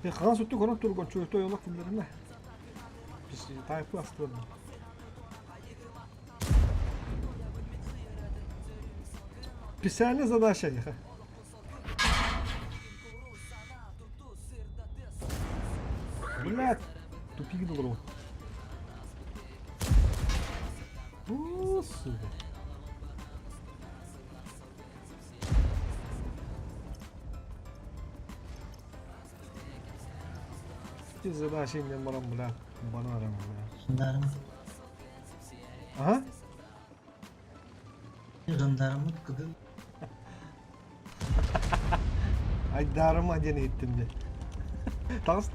Э, хаан сүттү көрөн турган чөйтө ойолох күннэринэ. Тайпы астылар. Специальная задача. Блядь, тупик добро. О, сука. Ити задача иннэн баран, блядь, банарам, блядь. Жандармы. Ага. Жандармы кыдыл. Айдарыма диэн иһиттим дии. Таҕыс.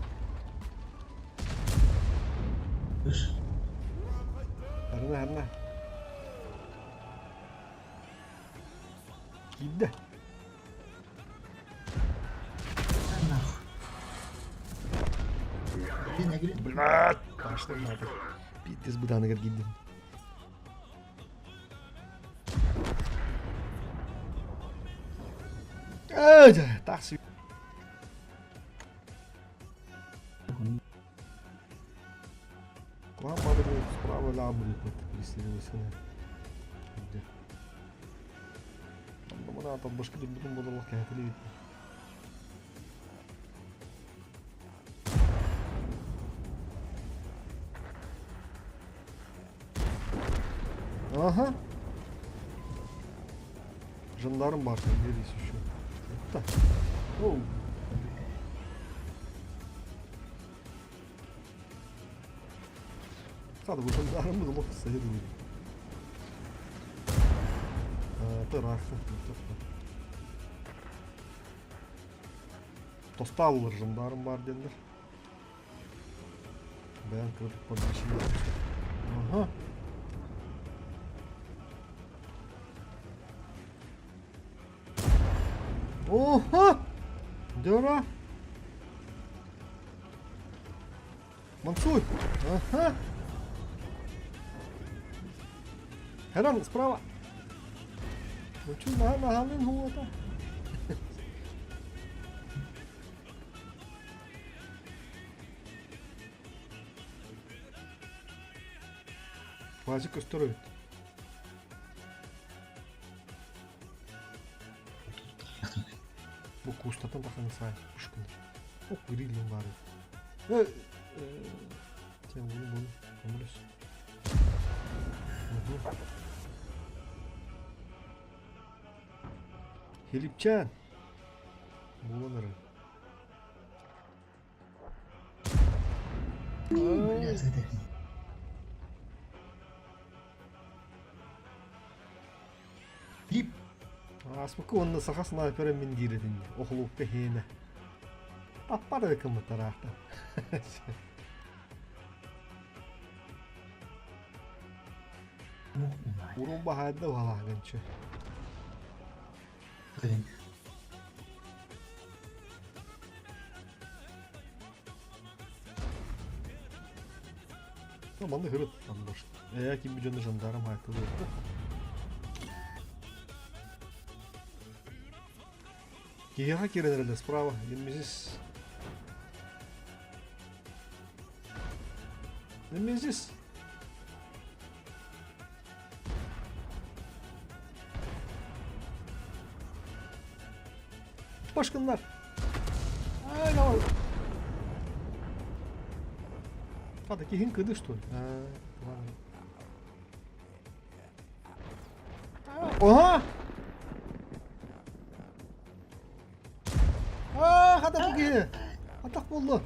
Үс. Харына харына. Киирдэ. Нахуй. Блин, я говорю, Блядь! Башня надо. Пиздец быдааныгар киирдим. Эй, такси. Куһаҕан баҕайы справа. Саамай лаҕа бырыыппыт перестрелочный. Онно талбашка турбутум буолаллах кэһэтилигит. Ага. Жандарм бар, здесь еще. Это. Оу. Хады бу жандармы лох сайын. Тырахы. Тостааллар жандарм бар диэннэр. Бэйэм кыратык подвесили. Ага. Ого! Дыра! Мансуй! Ага! Херан, справа! Ну что, на, на, на, на, Пазик көстөр эбит. Бу куустаттан тахсан саай пушкин. Ох, грилин баар. Э, Сен буну буну көмөлөс. Филипчан. Буолан эрэр. Дип. Ааспыкка уонна саха снайпера мин диир этин охлуукка иһиэнэ. Таппар эрэ кыммыттараахта. Урун баһаайда уһалааганчы. Блин. Манны хырыт анбаш. Э, ким бүтөндө жандарм хайты Киһиэхэ киирэн эрэллэр справа. Немезис. Немезис. Башкыннар. Ай, давай. А, такие кыды, что ли? А, ладно. Ага! А, хата бу киһи! Атах буолла!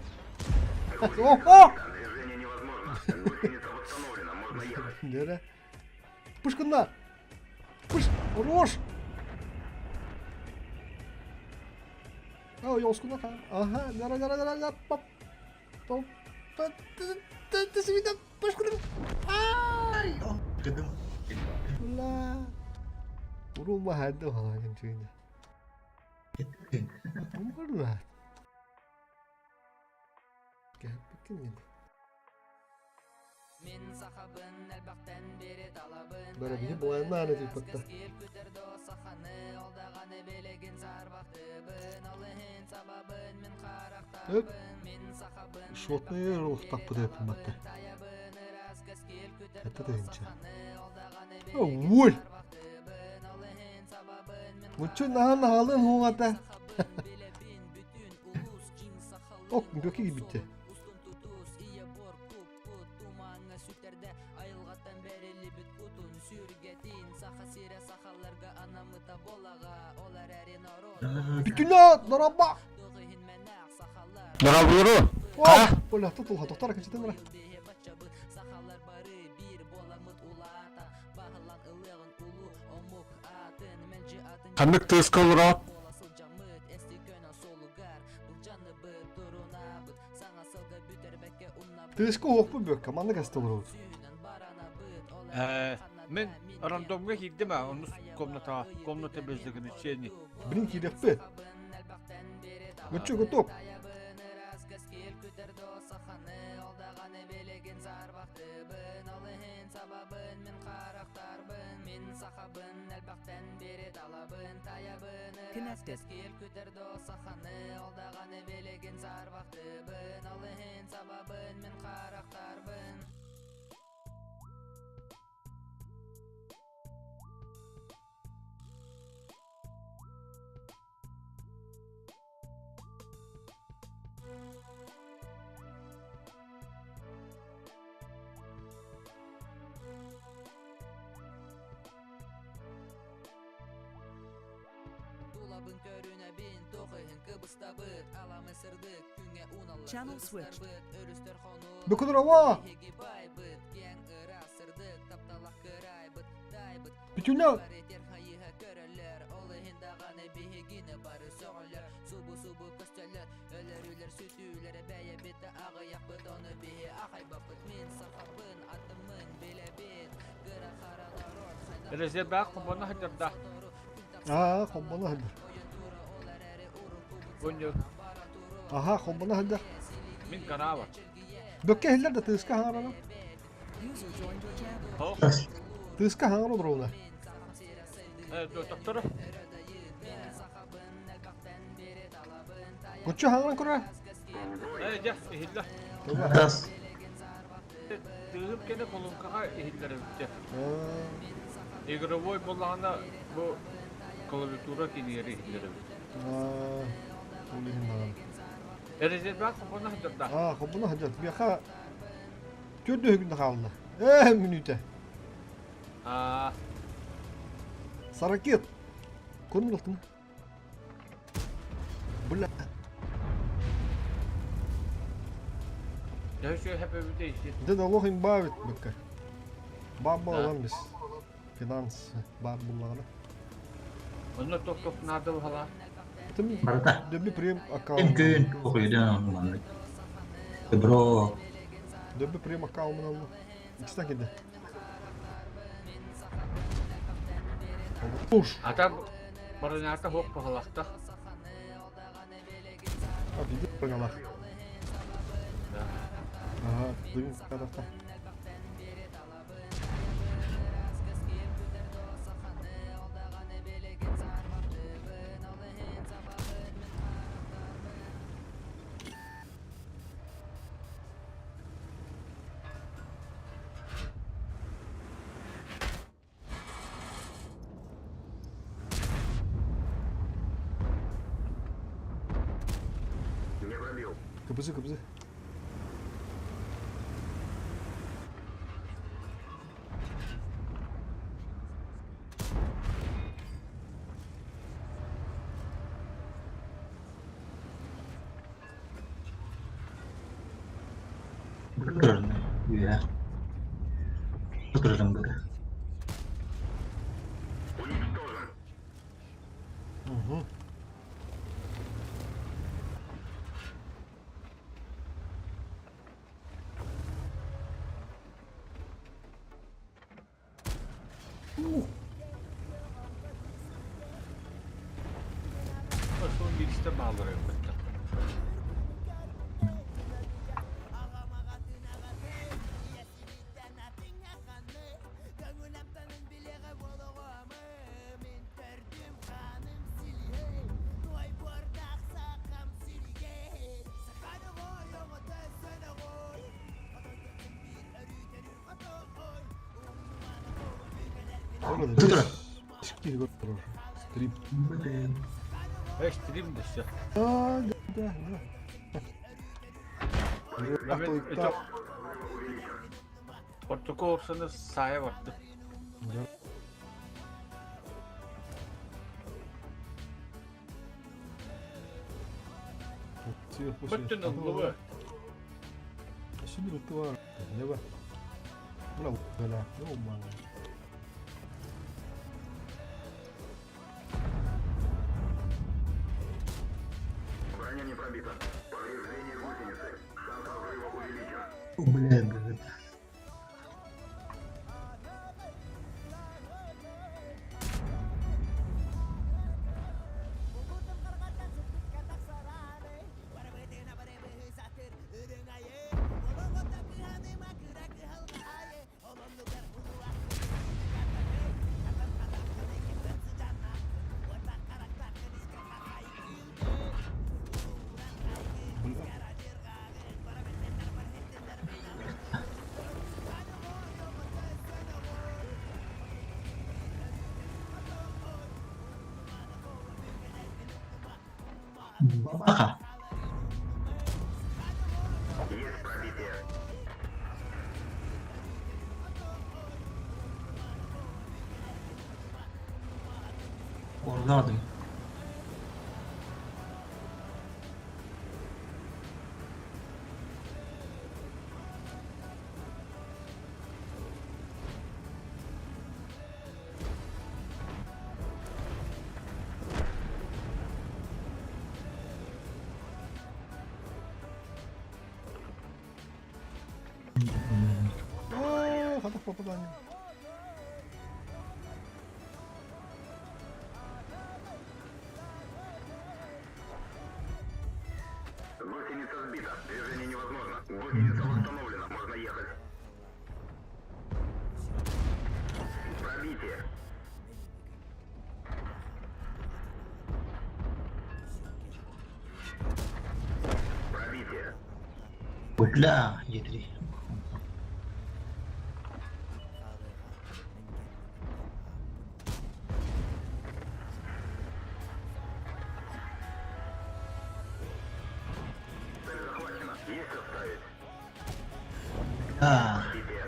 О! Движение невозможно. Гусеница восстановлена, можно ехать. Нere? Пушкыннар! Пуш! Хорош! О, ёскуна Ага, нара, нара, нара, нара, пап. Пап. Пушкыннар! Ай, о, кыдым. Бля. Урулма хадда халагын чуйна. Умгырла. Кәппеккен. Бара биһи былааннаан этиппатта. Өп. Шотный рухтаппыт эппиматта. Это тыһынча. Ой! Муччу наһан наһалын хуҥата. Ок, бөки кибитте. Бүтүнэ нараба! Дорабыру. Ха? Оля, тутулха, доктор кычытын ра. Ханнык тыаска олороот? Тыаска уохпут бөккө, маннык аста олоробут. Э, Мен рандомга киирдим а, онус комната, комната без ограничений. Блин, киириэхпит. Муччу готов. Кінәскес. Channel switched. Бөкүнрова! Бүтүнэ! Резербээх хомбоно сылдьардаах. Аа, хомбоно сылдьар. Бунньу. Аха, хомбоно сылдьар. Мин караава. Бөккө иһиллэр да тыыска хаҥарана. User joined your channel. Тыыска хаҥара олоруна. Доктор. Куччу хаҥаран көрө. Э, дьэ, иһиллэр. Тас. Тыыһым кэнэ колонкаҕа иһиллэр эбит. Игровой буоллаҕына бу клавиатура кинигэр иһиллэр эбит. Ол иһин даҕаны. Резервээх хомбоно сылдьар Аа, хомбоно сылдьар. Биэхэ төрдү күннэ хаалла. Ээ, мүнүүтэ. Аа. Саракет. Көрүн Бля. Дьэ үчүгэй хэпэбитэ ити. Дьэ налог имбавит быкка. Баар буолан бис. Финанс баар буллаҕына. Онно тох-тох наада баһала. Барыта. Дөбү прем аккаунт. Ким күн туох үйден маннык. Бро. Дөбү прем аккаунт алла. Икстен киде. Уш. Ата барынаата хоқ баһалахта. А, биди барыналах. Ага, дыгын кадахта. Не пробил. Кыбызы, кыбызы. Үө. Турарым бары. Уничтожен. Угу. Son bir bağları yok. Orada bir көрөр. Стрим. Э, стрим дэсэ. А, да, да. Ортоко орсаны сая барды. Бүттүн ыллыбы. Şimdi bitti var. Ne var? Buna böyle ne olmalı? Броня не пробита. Повреждение гусеницы. Шанс разрыва увеличен. Бля, бля. Бабаха. Есть пробитие. Ордаадым. попадание. Гусеница сбита. Движение невозможно. Гусеница восстановлена. Можно ехать. Пробитие. Пробитие. Бля, Е3. Цель захвачена. Есть отставить. А, Пробитие.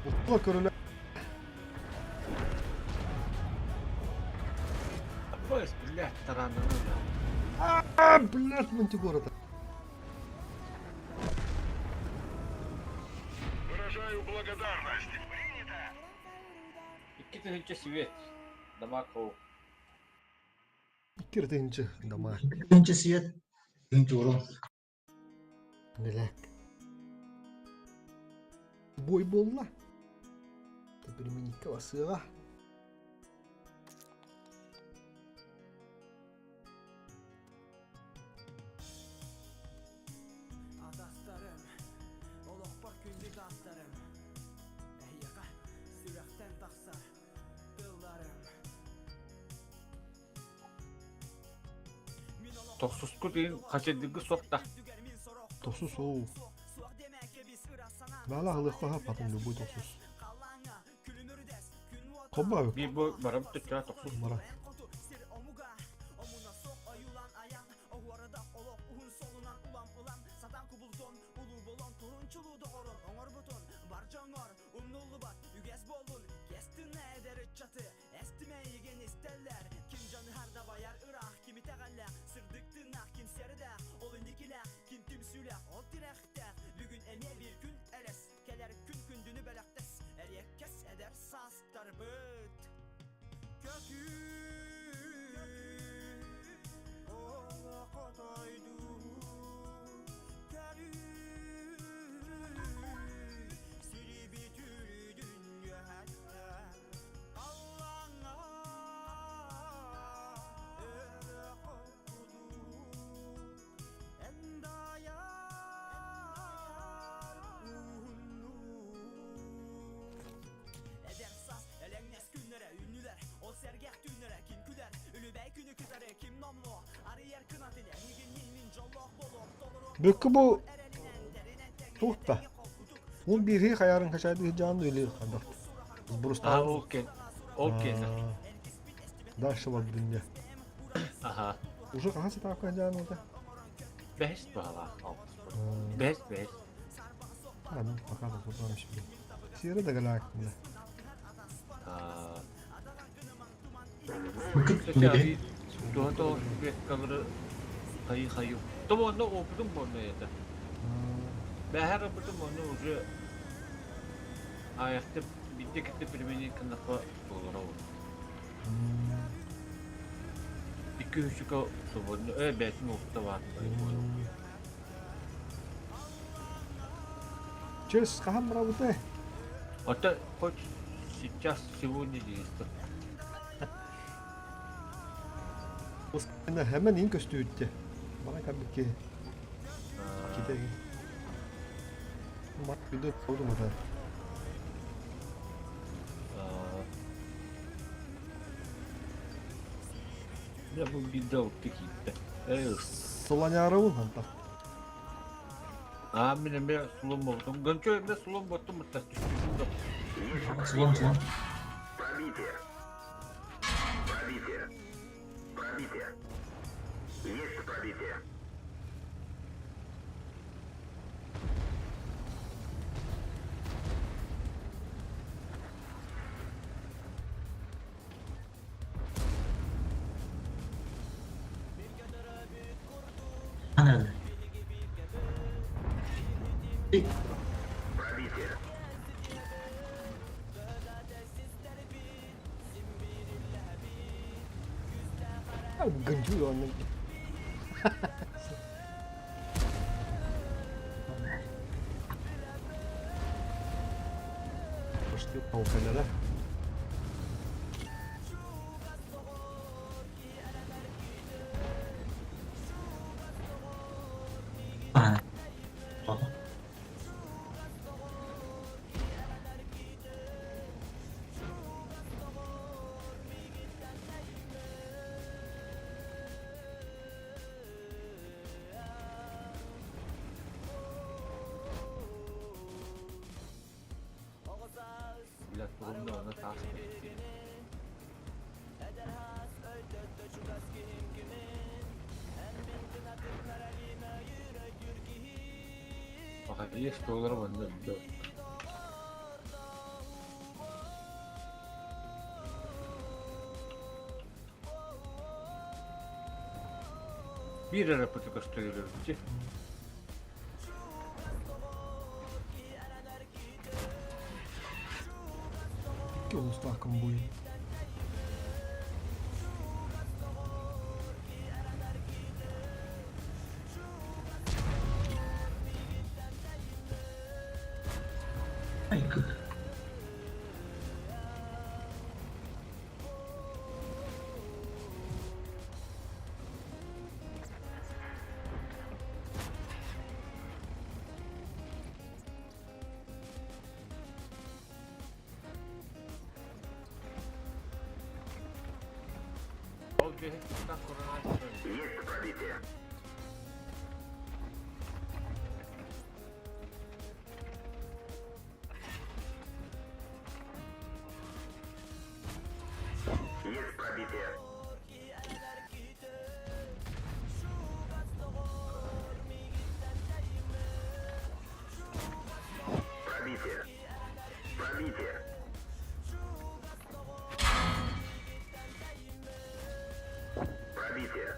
Укла короля. Поезд, блядь, тарананы. А, блядь, Мантигора. Выражаю благодарность. Принято. 2000 свет. Дамаков. 2 тыһыынча дамаг. Тыһыынча свет, тыһыынча урон. Нелек. Бой буолла. Применикка басыаҕа. Атастарым, олохпор күндү гаастарым, Эһиэхэ сүрэхтэн тахсар тылларым. Тохсуску дейін қажеттігі соқта. Тохсус оу. Баала ылыахха потом любой тохсус. Хобба Биир бу барам түчча тохсус. Мара. Бүккү бу туохта? 11 хаярын качайды жаан или хандак. А, ол кен. Ол кен. Дальше вот дүнье. Аха. Уже хаһан сатаакка жаан ота? Бэс баала. Бэс, бэс. А, ну пока да курдан себе. Сире да галак. А. Бүкүт мүле. Туһа беккалары хайы хайы. Том онно опытым онно это. Бәһәр опытым онно уже аяқты битте китте применение кыннакка болор ол. Икки үчүкө свободно, бәсин опыта бар. Чес, хаһан барабытай? Это хоть сейчас сегодня действует. Hemen ин көстүүттэ. Бана кабики. Ките. Мат бидө болду мата. Я бу бидө какие-то. Сыланярыбын ханта. А, мен эме сулум болдум. Гönчө эме сулум боттум мытта түштүм. Сулам, сулам. Пробитие. Пробитие. Пробитие. Есть пробитие. Nerede? Пробитие. Гынчу онны. Полкалара. Бля, турумна оны таас Есть доллар манна Биир эрэ пыты көстөрүлүбүт. Икки улуустаах конвой. Айгы. Ол биһиктан куранааччы. Есть пробитие. Есть пробитие. Пробитие. Пробитие. Пробитие.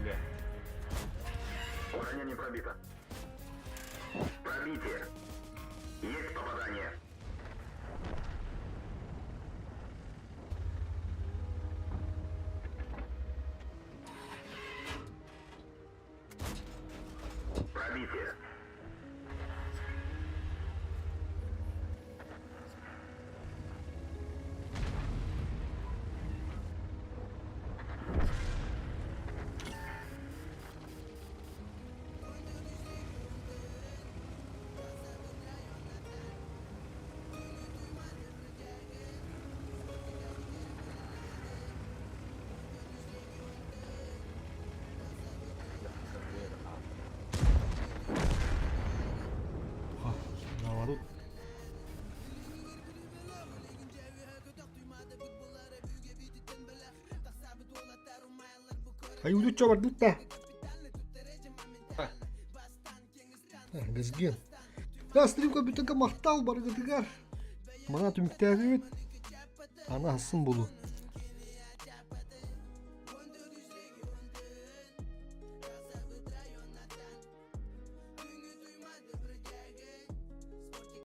Бля. Броня не пробита. Пробитие. Есть попадание. Пробитие. Наоборот. Айуду чо бардытта. Газген. Да, стрим компьютерга махтал барыгытыгар. Мана түмүктээбит. Ана асын болу.